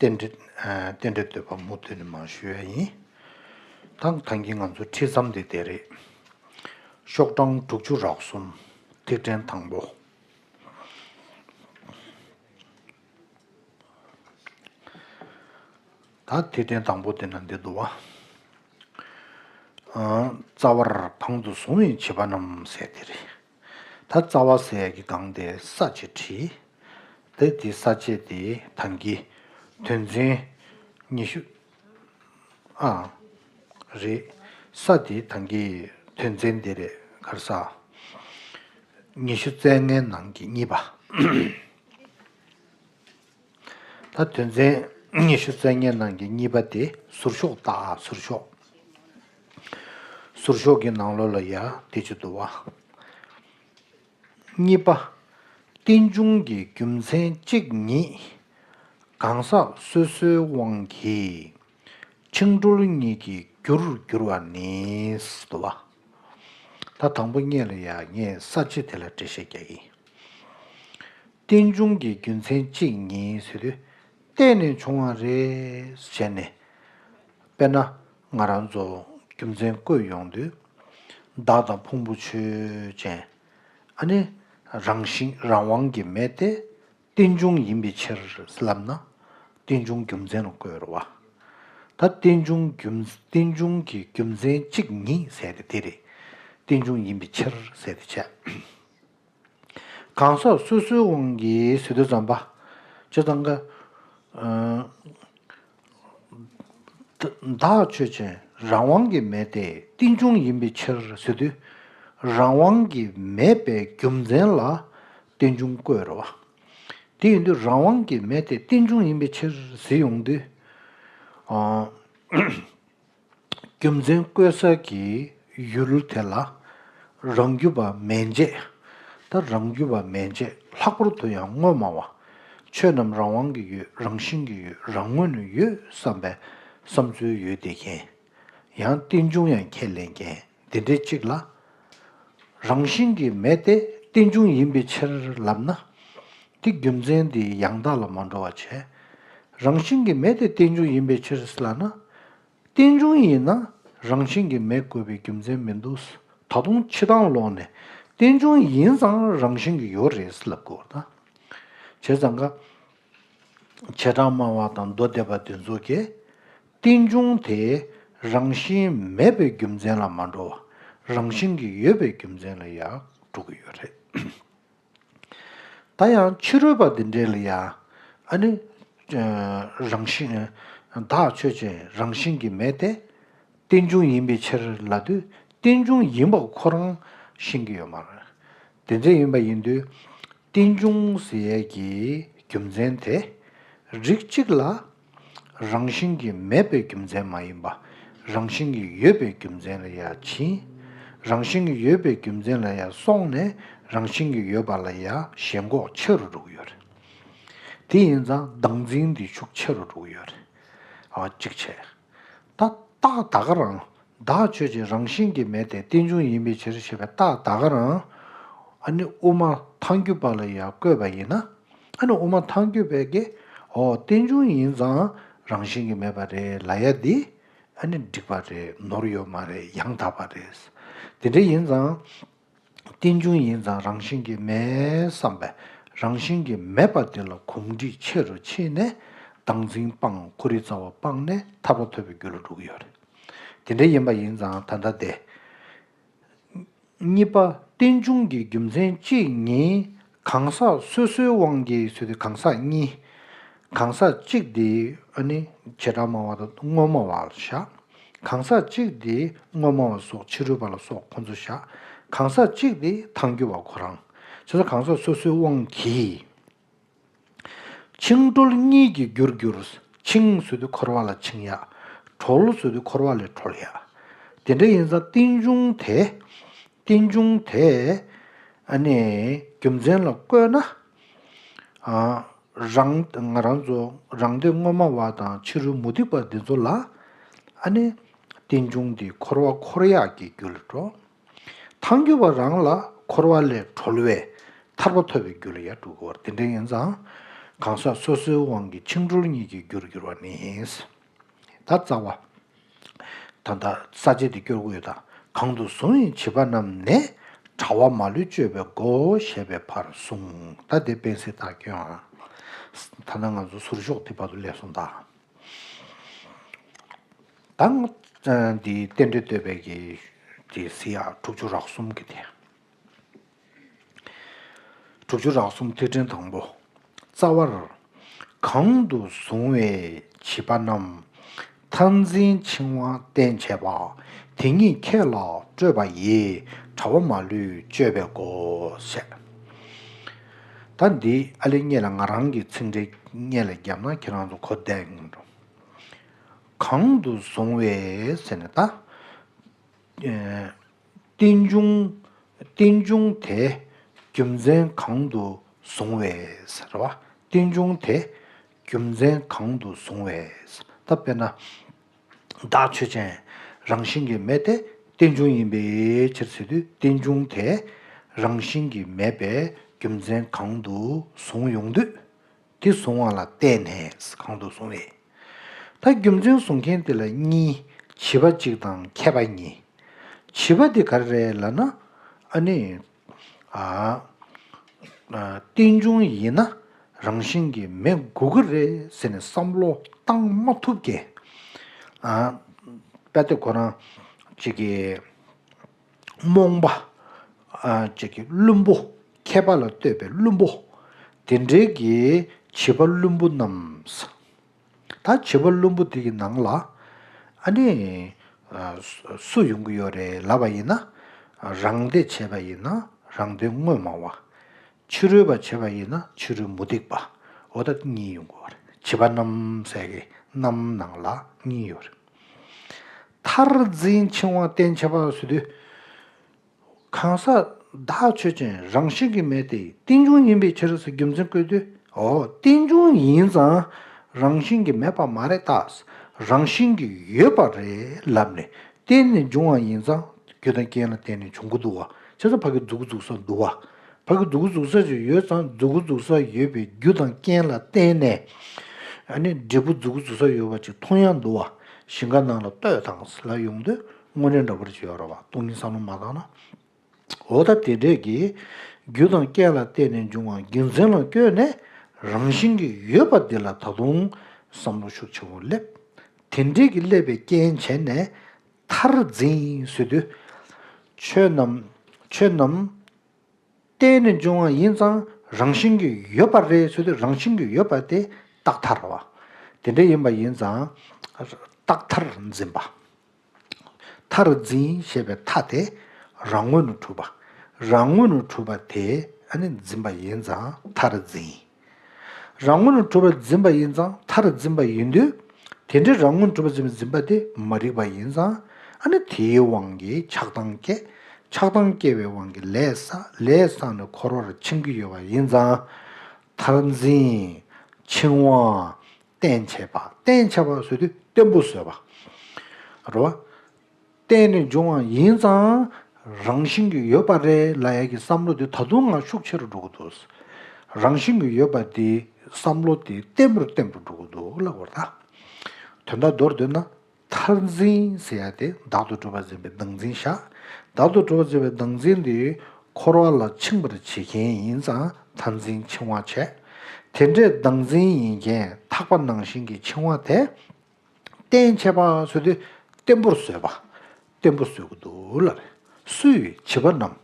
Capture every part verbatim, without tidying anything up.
རྟེན་འབྲེལ་ཨ་རྟེན་འབྲེལ་བསྟོད་པ་མུ་མཐུད་ནས་མར་ཞུ་ཡ་ཡིན། ད་ད་གིན་ང་ཚོ་ཁྲིད་མཚམས་དེ་དེ་རེད། ཤོག་གྲངས་དྲུག་ཅུ་རེ་གསུམ། ཐིག་ཕྲེང་དང་པོ། ད་ཐིག་ཕྲེང་དང་པོ་དེ་ན་འདི་འདུག་བ། ཨ་རྩ་བར་དབང་དུ་བཟུང་བའི་བྱིས་པ་རྣམས་ཟེར་དེ་རེད། ད་རྩ་བ་ཟེར་ཡ་གི་སྒང་དེ་ས་བཅད་བྲིས། དེ་དེ་ས་བཅད་དེ་ད་གིན་དོན་ཚན་ཉི་ཤུ། ཨ། རེད། ས་དེ་ད་གིན་དོན་ཚན་དེ་རེད་ག་རེ་ཟ། ཉི་ཤུ་རྩ་ལྔའི་ནང་གི་གཉིས་པ། ད་དོན་ཚན་ཉི་ཤུ་རྩ་ལྔའི་ནང་གི་གཉིས་པ་དེ་ཟུར་ཤོག་ལྟ་ཨ་ཟུར་ཤོག་ཟུར་ཤོག་གི་ནང་ལོགས་ལ་ཡ་དེ་ཅིག་འདུག་བ། གཉིས་པ། རྟེན་འབྱུང་གི་རྒྱུ་མཚན་གཅིག་ཉིད། གང་ཟག་སོ་སོའི་དབང་གིས། འཆིང་གྲོལ་གཉིས་ཀྱི་རྒྱུར་འགྱུར་བ་ནི། ཟེར་འདུག་བ། ད་དང་པོ་ཉིད་ལ་ཡ་ངས་ས་བཅད་དེ་ལ་འགྲེལ་བཤད་རྒྱག་གི་ཡིན། རྟེན་འབྱུང་གི་རྒྱུ་མཚན་གཅིག་ཉིད་ཟེར་དུས། བརྟེན་ནས་བྱུང་བ་རེད་བྱས་ནས། དཔེར་ན་ང་རང་ཚོ་རྒྱུ་མཚན་བཀོད་ཡོང་དུས། བདག་དང་ཕུང་པོ་ཆོས་ཅན། ཨ་ནི་རང་བཞིན་རང་དབང་གི་མེ་དེ་རྟེན་འབྱུང་ཡིན་པའི་ཕྱིར་ལབ་ན། རྟེན་འབྱུང་རྒྱུ་མཚན་ལ་བཀོད་རེད་བ། ད་རྟེན་འབྱུང་རྒྱུ་རྟེན་འབྱུང་གི་རྒྱུ་མཚན་གཅིག་ཉིད་ཟེར་དེ་དེ་རེད། རྟེན་འབྱུང་ཡིན་པའི་ཕྱིར་ཟེར་དེ་བྱས། གང་ཟག་སོ་སོའི་དབང་གིས་ཟེར་དུས་ཙམ་པ། སྤྱིར་བཏང་གི་ཨ་བདག་ཆོས་ཅན། རང་དབང་གི་མེ་དེ་རྟེན་འབྱུང་ཡིན་པའི་ཕྱིར་ཟེར་དུས། རང་དབང་གི་མེད་པའི་རྒྱུ་མཚན་ལ་རྟེན་འབྱུང་བཀོད་རེད་བ། དེ་ཡིན་དུས་རང་དབང་གི་མེ་དེ་རྟེན་འབྱུང་ཡིན་པའི་ཕྱིར་ཟེར་ཡོང་དུས། ཨ། རྒྱུ་མཚན་བཀོད་ས་གི་ཡུལ་དེ་ལ་རང་རྒྱུད་པ་མན་ཆད། ད་རང་རྒྱུད་པ་མན་ཆད་ལྷག་པར་དུ་ཡང་དངོས་སྨྲ་བ། ཆོས་རྣམས་རང་དབང་གིས་ཡོད། རང་བཞིན་གྱིས་ཡོད། རང་ངོས་ནས་ཡོད་བསམ་པའི་བསམ་ཚུལ་ཡོད་བསྡད་མཁན། ཡང་རྟེན་འབྱུང་ཡང་ཁས་ལེན་མཁན་དེ་འདྲའི་གཅིག་ལ། རང་བཞིན་གྱི་མེ་དེ་རྟེན་འབྱུང་ཡིན་པའི་ཕྱིར་ལབ་ན། དེ་རྒྱུ་མཚན་དེ་ཡང་དག་ལ་མ་འགྲོ་བ་བྱས། རང་བཞིན་གྱི་མེ་དེ་རྟེན་འབྱུང་ཡིན་པའི་ཕྱིར་ལབ་ན། རྟེན་འབྱུང་ཡིན་ན་རང་བཞིན་གྱིས་མེ་བཀོད་པའི་རྒྱུ་མཚན་མི་འདུག་ད་དུང་ཕྱི་དང་ལོག་ནས་རྟེན་འབྱུང་ཡིན་ཙང་རང་བཞིན་གྱིས་ཡོད་རེད་ལབ་དགོས་པ་དང་། བྱས་ཙང་ཀ། བྱེ་བྲག་སྨྲ་བ་དང་མདོ་སྡེ་པ་དེ་ཚོ་གིས། རྟེན་འབྱུང་དེ་རང་བཞིན་མེད་པའི་རྒྱུ་མཚན་ལ་མ་འགྲོ་བ། རང་བཞིན་གྱིས་ཡོད་པའི་རྒྱུ་མཚན་ལ་ཡང་འགྲོ་གི་ཡོད་རེད། ད་ཡང་ཕྱི་རོལ་པ་འདི་འདྲས་ལ་ཡང་ཨ་ནི། རང་བཞིན། བདག་ཆོས་ཅན། རང་བཞིན་གྱི་མེ་དེ་རྟེན་འབྱུང་ཡིན་པའི་ཕྱིར་ལབ་དུས་རྟེན་འབྱུང་ཡིན་པ་ཁོ་རང་ཤེས་ཀྱི་ཡོད་མ་རེད། དེ་འདྲ་ཡིན་པ་ཡིན་དུས་རྟེན་འབྱུང་ཟེར་ཡས་ཀྱི་རྒྱུ་མཚན་དེ་རིགས་གཅིག་ལ། རང་བཞིན་གྱིས་མེད་པའི་རྒྱུ་མཚན་མ་ཡིན་པ། རང་བཞིན་གྱིས་ཡོད་པའི་རྒྱུ་མཚན་ལ་ཡང་ཕྱིན། རང་བཞིན་གྱིས་ཡོད་པའི་རྒྱུ་མཚན་ལ་ཡང་སོང་ནས་རང་བཞིན་གྱིས་ཡོད་པ་ལ་ཡང་ཞེན་ཁོག་ཆེ་རུ་འགྲོ་གི་ཡོད་རེད། དེ་ཡིན་ཙང་བདག་འཛིན་དེ་ཤུགས་ཆེ་རུ་འགྲོ་གི་ཡོད་རེད། ཨ་གཅིག་བྱས། ད་རྟགས་ད་ག་རང་། བདག་ཆོས་ཅན། རང་བཞིན་གྱིས་མེད་དེ་རྟེན་འབྱུང་ཡིན་པའི་ཕྱིར་ཞེས་པའི་རྟགས་ད་ག་རང་། ཨ་ནི་དབུ་མ་ཐལ་འགྱུར་པ་ལ་ཡང་བཀོད་པ་ཡིན་ན། ཨ་ནི་དབུ་མ་ཐལ་འགྱུར་པས་ཀྱི། འོ་རྟེན་འབྱུང་ཡིན་ཙང་རང་བཞིན་གྱིས་མེད་པ་རེད་ལབ་ཡ་འདི། ཨ་ནི་འགྲིག་པ་རེད། ནོར་ཡོད་མ་རེད། ཡང་དག་པ་རེད། དེ་འདྲ་ཡིན་ཙང་། རྟེན་འབྱུང་ཡིན་ཙང་རང་བཞིན་གྱིས་མེད་བསམ་པས་རང་བཞིན་གྱིས་མེད་པ་དེ་ལ་གོམས་འདྲིས་ཆེ་རུ་ཕྱིན་ནས་བདག་འཛིན་སྤངས། ཁོ་རའི་རྩ་བ་སྤངས་ནས་ཐར་པ་ཐོབ་པའི་རྒྱུ་ལ་འགྲོ་གི་ཡོད་རེད། དེ་འདྲ་ཡིན་པ་ཡིན་ཙང་ད་ལྟ་དེ། གཉིས་པ། རྟེན་འབྱུང་གི་རྒྱུ་མཚན་གཅིག་ཉིད་གང་ཟག་སོ་སོའི་དབང་གིས་ཟེར་དུས་གང་ཟག་གཉིས། གང་ཟག་གཅིག་དེ་ཨ་ནི་བྱེ་བྲག་སྨྲ་བ་དང་དངོས་སྨྲ་བ་ལ་བཞག་གང་ཟག་གཅིག་དེ་དངོས་སྨྲ་བ་སོགས་ཕྱི་རོལ་པ་ལ་སོགས་ཁོ་ཚོ་བཞག་གང་ཟག་གཅིག་དེ་ཐལ་འགྱུར་བ་ཁོ་རང་། བྱས་ཙང་གང་ཟག་སོ་སོའི་དབང་གིས། འཆིང་གྲོལ་གཉིས་ཀྱི་རྒྱུར་གྱུར། འཆིང་ཟེར་དུས་འཁོར་བ་ལ་འཆིང་ཡ། གྲོལ་ཟེར་དུས་འཁོར་བ་ལས་གྲོལ་ཡ། དེ་འདྲ་ཡིན་ཙང་རྟེན་འབྱུང་དེ། རྟེན་འབྱུང་དེ། ཨ་ནི། རྒྱུ་མཚན་ལ་བཀོད་ན། ཨ། རང་ང་རང་ཚོ་རང་སྡེ་དངོས་སྨྲ་བ་དང་ཕྱི་རོལ་མུ་སྟེགས་པ་འདི་ཚོ་ལ། ཨ་ནི། རྟེན་འབྱུང་འདི་འཁོར་བ་འཁོར་ཡག་གི་རྒྱུ་ལ་འགྲོ། ཐལ་འགྱུར་བ་རང་ལ་འཁོར་བ་ལས་གྲོལ་བའི་ཐར་པ་ཐོབ་པའི་རྒྱུ་ལ་ཡར་འགྲོ་དགོས་པ་དེ་འདྲ་ཡིན་ཙང་། གང་ཟག་སོ་སོའི་དབང་གིས་འཆིང་གྲོལ་གཉིས་ཀྱི་རྒྱུར་འགྱུར་བ་ནི། ད་རྩ་བ། ད་ལྟ་ས་བཅད་དེ་སྐྱོར་གྱི་ཡོད་ད། གང་དུ་བཟུང་བའི་བྱིས་པ་རྣམས་ནི། དྲ་བ་མ་ལུས་སྤྱོད་པའི་སྒོ་ཞེས་པའི་བར་གསུངས། ད་དེ་སྤེན་སྲིད་དག་སྐྱོན་ཨ། ད་ནང་ང་ཚོ་ཟུར་ཤོག་དེ་བར་དུ་ལས་སོང་ད། ད་ང་འདི་རྟེན་འབྲེལ་བསྟོད་པའི་གི་དེ་སི་ཡ་དྲུག་ཅུ་རག་གསུམ་གི་དེ། དྲུག་ཅུ་རག་གསུམ་ཐིག་ཕྲེང་དང་པོ། རྩ་བར། གང་དུ་བཟུང་བའི་བྱིས་པ་རྣམས། མཐར་འཛིན་འཆིང་བ་བསྟེན་བྱེད་པ། དེ་ཉིད་ཁྱེད་ལ་སྤྲོད་པ་ཡིས། དྲ་བ་མ་ལུས་སྤྱོད་པའི་སྒོ་ཞེས། ད་འདི་ཨ་ལེ་སྔོན་ལ་ང་རང་གི་ཚིག་འགྲེལ་སྔོན་ལ་བརྒྱབ་ན་ཁྱེད་རང་ཚོ་གོ་བདེ་ཡོང་འགྲོ། གང་དུ་བཟུང་བའི་ཟེར་ནས་ད། རྟེན་འབྱུང་། རྟེན་འབྱུང་དེ་རྒྱུ་མཚན་གང་དུ་བཟུང་བས་ཟེར་བ། རྟེན་འབྱུང་དེ་རྒྱུ་མཚན་གང་དུ་བཟུང་བས། ད་དཔེར་ན། བདག་ཆོས་ཅན། རང་བཞིན་གྱིས་མེད་དེ་རྟེན་འབྱུང་ཡིན་པའི་ཕྱིར་ཟེར་དུས་རྟེན་འབྱུང་དེ་རང་བཞིན་གྱིས་མེད་པའི་རྒྱུ་མཚན་གང་དུ་བཟུང་ཡོང་དུས། དེ་བཟུང་བ་ལ་བརྟེན་ནས་གང་དུ་བཟུང་བས། ད་རྒྱུ་མཚན་བཟུང་མཁན་དེ་ལ་གཉིས། བྱིས་པ་གཅིག་དང་མཁས་པ་གཉིས། བྱིས་པ་དེ་ག་རེ་རེད་ལབ་ན། ཨ་ནི། ཨ། ཨ། རྟེན་འབྱུང་ཡིན་ན་རང་བཞིན་གྱིས་མེད་དགོས་ཀྱི་རེད་ཟེར་ནས་བསམ་བློ་བཏང་མ་ཐུབ་མཁན། ཨ། དཔེ་དེ་ཁོ་རང་གཅིག་གིས། རྨོངས་པ། ཨ། ཅིག་གི་བླུན་པོ། མཁས་པ་ལ་ལྟོས་པའི་བླུན་པོ། དེ་འདྲའི་གི་བྱིས་པ་བླུན་པོ་རྣམས། ད་བྱིས་པ་བླུན་པོ་དེ་གི་ནང་ལ། ཨ་ནི། ཨ། སུ་ཡོང་གི་ཡོད་རེད་ལབ་པ་ཡིན་ན། རང་སྡེ་བྱས་པ་ཡིན་ན་རང་སྡེ་དངོས་མང་བ། ཕྱི་རོལ་པ་བྱས་པ་ཡིན་ན་ཕྱི་རོལ་མུ་སྟེགས་པ། འོ་ད་གཉིས་ཡོང་གི་ཡོད་རེད། བྱིས་པ་རྣམས་ཟེར་གི་རྣམས་ནང་ལ་གཉིས་ཡོད་རེད། མཐར་འཛིན་འཆིང་བ་བསྟེན་བྱེད་པ་ཟེར་དུས། གང་ཟག་བདག་ཆོས་ཅན། རང་བཞིན་གྱིས་མེད་དེ་རྟེན་འབྱུང་ཡིན་པའི་ཕྱིར་ཟེར་རྒྱུ་མཚན་བཀོད་དུས། འོ། རྟེན་འབྱུང་ཡིན་ཙང་རང་བཞིན་གྱིས་མེད་པ་མ་རེད་ད། རང་བཞིན་གྱིས་ཡོད་པ་རེད་ལབ་ནས་བརྟེན་ནས་འབྱུང་བ་ཡིན་ཙང་རྒྱུ་དང་རྐྱེན་ལ་བརྟེན་ནས་འབྱུང་གི་འདུག་བ། བྱས་ཙང་ཕ་གི་མཛུ་གུ་འཛུགས་ས་འདུག་བ། ཕ་གི་མཛུ་གུ་འཛུགས་ས་ཅིག་ཡོད་ཙང་མཛུ་གུ་འཛུགས་ས་ཡོད་པའི་རྒྱུ་དང་རྐྱེན་ལ་བརྟེན་ནས། ཨ་ནི་འབྲས་བུ་མཛུ་གུ་འཛུགས་ས་ཡོད་པ་ཅིག་མཐོང་ཡ་འདུག་བ། ཞིང་ཁ་ནང་ལ་ལྟོས་དང་ལ་ཡོང་དུས་དངོས་གནས་འདྲ་པོ་ཅིག་ཡོད་རེད་བ། སྟོང་ཉིད་བསམ་བློ་མ་བཏང་ན། འོ་ད་དེ་འདྲས་ཀྱི་རྒྱུ་དང་རྐྱེན་ལ་བརྟེན་ནས་འབྱུང་བ་རྒྱུ་མཚན་ལ་བཀོད་ནས་རང་བཞིན་གྱིས་ཡོད་པ་འདི་ལ་ད་དུང་བསམ་བློ་ཤུགས་ཆེན་པོ་སླེབས། དེ་འདྲས་ཀྱི་སླེབས་པའི་རྐྱེན་བྱས་ནས། མཐར་འཛིན་ཟེར་དུས། ཆོས་རྣམས། ཆོས་རྣམས་བརྟེན་ནས་འབྱུང་བ་ཡིན་ཙང་རང་བཞིན་གྱིས་ཡོད་པ་རེད་ཟེར་དུས་རང་བཞིན་གྱིས་ཡོད་པ་དེ་རྟག་མཐར་བ། དེ་འདྲ་ཡིན་པ་ཡིན་ཙང་རྟག་མཐར་འཛིན་པ། མཐར་འཛིན་ཞེས་པའི་མཐའ་དེ་རང་ངོས་ནས་གྲུབ་པ། རང་ངོས་ནས་གྲུབ་པ་དེ་ཨ་ནི་འཛིན་པ་ཡིན་ཙང་མཐར་འཛིན། རང་ངོས་ནས་གྲུབ་པ་འཛིན་པ་ཡིན་ཙང་མཐར་འཛིན་པ་ཡིན་དུས། དེ་འདྲའི་རང་ངོས་ནས་གྲུབ་པ་འཛིན་པའི་འཛིན་པ་དེ་མ་རིག་པ་ཡིན་ཙང་། ཨ་ནི་དེའི་དབང་གིས་ཆགས་སྡང་སྐྱེ། ཆགས་སྡང་སྐྱེ་བའི་དབང་གིས་ལས་བསགས། ལས་བསགས་ནས་འཁོར་བར་འཆིང་གི་ཡོད་པ་ཡིན་ཙང་། མཐར་འཛིན། འཆིང་བ། བསྟེན་བྱེད་པ། བསྟེན་བྱེད་པ་ཟེར་དུས་བརྟན་པོ་བཟོས་པ། རེད་བ། བརྟེན་ནས་འབྱུང་བ་ཡིན་ཙང་རང་བཞིན་གྱིས་ཡོད་པ་རེད་ལབ་ཡ་གི་བསམ་བློ་དེ་ད་དུང་ང་ཤུགས་ཆེ་རུ་འགྲོ་གི་འདུག། རང་བཞིན་གྱིས་ཡོད་པ་དེ་བསམ་བློ་དེ་བརྟན་པོར་བརྟན་པོར་འགྲོ་གི་འདུག་ལབ་དགོས་རེད་ད། དོན་དག་མདོར་བསྡུས་ན། མཐར་འཛིན་ཟེར་ཡ་དེ་བདག་ཏུ་གྲུབ་པ་འཛིན་པའི་བདག་འཛིན་བཞག། བདག་ཏུ་གྲུབ་པ་འཛིན་པའི་བདག་འཛིན་དེ་འཁོར་བ་ལ་འཆིང་བར་བྱེད་མཁན་ཡིན་ཙང་མཐར་འཛིན་འཆིང་བ་བྱས། དེ་འདྲའི་བདག་འཛིན་ཡིན་མཁན་ཐག་པ་ནང་བཞིན་གྱི་འཆིང་བ་དེ། བསྟེན་བྱེད་པ་ཟེར་དུས་བརྟན་པོར་བཟོས་པ། བརྟན་པོ་བཟོ་གི་འདུག་ལབ་རེད། སུས། བྱིས་པ་རྣམས།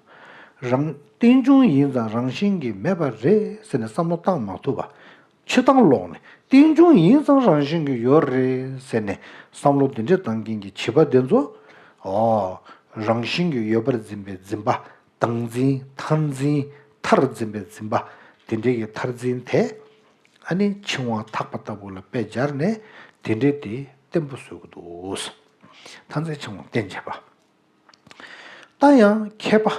རང་། རྟེན་འབྱུང་ཡིན་ཙང་རང་བཞིན་གྱིས་མེད་པ་རེད་ཟེར་ནས་བསམ་བློ་བཏང་མ་ཐུབ་པ། སྤྱིར་བཏང་ལོག་ནས་རྟེན་འབྱུང་ཡིན་ཙང་རང་བཞིན་གྱིས་ཡོད་རེད་ཟེར་ནས་བསམ་བློ་འདི་འདྲ་བཏང་མཁན་གྱི་བྱིས་པ་དེ་ཚོ། ཨོ། རང་བཞིན་གྱིས་ཡོད་པར་འཛིན་པའི་འཛིན་པ། བདག་འཛིན། མཐར་འཛིན། མཐར་འཛིན་པའི་འཛིན་པ། དེ་འདྲའི་གི་མཐར་འཛིན་དེ། ཨ་ནི་འཆིང་བ་ཐག་པ་ལྟ་བུ་ལ་དཔེ་སྦྱར་ནས་དེ་འདྲའི་དེ་བརྟན་པོ་བཟོ་གི་འདུག། མཐར་འཛིན་འཆིང་བ་བསྟེན་བྱེད་པ། ད་ཡང་མཁས་པ།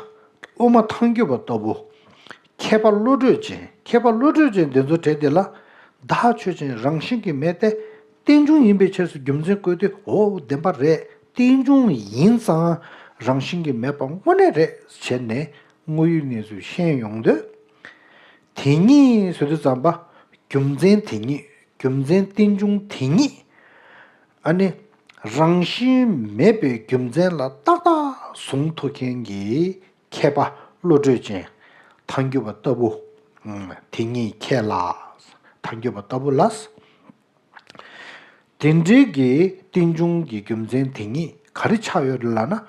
དབུ་མ་ཐལ་འགྱུར་བ་ལྟ་བུ། མཁས་པ་བློ་གྲོས་ཅན། མཁས་པ་བློ་གྲོས་ཅན་དེ་ཚོ་གྲས་དེ་ལ། བདག་ཆོས་ཅན། རང་བཞིན་གྱིས་མེད་དེ། རྟེན་འབྱུང་ཡིན་པའི་ཕྱིར་ཟེར་རྒྱུ་མཚན་བཀོད་དུས། འོ་བདེན་པ་རེད། རྟེན་འབྱུང་ཡིན་ཙང་རང་བཞིན་གྱིས་མེད་པ་དངོས་གནས་རེད་བྱས་ནས་དངོས་ཡོད་གནས་ཚུལ་ཤེས་ཡོང་དུས། དེ་ཉིད་ཟེར་དུས་ཙམ་པ། རྒྱུ་མཚན་དེ་ཉིད། རྒྱུ་མཚན་རྟེན་འབྱུང་དེ་ཉིད། ཨ་ནི་རང་བཞིན་མེད་པའི་རྒྱུ་མཚན་ལ་ཏག་ཏག་བཟུང་ཐུབ་མཁན་གྱི་མཁས་པ་བློ་གྲོས་ཅན་ཐལ་འགྱུར་བ་ལྟ་བུ་དེ་ཉིད་མཁས་ལ། ཐལ་འགྱུར་བ་ལྟ་བུ་ལ། དེ་འདྲའི་གི་རྟེན་འབྱུང་གི་རྒྱུ་མཚན་དེ་ཉིད་ག་རེ་ཆགས་ཡོད་རེད་ལབ་ན།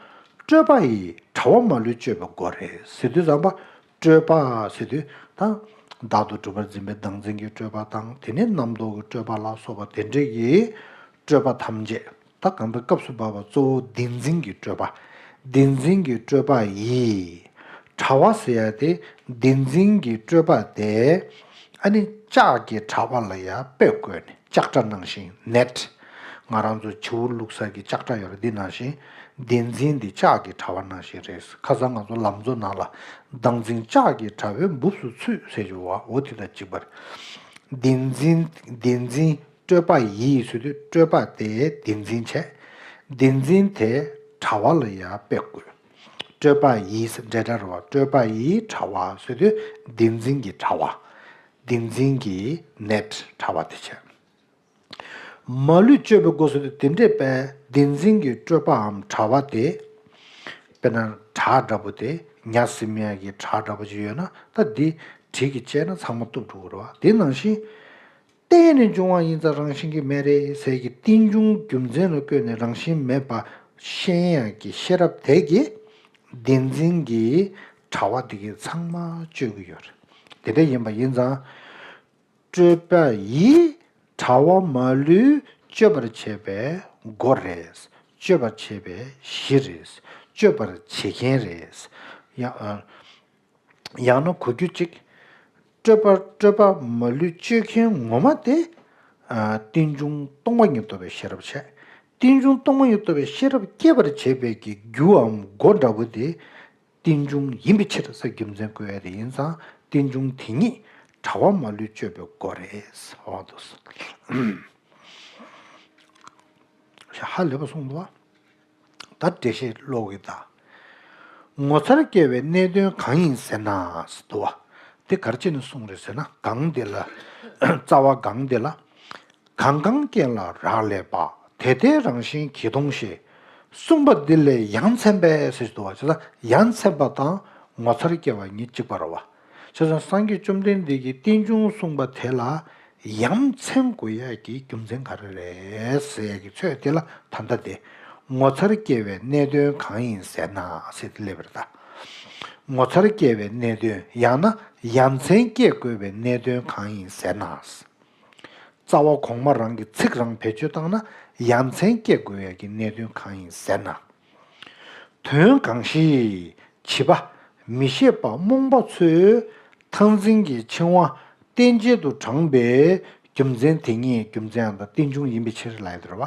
སྤྲོས་པ་ཡི་དྲ་བ་མ་ལུས་གཅོད་པའི་སྒོ་རེད་ཟེར་དུས་ཙམ་པ། སྤྲོས་པ་ཟེར་དུས་ད་བདག་ཏུ་གྲུབ་པར་འཛིན་པའི་བདག་འཛིན་གྱི་སྤྲོས་པ་དང་། དེ་ནས་རྣམ་རྟོག་གི་སྤྲོས་པ་ལ་སོགས་པ་དེ་འདྲའི་གི་སྤྲོས་པ་ཐམས་ཅད། ད་གང་ལྟར་སྐབས་སུ་བབ་པ་གཙོ་བོ་བདེན་འཛིན་གྱི་སྤྲོས་པ། བདེན་འཛིན་གྱི་སྤྲོས་པ་ཡི་དྲ་བ་ཟེར་ཡ་དེ། བདེན་འཛིན་གྱི་སྤྲོས་པ་དེ་ཨ་ནི་ལྕགས་ཀྱི་དྲ་བ་ལ་ཡ་དཔེ་བཀོད་ནས། ལྕགས་དྲ་ནང་བཞིན། ནེཊ། ང་རང་ཚོ་བྱིའུ་བླུག་ས་གི་ལྕགས་དྲ་ཡོད་རེད། འདི་ནང་བཞིན་བདེན་འཛིན་འདི་ལྕགས་ཀྱི་དྲ་བ་ནང་བཞིན་རེད། ཁ་སང་ང་ཚོ་ལམ་བཟོ་ནང་ལ་བདག་འཛིན་ལྕགས་ཀྱི་དྲ་བའི་སྦུབས་སུ་ཚུད་ཟེར་གྱི་ཡོད་པ། འོ་དེ་དང་གཅིག་པ་རེད། བདེན་འཛིན། བདེན་འཛིན་སྤྲོས་པ་ཡི་ཟེར་དུས་སྤྲོས་པ་དེ་བདེན་འཛིན་བྱས། བདེན་འཛིན་དེ་དྲ་བ་ལ་ཡ་དཔེ་བཀོད། སྤྲོས་པ་ཡི་འདྲེ་སྒྲ་རེད་པ། སྤྲོས་པ་ཡི་དྲ་བ་ཟེར་དུས་བདེན་འཛིན་གྱི་དྲ་བ། བདེན་འཛིན་གྱི་ནེཊ་དྲ་བ་དེ་བྱས། མ་ལུས་གཅོད་པའི་སྒོ་ཟེར་དུས་དེ་འདྲས་པས་བདེན་འཛིན་གྱི་སྤྲོས་པའམ་དྲ་བ་དེ། དཔེར་ན་བྲག་འདྲ་པོ་དེ། ཉ་ཟིམ་ཡག་གི་བྲག་འདྲ་པོ་ཅིག་ཡོད་ན། ད་འདི་གྲི་གིས་བཅད་ན་ཚང་མ་གཏུབ་འགྲོ་གི་རེད་པ། དེ་ནང་བཞིན་གཏན་ནས་འབྱུང་བ་ཡིན་ཙང་རང་བཞིན་གྱིས་མེད་རེད་ཟེར་གྱི་རྟེན་འབྱུང་རྒྱུ་མཚན་ལ་བཀོད་ནས་རང་བཞིན་མེད་པ་ཤེས་ཡག་གི་ཤེས་རབ་དེ་གིས་བདེན་འཛིན་གྱི་དྲ་བ་དེ་གིས་ཚང་མ་གཅོད་ཀྱི་ཡོད་རེད། དེ་འདྲ་ཡིན་པ་ཡིན་ཙང་། སྤྲོས་པ་ཡི་དྲ་བ་མ་ལུས་གཅོད་པར་བྱེད་པའི་སྒོ་རེད། གཅོད་པར་བྱེད་པའི་གཞི་རེད། གཅོད་པར་བྱེད་མཁན་རེད། ཡང་། ཡང་ན་གོ་རྒྱུ་གཅིག་སྤྲོས་པ། སྤྲོས་པ་མ་ལུས་གཅོད་མཁན་ངོ་མ་དེ། ཨ། རྟེན་འབྱུང་སྟོང་པ་ཉིད་རྟོགས་པའི་ཤེས་རབ་བྱས། རྟེན་འབྱུང་སྟོང་པ་ཉིད་རྟོགས་པའི་ཤེས་རབ་སྐྱེད་པར་བྱེད་པའི་གི་རྒྱུའམ་སྒོ་འདྲ་པོ་དེ། རྟེན་འབྱུང་ཡིན་པའི་ཕྱིར་ཟེར་རྒྱུ་མཚན་བཀོད་ཡ་དེ་ཡིན་ཙང་། རྟེན་འབྱུང་དེ་ཉིད་དྲ་བ་མ་ལུས་གཅོད་པའི་སྒོ་རེད། འོ་འདུག་སེ། ཧ་ལས་པ་གསུངས་འདུག་པ། ད་འགྲེལ་བཤད་ཀློག་གི་ད། ངོ་མཚར་སྐྱེ་བའི་གནད་དོན་གང་ཡིན་ཟེར་ན་ཟེར་འདུག་པ། དེ་ག་རེ་བྱས་ནས་གསུངས་རེད་ཟེར་ན། གང་འདི་ལ། རྩ་བ་གང་འདི་ལ། གང་གང་རྐྱེན་ལ་རག་ལས་པ། དེ་ལྟའི་རང་བཞིན་གྱིས་སྟོང་ཞེས། གསུངས་པ་འདི་ལས་ཡ་མཚན་པས་ཟེར་འདུག་པ། བྱས་ཙང་ཡ་མཚན་པ་དང་ངོ་མཚར་སྐྱེ་བ་གཉིས་གཅིག་པ་རེད་པ། བྱས་ཙང་སངས་རྒྱས་བཅོམ་ལྡན་འདས་ཀྱིས་རྟེན་འབྱུང་གསུངས་པ་དེ་ལ་ཡ་མཚན་དགོས་ཡ་གི་རྒྱུ་མཚན་ག་རེ་རེད་ཟེར་ཡ་གི་ཚོད་དེ་ལ་ད་ལྟ་དེ། ངོ་མཚར་སྐྱེ་བའི་གནད་དོན་གང་ཡིན་ཟེར་ན་ཟེར་དེ་སླེབས་པ་རེད་ད། ངོ་མཚར་སྐྱེ་བའི་གནད་དོན། ཡང་ན་ཡ་མཚན་སྐྱེ་དགོས་པའི་གནད་དོན་གང་ཡིན་ཟེར་ན། རྩ་བ་གོང་མ་རང་གི་ཚིག་རང་བེད་སྤྱོད་བཏང་ན། ཡ་མཚན་སྐྱེ་དགོས་ཡ་གི་གནད་དོན་གང་ཡིན་ཟེར་ན། དོན་གང་ཞིག་བྱིས་པ་མི་ཤེས་པ་རྨོངས་པ་ཚོས་མཐར་འཛིན་གྱི་འཆིང་བ་རྟེན་ཅན་དུ་དྲངས་པའི་རྒྱུ་མཚན་དེ་ཉིད། རྒྱུ་མཚན་ཡང་ད་རྟེན་འབྱུང་ཡིན་པའི་ཕྱིར་ལབ་ཡ་དེ་རེད་པ།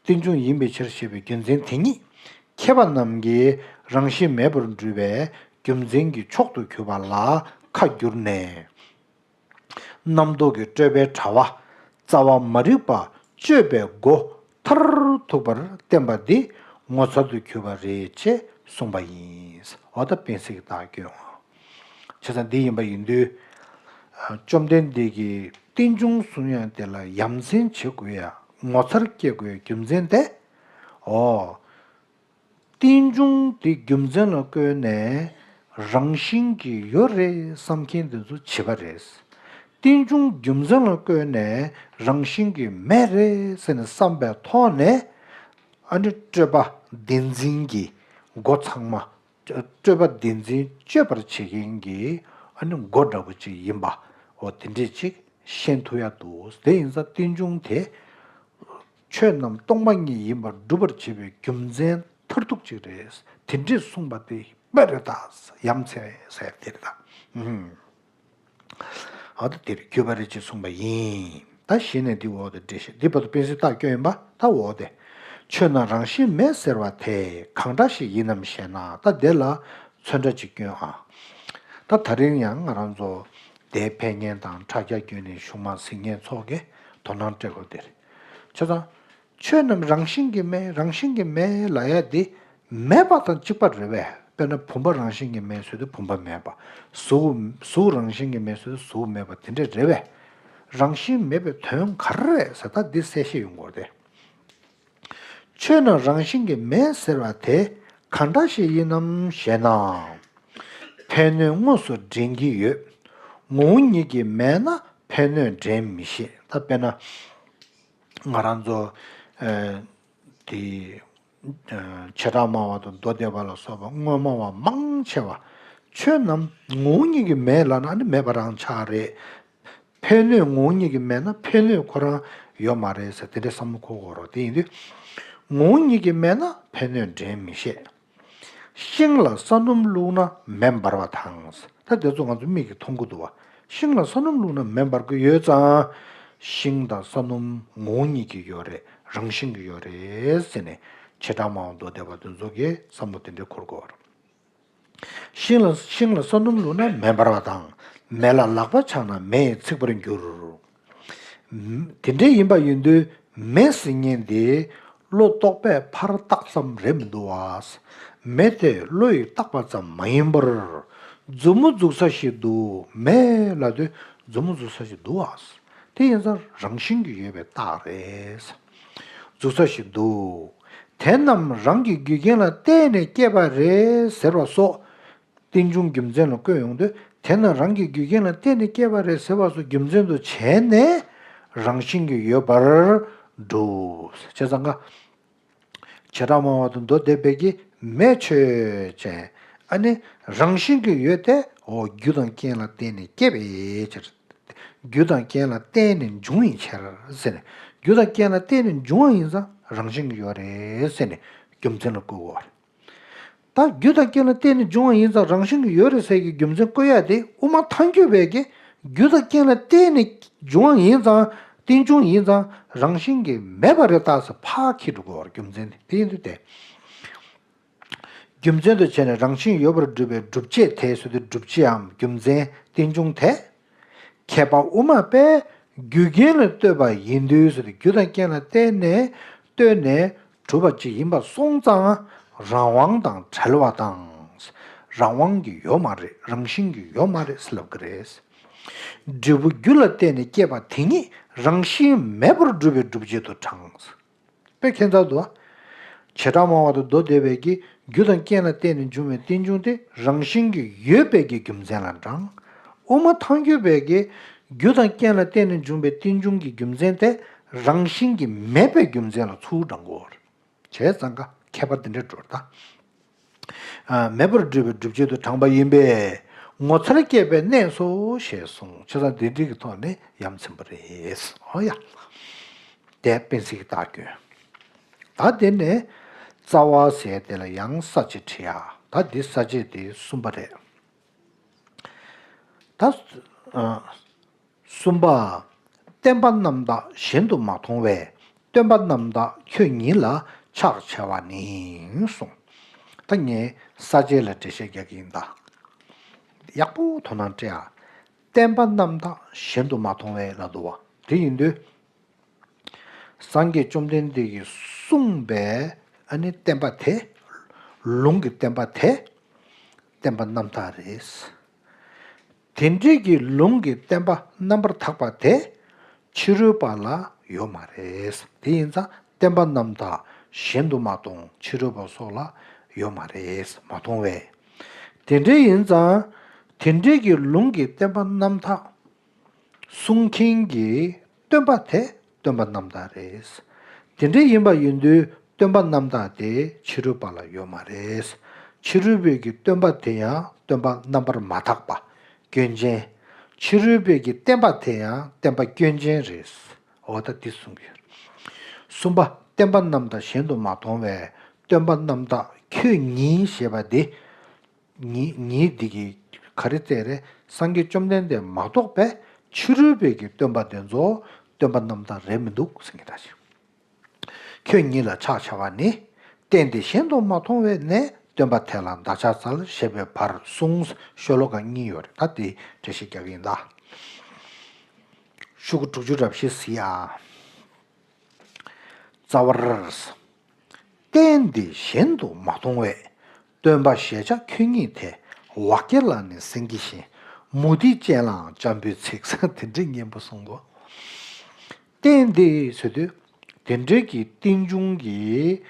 རྟེན་འབྱུང་ཡིན་པའི་ཕྱིར་ཞེས་པའི་རྒྱུ་མཚན་དེ་ཉིད་མཁས་པ་རྣམས་ཀྱིས་རང་བཞིན་མེད་པར་འགྲུབ་པའི་རྒྱུ་མཚན་གྱི་མཆོག་ཏུ་གྱུར་པ་ལ་ཁ་བསྒྱུར་ནས། རྣམ་རྟོག་གི་སྤྲོས་པའི་དྲ་བ་རྩ་བ་མ་རིག་པ་གཅོད་པའི་སྒོ་མཐར་ཐུག་པར་བསྟན་པ་འདི་ངོ་མཚར་དུ་གྱུར་པ་རེད་ཅེས་གསུངས་པ་ཡིན། འོ་ད་དཔེ་གཟིགས་ད་སྐྱོན། བྱས་ཙང་འདི་ཡིན་པ་ཡིན་དུས། བཅོམ་ལྡན་འདས་ཀྱིས་རྟེན་འབྱུང་གསུང་ཡ་དེ་ལ་ཡ་མཚན་བྱེད་དགོས་ཡ། ངོ་མཚར་སྐྱེ་དགོས་ཡ་རྒྱུ་མཚན་དེ། འོ། རྟེན་འབྱུང་དེ་རྒྱུ་མཚན་ལ་བཀོད་ནས་རང་བཞིན་གྱིས་ཡོད་རེད་བསམ་མཁན་དེ་ཚོ་བྱིས་པ་རེད། རྟེན་འབྱུང་རྒྱུ་མཚན་ལ་བཀོད་ནས་རང་བཞིན་གྱིས་མེད་རེད་ཟེར་ནས་བསམ་པའི་ཐོག་ནས། ཨ་ནི་སྤྲོས་པ་བདེན་འཛིན་གྱི་སྒོ་ཚང་མ། སྤྲོས་པ་བདེན་འཛིན་གཅོད་པར་བྱེད་མཁན་གྱི་ཨ་ནི་སྒོ་འདྲ་པོ་ཅིག་ཡིན་པ། འོ་དེ་འདྲས་ཅིག་ཤེས་ཐུབ་ཡ་འདུག། དེ་ཡིན་ཙང་རྟེན་འབྱུང་དེ། ཆོས་རྣམས་སྟོང་པ་ཉིད་ཡིན་པར་སྒྲུབ་པར་བྱེད་པའི་རྒྱུ་མཚན་མཐར་ཐུག་ཅིག་རེད། དེ་འདྲས་གསུངས་པ་དེ་དཔེ་རེད་ད། ཡ་མཚན་ཟེར་དེ་རེད་ད། ཨུམ། འོ་ད་དེར་གྱུར་པ་རེད་ཅེས་གསུངས་པ་ཡིན། ད་གཞི་ནས་འདི་འོག་ཏུ་འགྲེལ་བཤད་འདི་བར་དུ་དཔེ་གཟིགས་རྟགས་སྐྱོན་ཡིན་པ། ད་འོག་དེ། ཆོས་རྣམས་རང་བཞིན་མེད་ཟེར་བ་དེ་གང་འདྲ་ཞིག་ཡིན་ནམ་ཞེ་ན། ད་དེ་ལ་ཚོན་ཁྲ་ཅིག་སྐྱོན་ཨ། ད་ད་རིང་ཡང་ང་རང་ཚོ་དེ་ཕལ་ངན་དང་ཁྲག་རྒྱ་བརྒྱུད་ནས་གཞུང་མང་གཟིགས་མཁན་ཚོ་གིས་དོ་སྣང་སྤྲད་དགོས་དེ་རེད། བྱས་ཙང་། ཆོས་རྣམས་རང་བཞིན་གྱིས་མེད། རང་བཞིན་གྱིས་མེད་ལབ་ཡ་དེ་མེད་པ་དང་གཅིག་པ་རེད་པས། དཔེར་ན་བུམ་པ་རང་བཞིན་གྱིས་མེད་ཟེར་དུས་བུམ་པ་མེད་པ། གཟུགས་གཟུགས་རང་བཞིན་གྱིས་མེད་ཟེར་དུས་གཟུགས་མེད་པ་དེ་འདྲས་རེད་པས། རང་བཞིན་མེད་པའི་དོན་ག་རེ་རེད་ཟེར། ད་འདི་གསལ་བཤད་ཡོང་དགོས་རེད་དེ། ཆོས་རྣམས་རང་བཞིན་གྱིས་མེད་ཟེར་བ་དེ་གང་འདྲ་ཞིག་ཡིན་ནམ་ཞེ་ན། ཕན་གནོད་དངོས་སུ་འདྲེན་གྱི་ཡོད། ངོ་བོ་ཉིད་ཀྱིས་མེད་ན་ཕན་གནོད་འདྲེན་མི་ཤེས། ད་དཔེར་ན། ང་རང་ཚོ། ཨ། དེ། ཨ། བྱེ་བྲག་སྨྲ་བ་དང་མདོ་སྡེ་པ་ལ་སོགས་པ་དངོས་སྨྲ་བ་མང་ཆེ་བ། ཆོས་རྣམས་ངོ་བོ་ཉིད་ཀྱིས་མེད་ལབ་ན་ནི་མེད་པ་རང་ཆགས་རེད། ཕན་གནོད་ངོ་བོ་ཉིད་ཀྱིས་མེད་ན་ཕན་གནོད་ཁོ་རང་ཡོད་མ་རེད་ཟེར། དེ་འདྲའི་བསམ་བློ་འཁོར་དགོས་རེད། དེ་ཡིན་དུས། ངོ་བོ་ཉིད་ཀྱིས་མེད་ན་ཕན་གནོད་འདྲེན་མི་ཤེས། ཤིང་ལ་ས་སྣུམ་བླུགས་ན་མེ་འབར་བ་དང་། ད་དེ་ཚོ་ང་ཚོ་མིག་གིས་མཐོང་གི་འདུག་བ། ཤིང་ལ་ས་སྣུམ་བླུགས་ན་མེ་འབར་གི་ཡོད་ཙང་། ཤིང་དང་ས་སྣུམ་ངོ་བོ་ཉིད་ཀྱིས་ཡོད་རེད། རང་བཞིན་གྱིས་ཡོད་རེད་ཟེར་ནས། བྱེ་བྲག་སྨྲ་བ་མདོ་སྡེ་པ་དེ་ཚོ་གིས་བསམ་བློ་དེ་འདྲ་འཁོར་དགོས་རེད། ཤིང་ལ་ཤིང་ལ་ས་སྣུམ་བླུགས་ན་མེ་འབར་བ་དང་། མེ་ལ་ལག་པ་འཆང་ན་མེ་ཡིས་ཚིག་པར་འགྱུར། དེ་འདྲ་ཡིན་པ་ཡིན་དུས་མེ་ཟེར་མཁན་དེ་བློ་རྟོག་པས་ཕར་བཏགས་ཙམ་རེད་མི་འདུག་བ། མེ་དེ་བློ་ཡིས་བཏགས་པ་ཙམ་མ་ཡིན་པར། མཛུབ་མོ་འཛུགས་ས་ཞིག་འདུག་མེ་ལབ་དུས་མཛུབ་མོ་འཛུགས་ས་ཞིག་འདུག་བ། དེ་ཡིན་ཙང་རང་བཞིན་གྱིས་ཡོད་པའི་རྟགས་རེད། འཛུགས་ས་ཞིག་འདུག་དེ་རྣམས་རང་གི་རྒྱུ་རྐྱེན་ལ་བརྟེན་ནས་སྐྱེས་པ་རེད་ཟེར་བ་སོགས། རྟེན་འབྱུང་རྒྱུ་མཚན་ལ་བཀོད་ཡོང་དུས། དེ་རྣམས་རང་གི་རྒྱུ་རྐྱེན་ལ་བརྟེན་ནས་སྐྱེས་པ་རེད་ཟེར་བ་སོགས་རྒྱུ་མཚན་དུ་བྱས་ནས་རང་བཞིན་གྱིས་ཡོད་པར་སྒྲུབ། བྱས་ཙང་ཀ། བྱེ་བྲག་སྨྲ་བ་དང་མདོ་སྡེ་པས་ཀྱིས་མེ་ཆོས་ཅན། ཨ་ནི་རང་བཞིན་གྱིས་ཡོད་དེ། འོ་རྒྱུ་དང་རྐྱེན་ལ་བརྟེན་ནས་སྐྱེས་པའི་ཕྱིར། རྒྱུ་དང་རྐྱེན་ལ་བརྟེན་ནས་འབྱུང་བའི་ཕྱིར་ཟེར་ནས། རྒྱུ་དང་རྐྱེན་ལ་བརྟེན་ནས་འབྱུང་བ་ཡིན་ཙང་རང་བཞིན་གྱིས་ཡོད་རེད་ཟེར་ནས་རྒྱུ་མཚན་ལ་བཀོད་དགོས་པ་རེད། ད་རྒྱུ་དང་རྐྱེན་ལ་བརྟེན་ནས་འབྱུང་བ་ཡིན་ཙང་རང་བཞིན་གྱིས་ཡོད་རེད་ཟེར་གྱི་རྒྱུ་མཚན་བཀོད་ཡ་དེ་དབུ་མ་ཐལ་འགྱུར་བས་ཀྱི་རྒྱུ་དང་རྐྱེན་ལ་བརྟེན་ནས་འབྱུང་བ་ཡིན་ཙང་། རྟེན་འབྱུང་ཡིན་ཙང་རང་བཞིན་གྱིས་མེད་པ་རེད་ད་ཟེར་ཕར་འཁྱེར་འགྲོ་དགོས་པར་རྒྱུ་མཚན་དེ་ཡིན་དུས་ཏེ། རྒྱུ་མཚན་དུ་བྱས་ནས་རང་བཞིན་ཡོད་པར་སྒྲུབ་པའི་སྒྲུབ་བྱེད་དེ་ཟེར་དུས་སྒྲུབ་བྱེད་འམ་རྒྱུ་མཚན་རྟེན་འབྱུང་དེ། མཁས་པ་དབུ་མ་པས་རྒྱུ་རྐྱེན་ལ་ལྟོས་པ་ཡིན་དུས་ཟེར་དུས་རྒྱུ་དང་རྐྱེན་ལ་བརྟེན་ནས་ལྟོས་ནས་གྲུབ་པ་ཅིག་ཡིན་པ་སོང་ཙང་རང་དབང་དང་བྲལ་བ་དང་། རང་དབང་གི་ཡོད་མ་རེད། རང་བཞིན་གྱི་ཡོད་མ་རེད་ཟེར་ལབ་ཀྱི་རེད། འབྲས་བུ་རྒྱུ་ལ་བརྟེན་ནས་སྐྱེས་པ་དེ་ཉིད་རང་བཞིན་མེད་པར་སྒྲུབ་པའི་སྒྲུབ་བྱེད་དུ་དྲངས། དཔེ་ཁྱད་མཚར་འདུག་བ། བྱེ་བྲག་སྨྲ་བ་དང་མདོ་སྡེ་པས་ཀྱིས་རྒྱུ་དང་རྐྱེན་ལ་བརྟེན་ནས་འབྱུང་བའི་རྟེན་འབྱུང་དེ་རང་བཞིན་གྱིས་ཡོད་པའི་གི་རྒྱུ་མཚན་ལ་དྲངས། དབུ་མ་ཐལ་འགྱུར་བས་ཀྱིས་རྒྱུ་དང་རྐྱེན་ལ་བརྟེན་ནས་འབྱུང་བའི་རྟེན་འབྱུང་གི་རྒྱུ་མཚན་དེ་རང་བཞིན་གྱིས་མེད་པའི་རྒྱུ་མཚན་ལ་ཚུར་དྲངས་དགོས། བྱས་ཙང་ཀ་ཁྱད་པར་འདི་འདྲ་འགྲོ་ད། ཨ། མེད་པར་སྒྲུབ་པའི་སྒྲུབ་བྱེད་དུ་དྲངས་པ་ཡིན་པས་ངོ་མཚར་སྐྱེས་པའི་གནས་སོ་ཞེས་གསུངས། བྱས་ཙང་འདི་འདྲ་གི་ཐོག་ནས་ཡ་མཚན་པ་རེད། ཨོ་ཡ། དེ་དཔེ་ཚིག་གི་རྟགས་སྐྱོན། ད་དེ་ནས་རྩ་བ་ཟེར་དེ་ལ་ཡང་ས་བཅད་བྲིས་ཡ། ད་འདི་ས་བཅད་དེ་གསུམ་པ་རེད། ད། ཨ། གསུམ་པ། བསྟན་པ་རྣམ་དག་གཞན་དུ་མ་མཐོང་བས་སྟོན་པ་རྣམ་དག་ཁྱོད་ཉིད་ལ་ཕྱག་འཚལ་བ་ནི་གསུངས། ད་ངས་ས་བཅད་ལ་འགྲེལ་བཤད་རྒྱག་གི་ཡིན་ད། ཡག་པོ་དོ་སྣང་སྤྲད་ཨ། བསྟན་པ་རྣམ་དག་གཞན་དུ་མ་མཐོང་བས་ལབ་འདུག་བ། དེ་ཡིན་དུས། སངས་རྒྱས་བཅོམ་ལྡན་འདས་ཀྱིས་གསུངས་པའི་ཨ་ནི་བསྟན་པ་དེ། ལུང་གི་བསྟན་པ་དེ། བསྟན་པ་རྣམ་དག་རེད། དེ་འདྲའི་གི་ལུང་གི་བསྟན་པ་རྣམ་པར་དག་པ་དེ་ཕྱི་རོལ་པ་ལ་ཡོད་མ་རེད། དེ་ཡིན་ཙང་བསྟན་པ་རྣམ་དག་གཞན་དུ་མ་མཐོང་། ཕྱི་རོལ་པ་སོགས་ལ་ཡོད་མ་རེད། མ་མཐོང་བས། དེ་འདྲ་ཡིན་ཙང་དེ་འདྲའི་གི་ལུང་གི་བསྟན་པ་རྣམ་དག་གསུང་མཁན་གྱི་སྟོན་པ་དེ་སྟོན་པ་རྣམ་དག་རེད། དེ་འདྲ་ཡིན་པ་ཡིན་དུས་སྟོན་པ་རྣམ་དག་དེ་ཕྱི་རོལ་པ་ལ་ཡོད་མ་རེད། ཕྱི་རོལ་པའི་གི་སྟོན་པ་དེ་ཡང་སྟོན་པ་རྣམ་པར་མ་དག་པ། སྐྱོན་ཅན། ཕྱི་རོལ་པའི་གི་བསྟན་པ་དེ་ཡང་བསྟན་པ་སྐྱོན་ཅན་རེད། འོ་ད་འདི་གསུང་གི་ཡོད། གསུམ་པ། བསྟན་པ་རྣམ་དག་གཞན་དུ་མ་མཐོང་བས་སྟོན་པ་རྣམ་དག་ཁྱོད་ཉིད་ཞེས་པ་འདི། ཉིད་ཉིད་འདི་གིས་ག་རེ་བསྟན་རེད། སངས་རྒྱས་བཅོམ་ལྡན་འདས་མ་གཏོགས་པའི་ཕྱི་རོལ་པའི་གི་སྟོན་པ་དེ་ཚོ་སྟོན་པ་རྣམ་དག་རེད་མི་འདུག་ཟེར་གྱི་ད་ཅིག་ཁྱོད་ཉིད་ལ་ཕྱག་འཚལ་བ་ནི། བསྟན་ཏེ་གཞན་དུ་མ་མཐོང་བས་ནས་སྟོན་པ་དེ་ལ་འདག་ཕྱག་འཚལ་ཞེས་པའི་བར་གསུངས། ཤོ་ལོ་ཀ་གཉིས་ཡོད་རེད། ད་དེ་འགྲེལ་བཤད་རྒྱག་གི་ཡིན་ད། ཤོག་གུ་དྲུག་ཅུ་རེ་བཞི་གཟིགས་ཨ། རྩ་བར། བསྟན་ཏེ་གཞན་དུ་མ་མཐོང་བས། སྟོན་པ་ཞེས་བྱ་ཁྱོད་ཉིད་དེ། ཝཱ་ཀྱ་ལ་ནི་སེང་གེ་བཞིན། མུ་སྟེགས་ཅན་ལའང་སྤྱང་པོའི་ཚིག་དེ་འདྲའི་སྙན་པོ་གསུངས་འདུག་རྟེན་འདི་ཟེར་དུས་དེ་འདྲའི་གི་རྟེན་འབྱུང་གི་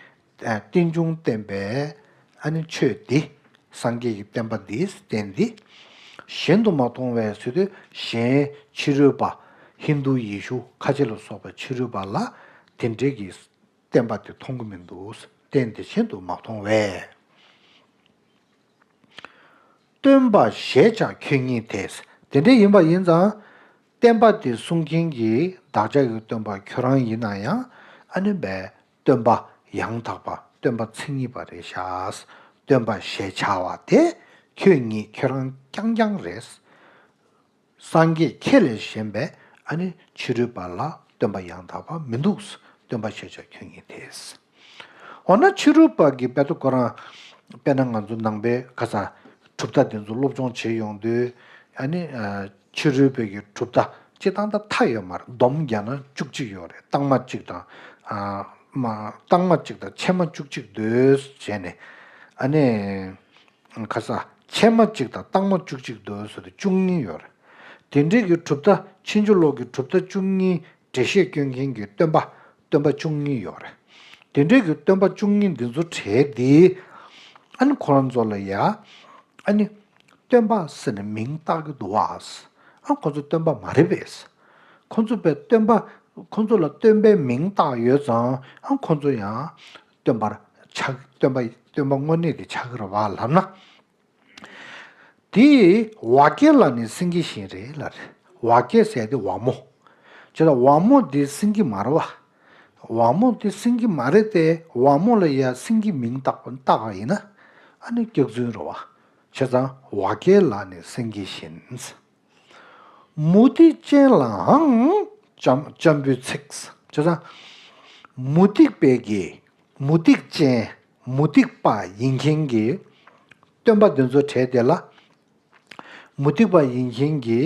ཨ་རྟེན་འབྱུང་བསྟན་པའི་ཨ་ནི་ཆོས་འདི། སངས་རྒྱས་ཀྱི་བསྟན་པ་འདིའི་རྟེན་འདི། གཞན་དུ་མ་མཐོང་བས་ཟེར་དུས་གཞན་ཕྱི་རོལ་པ། ཧིན་དུ་ཡེ་ཤུ་ཁ་ཆེ་ལ་སོགས་པ་ཕྱི་རོལ་པ་ལ་དེ་འདྲའི་གི་བསྟན་པ་དེ་མཐོང་གི་མི་འདུག་རྟེན་དེ་གཞན་དུ་མ་མཐོང་བས། སྟོན་པ་ཞེས་བྱ་ཁྱོད་ཉིད་དེ། དེ་འདྲ་ཡིན་པ་ཡིན་ཙང་། བསྟན་པ་དེ་གསུང་མཁན་གྱི་བདག་ཅག་གི་སྟོན་པ་ཁྱོད་རང་ཡིན་ན་ཡང་ཨ་ནི་བས་སྟོན་པ་ཡང་དག་པ་སྟོན་པ་མཚན་ཉིད་པ་རེད་ཤག་སྟོན་པ་ཞེས་བྱ་བ་དེ་ཁྱོད་ཉིད་ཁྱོད་རང་རྐྱང་རྐྱང་རེད། སངས་རྒྱས་ཁྱེད་ལས་གཞན་པའི་ཨ་ནི་ཕྱི་རོལ་པ་ལ་སྟོན་པ་ཡང་དག་པ་མི་འདུག་སྟོན་པ་ཞེས་བྱ་ཁྱོད་ཉིད་དེ། འོ་ན་ཕྱི་རོལ་པ་གི་དཔེ་ད་ཁོ་རང་དཔེར་ན་ང་ཚོ་ནང་པའི་ཁ་ས་གྲུབ་མཐའ་དེ་ཚོ་སློབ་སྦྱོང་བྱེད་ཡོང་དུས་ཨ་ནི་ཕྱི་རོལ་པའི་གི་གྲུབ་མཐའ་སྤྱི་བཏང་ད་མཐའ་ཡོད་མ་རེད། སྡོམ་བརྒྱབ་ན་བཅུ་གཅིག་ཡོད་རེད། རྟགས་མ་གཅིག་དང་ཨ་མ་རྟགས་མ་གཅིག་དང་ཕྱེད་མ་བཅུ་གཅིག་འདོད་བྱས་ནས་ཨ་ནི། ཁ་ས་ཕྱེད་མ་གཅིག་དང་རྟགས་མ་བཅུ་གཅིག་འདོད་ཟེར་དུས་བཅུ་གཉིས་ཡོད་རེད། དེ་འདྲའི་གི་གྲུབ་མཐའ་ཕྱིན་ཅི་ལོག་གི་གྲུབ་མཐའ་བཅུ་གཉིས་འགྲེལ་བཤད་སྐྱོན་མཁན་གྱི་སྟོན་པ་སྟོན་པ་བཅུ་གཉིས་ཡོད་རེད། དེ་འདྲའི་གི་སྟོན་པ་བཅུ་གཉིས་འདི་ཚོ་གྲས་འདི་ཨ་ནི་ཁོ་རང་ཚོ་ལ་ཡ་ཨ་ནི་སྟོན་པ་ཟེར་ནས་མིང་བཏགས་ཀྱི་འདུག་བ། ཨ་ཁོ་ཚོ་སྟོན་པ་མ་རེད་པས། ཁོ་ཚོ་པའི་སྟོན་པ་ཁོ་ཚོ་ལ་སྟོན་པའི་མིང་བཏགས་ཡོད་ཙང་ཨ་ཁོ་ཚོ་ཡང་སྟོན་པར་ཆགས་སྟོན་པ་སྟོན་པ་དངོས་གནས་དེ་ཆགས་ཀྱི་རེད་བ་ལབ་ན། དེ་ཝ་ཀྱེ་ལ་ནི་སེང་གེ་བཞིན་རེད་ལ་རེད། ཝ་ཀྱེ་ཟེར་དེ་ཝ་མོ། བྱས་ཙང་ཝ་མོ་དེ་སེང་གེ་མ་རེད་བ། ཝ་མོ་དེ་སེང་གེ་མ་རེད་དེ་ཝ་མོ་ལ་ཡ་སེང་གེ་མིང་བཏགས་པ་བཏགས་པ་ཡིན་ན་ཨ་ནི་སྐྱག་རྫུན་རེད་བ། བྱས་ཙང་ཝ་ཀྱེ་ལ་ནི་སེང་གེ་བཞིན། མུ་ཏིག་ཅན་ལའང་ལྕམ་ལྕམ་བུའི་ཚིག་བྱས་ཙང་། མུ་ཏིག་པའི་གི་མུ་ཏིག་ཅན་མུ་ཏིག་པ་ཡིན་མཁན་གྱི་སྟོན་པ་འདི་ཚོ་གྲས་དེ་ལ། མུ་ཏིག་པ་ཡིན་མཁན་གྱི་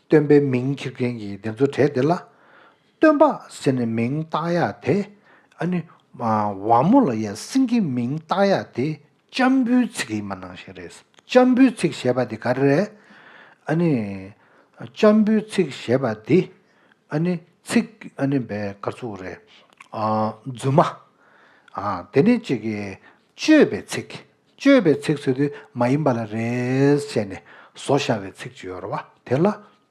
སྟོན་པའི་མིང་འཁྱེར་མཁན་གྱི་འདི་ཚོ་གྲས་དེ་ལ། སྟོན་པ་ཟེར་ནས་མིང་བཏགས་ཡ་དེ་ཨ་ནི་ཝ་མོ་ལ་ཡ་སེང་གེ་མིང་བཏགས་ཡ་དེ། ལྕམ་བུའི་ཚིག་ཡིན་པ་ནང་བཞིན་རེད། ལྕམ་བུའི་ཚིག་ཞེས་པ་འདི་ག་རེ་རེད། ཨ་ནི། ལྕམ་བུའི་ཚིག་ཞེས་པ་འདི། ཨ་ནི་ཚིག་ཨ་ནི་བའི་ག་ཚུགས་རེད། ཨ་རྫུན་མ། ཨ་དེ་ནི་གཅིག་གིས་སྤྱོད་པའི་ཚིག་སྤྱོད་པའི་ཚིག་ཟེར་དུས་མ་ཡིན་པ་ལ་རེད་བྱས་ནས་བཟོ་བཞག་པའི་ཚིག་ཅིག་ཡོད་རེད་བ། དེ་ལ་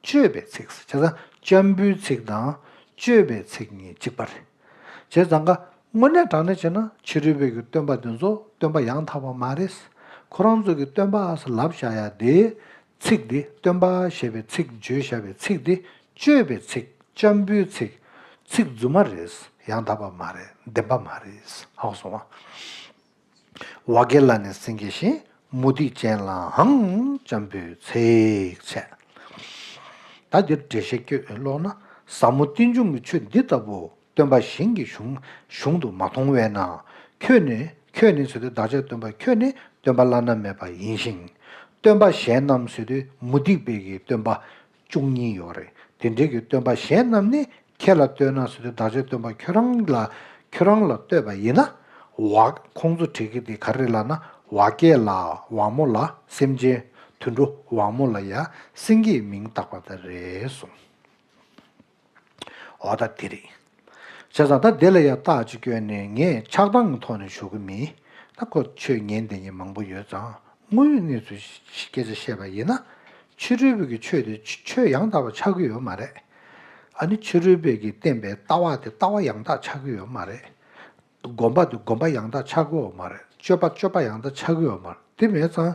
སྤྱོད་པའི་ཚིག་བྱས་ཙང་ལྕམ་བུའི་ཚིག་དང་སྤྱོད་པའི་ཚིག་གཉིས་གཅིག་པ་རེད། བྱས་ཙང་ཀ་དངོས་གནས་དྲང་གནས་བྱས་ན་ཕྱི་རོལ་པའི་གི་སྟོན་པ་འདི་ཚོ་སྟོན་པ་ཡང་དག་པ་མ་རེད། ཁོ་རང་ཚོ་གི་སྟོན་པ་ཟེར་ལབ་བཞག་ཡ་དེ་ཚིག་འདི་སྟོན་པ་ཞེས་པའི་ཚིག་བརྗོད་བཞག་པའི་ཚིག་འདི་སྤྱོད་པའི་ཚིག་ལྕམ་བུའི་ཚིག་ཚིག་རྫུན་མ་རེད། ཡང་དག་པ་མ་རེད། བདེན་པ་མ་རེད། ཧ་གོ་སོང་ང་། ཝ་ཀྱེ་ལ་ནི་སེང་གེ་བཞིན། མུ་ཏིག་ཅན་ལའང་ལྕམ་བུའི་ཚིག་བྱས། ད་འདིར་འགྲེལ་བཤད་བཀོད་ཀློག་ན། ཟབ་མོ་རྟེན་འབྱུང་གི་ཆོས་འདི་ལྟ་བུ་སྟོན་པ་གཞན་གྱི་གཞུང་གཞུང་དུ་མ་མཐོང་བས་ན། ཁྱོད་ནི་ཁྱོད་ནི་ཟེར་དུས་བདག་ཅག་སྟོན་པ་ཁྱོད་ནི་སྟོན་པ་བླ་ན་མེད་པ་ཡིན་ཞིང་། སྟོན་པ་གཞན་རྣམས་ཟེར་དུས་མུ་སྟེགས་པའི་གི་སྟོན་པ་བཅུ་གཉིས་ཡོད་རེད། དེ་འདྲའི་གི་སྟོན་པ་གཞན་རྣམས་ནི་ཁྱེད་ལ་ལྟོས་ན་ཟེར་དུས་བདག་ཅག་སྟོན་པ་ཁྱོད་རང་ལ་ཁྱོད་རང་ལ་ལྟོས་པ་ཡིན་ན། ཝ་ཁོང་ཚོ་བྲིས་ཀྱི་དེ་ག་རེ་ལབ་ན་ཝ་ཀྱེ་ལ་ཝ་མོ་ལ་སེམས་ཅན་དུད་འགྲོ་ཝ་མོ་ལ་ཡ་སེང་གེའི་མིང་བཏགས་པ་ད་རེད་གསུངས། འོ་ད་དེ་རེད། བྱས་ཙང་ད་དེ་ལ་ཡ་རྟགས་ཅིག་བསྐྱོན་ནས་ངས་ཆགས་སྡང་གི་ཐོག་ནས་ཞུ་གི་མིན། ད་ཁོ་ཆོས་ཉན་བསྡད་མཁན་མང་པོ་ཡོད་ཙང་དངོས་ཡོད་གནས་ཚུལ་སྐད་ཆ་བཤད་པ་ཡིན་ན། ཕྱི་རོལ་པའི་གི་ཆོས་དེ་ཆོས་ཡང་དག་པ་ཆགས་ཀྱི་ཡོད་མ་རེད། ཨ་ནི་ཕྱི་རོལ་པའི་གི་བསྟན་པའི་ལྟ་བ་དེ་ལྟ་བ་ཡང་དག་ཆགས་ཀྱི་ཡོད་མ་རེད། སྒོམ་པ་དེ་སྒོམ་པ་ཡང་དག་ཆགས་ཀྱི་ཡོད་མ་རེད། སྤྱོད་པ་སྤྱོད་པ་ཡང་དག་ཆགས་ཀྱི་ཡོད་མ་རེད། དེ་མེད་ཙང་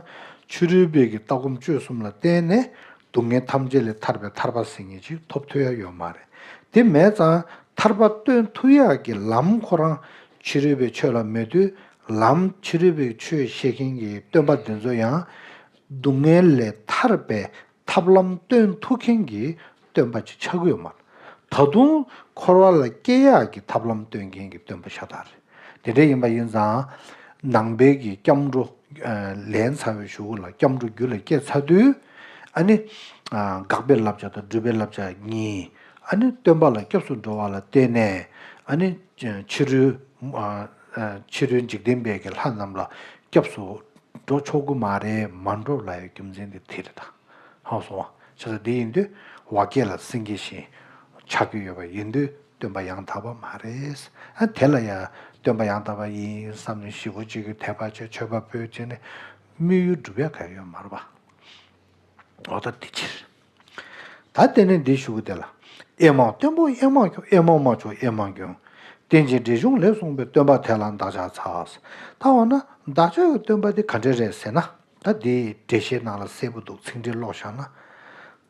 ཕྱི་རོལ་པའི་གི་ལྟ་སྒོམ་སྤྱོད་གསུམ་ལ་བརྟེན་ནས་སྡུག་བསྔལ་ཐམས་ཅད་ལས་ཐར་པའི་ཐར་པ་ཟེར་མཁན་ཅིག་ཐོབ་ཐུབ་ཡ་ཡོད་མ་རེད། དེ་མེད་ཙང་ཐར་པ་སྟོན་ཐུབ་ཡ་གི་ལམ་ཁོ་རང་ཕྱི་རོལ་པའི་ཆོས་ལ་མེད་དུས་ལམ་ཕྱི་རོལ་པའི་ཆོས་བཤད་མཁན་གྱི་སྟོན་པ་འདི་ཚོ་ཡང་སྡུག་བསྔལ་ལས་ཐར་པའི་ཐབས་ལམ་སྟོན་ཐུབ་མཁན་གྱི་སྟོན་པ་ཅིག་ཆགས་ཀྱི་ཡོད་མ་རེད། ད་དུང་འཁོར་བ་ལ་སྐྱེ་ཡག་གི་ཐབས་ལམ་སྟོན་མཁན་གྱི་སྟོན་པ་ཤ་སྟག་རེད། དེ་འདྲ་ཡིན་པ་ཡིན་ཙང་ནང་པའི་གི་སྐྱབས་འགྲོ་ལེན་ཚར་བའི་གཞུག་ལ་སྐྱབས་འགྲོ་རྒྱུད་ལ་སྐྱེས་ཚར་དུས་ཨ་ནི་དགག་པའི་བསླབ་བྱ་དང་སྒྲུབ་པའི་བསླབ་བྱ་གཉིས་ཨ་ནི་སྟོན་པ་ལ་སྐྱབས་སུ་འགྲོ་བ་ལ་བརྟེན་ནས་ཨ་ནི་ཕྱི་རོལ་ཕྱི་རོལ་འཇིག་རྟེན་པའི་གི་ལྷ་རྣམས་ལ་སྐྱབས་སུ་འགྲོ་ཆོག་གི་མ་རེད། མ་འགྲོ་ལབ་ཡ་རྒྱུ་མཚན་དེ་དེ་རེད་ད། ཧ་གོ་སོང་ང་། བྱས་ཙང་འདི་ཡིན་དུས་ཝ་ཀྱེ་ལ་སེང་གེ་བཞིན་ཆགས་ཀྱི་ཡོད་པ་ཡིན་དུས་ སྟོན་པ་ཡང་དག་པ་མ་རེད། ཨ་དེ་ལ་ཡང་སྟོན་པ་ཡང་དག་པ་ཡིན་བསམ་ནས་ཞེ་པོ་ཅིག་གི་དད་པ་བྱས་མཆོད་པ་ཕུལ་བྱས་ནས་དམིགས་ཡུལ་འགྲུབ་ཡ་གང་ཡོད་མ་རེད་པ། འོ་ད་དེ་ཕྱིར། ད་དེ་ནས་འདི་ཞུ་གི་དེ་ལ། ཨེ་མའོ་སྟོན་པོ་ཨེ་མ་ཁྱོད། ཨེ་མའོ་མ་ཆོག་ཨེ་མ་ཁྱོད། རྟེན་ཅིང་འབྲེལ་འབྱུང་ལས་གསུངས་པའི་སྟོན་པ་དེ་ལ་བདག་ཕྱག་འཚལ། ད་འོ་ན་བདག་ཅག་གི་སྟོན་པ་དེ་ག་འདྲ་རེད་ཟེར་ན། ད་འདི་འགྲེལ་བཤད་ནང་ལ་གསལ་པོ་འདུག་ཚིག་འགྲེལ་ཀློག་བཞག་ན།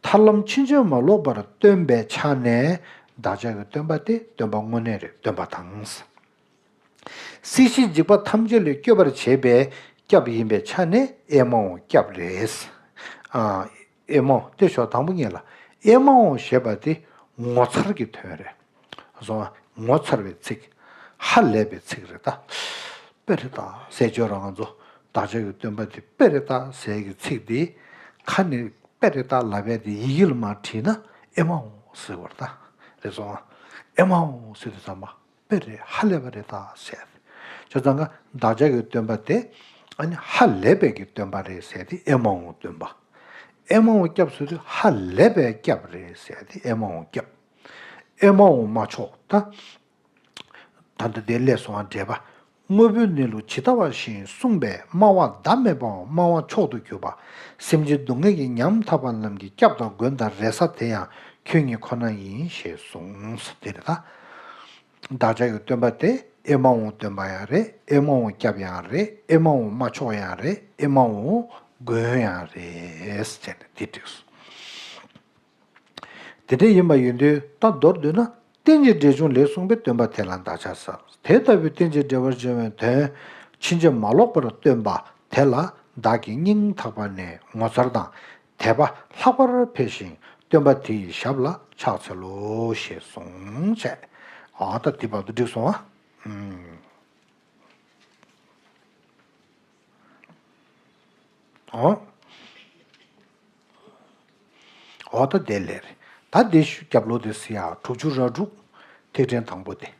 ཐར་ལམ་ཕྱིན་ཅི་མ་ལོག་པར་སྟོན་པའི་ཆ་ནས་བདག་ཅག་གི་སྟོན་པ་དེ་སྟོན་པ་དངོས་གནས་རེད། སྟོན་པ་དང་། སྲིད་ཞིའི་འཇིགས་པ་ཐམས་ཅད་ལས་སྐྱོབ་པར་བྱེད་པའི་སྐྱབས་ཡིན་པའི་ཆ་ནས་ཨེ་མའོ་སྐྱབས་རེད། ཨ། ཨེ་མའོ་དེ་ཞོག་དང་པོ་ཉིད་ལ་ཨེ་མའོ་ཞེས་པ་དེ་ངོ་མཚར་གྱི་དོན་རེད། སོང་ང་ངོ་མཚར་བའི་ཚིག་ཧ་ལས་པའི་ཚིག་རེད་ད། དཔེ་རེད་ད་ཟེར་ཆོག་ར། ང་ཚོ་བདག་ཅག་གི་སྟོན་པ་དེ་དཔེ་རེད་ད་ཟེར་གྱི་ཚིག་དེ་ཁ་ནས་དཔེ་རེད་ད་ལབ་ཡ་དེ་ཡི་གེ་ལ་མར་བྲིས་ན་ཨེ་མའོ་ཟེར་བ་རེད་ད། རེད་སོང་ཨེ་མའོ་ཟེར་དུས་ཙམ་པ། དཔེ་རེད། ཧ་ལས་པ་རེད་ད་ཟེར། བྱས་ཙང་ཀ་བདག་ཅག་གི་སྟོན་པ་དེ་ཨ་ནི་ཧ་ལས་པའི་གི་སྟོན་པ་རེད་ཟེར་ཏེ་ཨེ་མའོ་སྟོན་པ། ཨེ་མའོ་སྐྱབས་ཟེར་དུས་ཧ་ལས་པའི་སྐྱབས་རེད་ཟེར་ཏེ་ཨེ་མའོ་སྐྱབས། ཨེ་མའོ་མ་ཆོག་ད། ད་ལྟ་དེ་སླེབས་སོང་བ་འགྲེལ་པ། དངོས་པོའི་གནས་ལུགས་ཇི་ལྟ་བ་བཞིན་གསུངས་པས་སྨྲ་བ་བདག་མེད་པའམ་སྨྲ་བ་མཆོག་ཏུ་གྱུར་པ། སེམས་ཅན་སྡུག་བསྔལ་གྱིས་ཉམ་ཐག་པ་རྣམས་ཀྱི་སྐྱབས་དང་མགོན་དང་རེ་ས་དེ་ཡང་ཁྱོད་ཉིད་ཁོ་ན་ཡིན་ཞེས་གསུངས། དེ་རེད་ད། བདག་ཅག་གི་སྟོན་པ་དེ་ཨེ་མའོ་སྟོན་པ་ཡང་རེད། ཨེ་མའོ་སྐྱབས་ཡང་རེད། ཨེ་མའོ་མ་ཆོག་ཡང་རེད། ཨེ་མའོ་མགོན་ཡང་རེད་ཟེར་ནས་དེ་བྲིས་སོང་། དེ་འདྲ་ཡིན་པ་ཡིན་དུས་ད་མདོར་བསྡུས་ན་རྟེན་ཅིང་འབྲེལ་འབྱུང་ལས་གསུངས་པའི་སྟོན་པ་དེ་ལ་བདག་ཕྱག་འཚལ། དེ་ལྟ་བུའི་རྟེན་ཅིང་འབྲེལ་བར་འབྱུང་བའི་དོན་ཕྱིན་ཅི་མ་ལོག་པར་སྟོན་པ་དེ་ལ་བདག་གིས་སྙིང་ཐག་པ་ནས་ངོ་མཚར་དང་དད་པ་ལྷག་པར་འཕེལ་ཞིང་སྟོན་པ་དེ་ཡི་ཞབས་ལ་ཕྱག་འཚལ་ལོ་ཞེས་གསུངས་བྱས། ཨ་ད་དེ་བར་དུ་འགྲིག་སོང་ཨ། ཨུམ། ཨོ། ཨོ་ད་དེ་ལས་རེད། ད་དེ་ཞུ་རྒྱབ་ལོག་དེ་སི་ཡ་དྲུག་ཅུ་ར་དྲུག་ཐིག་ཕྲེང་དང་པོ་དེ།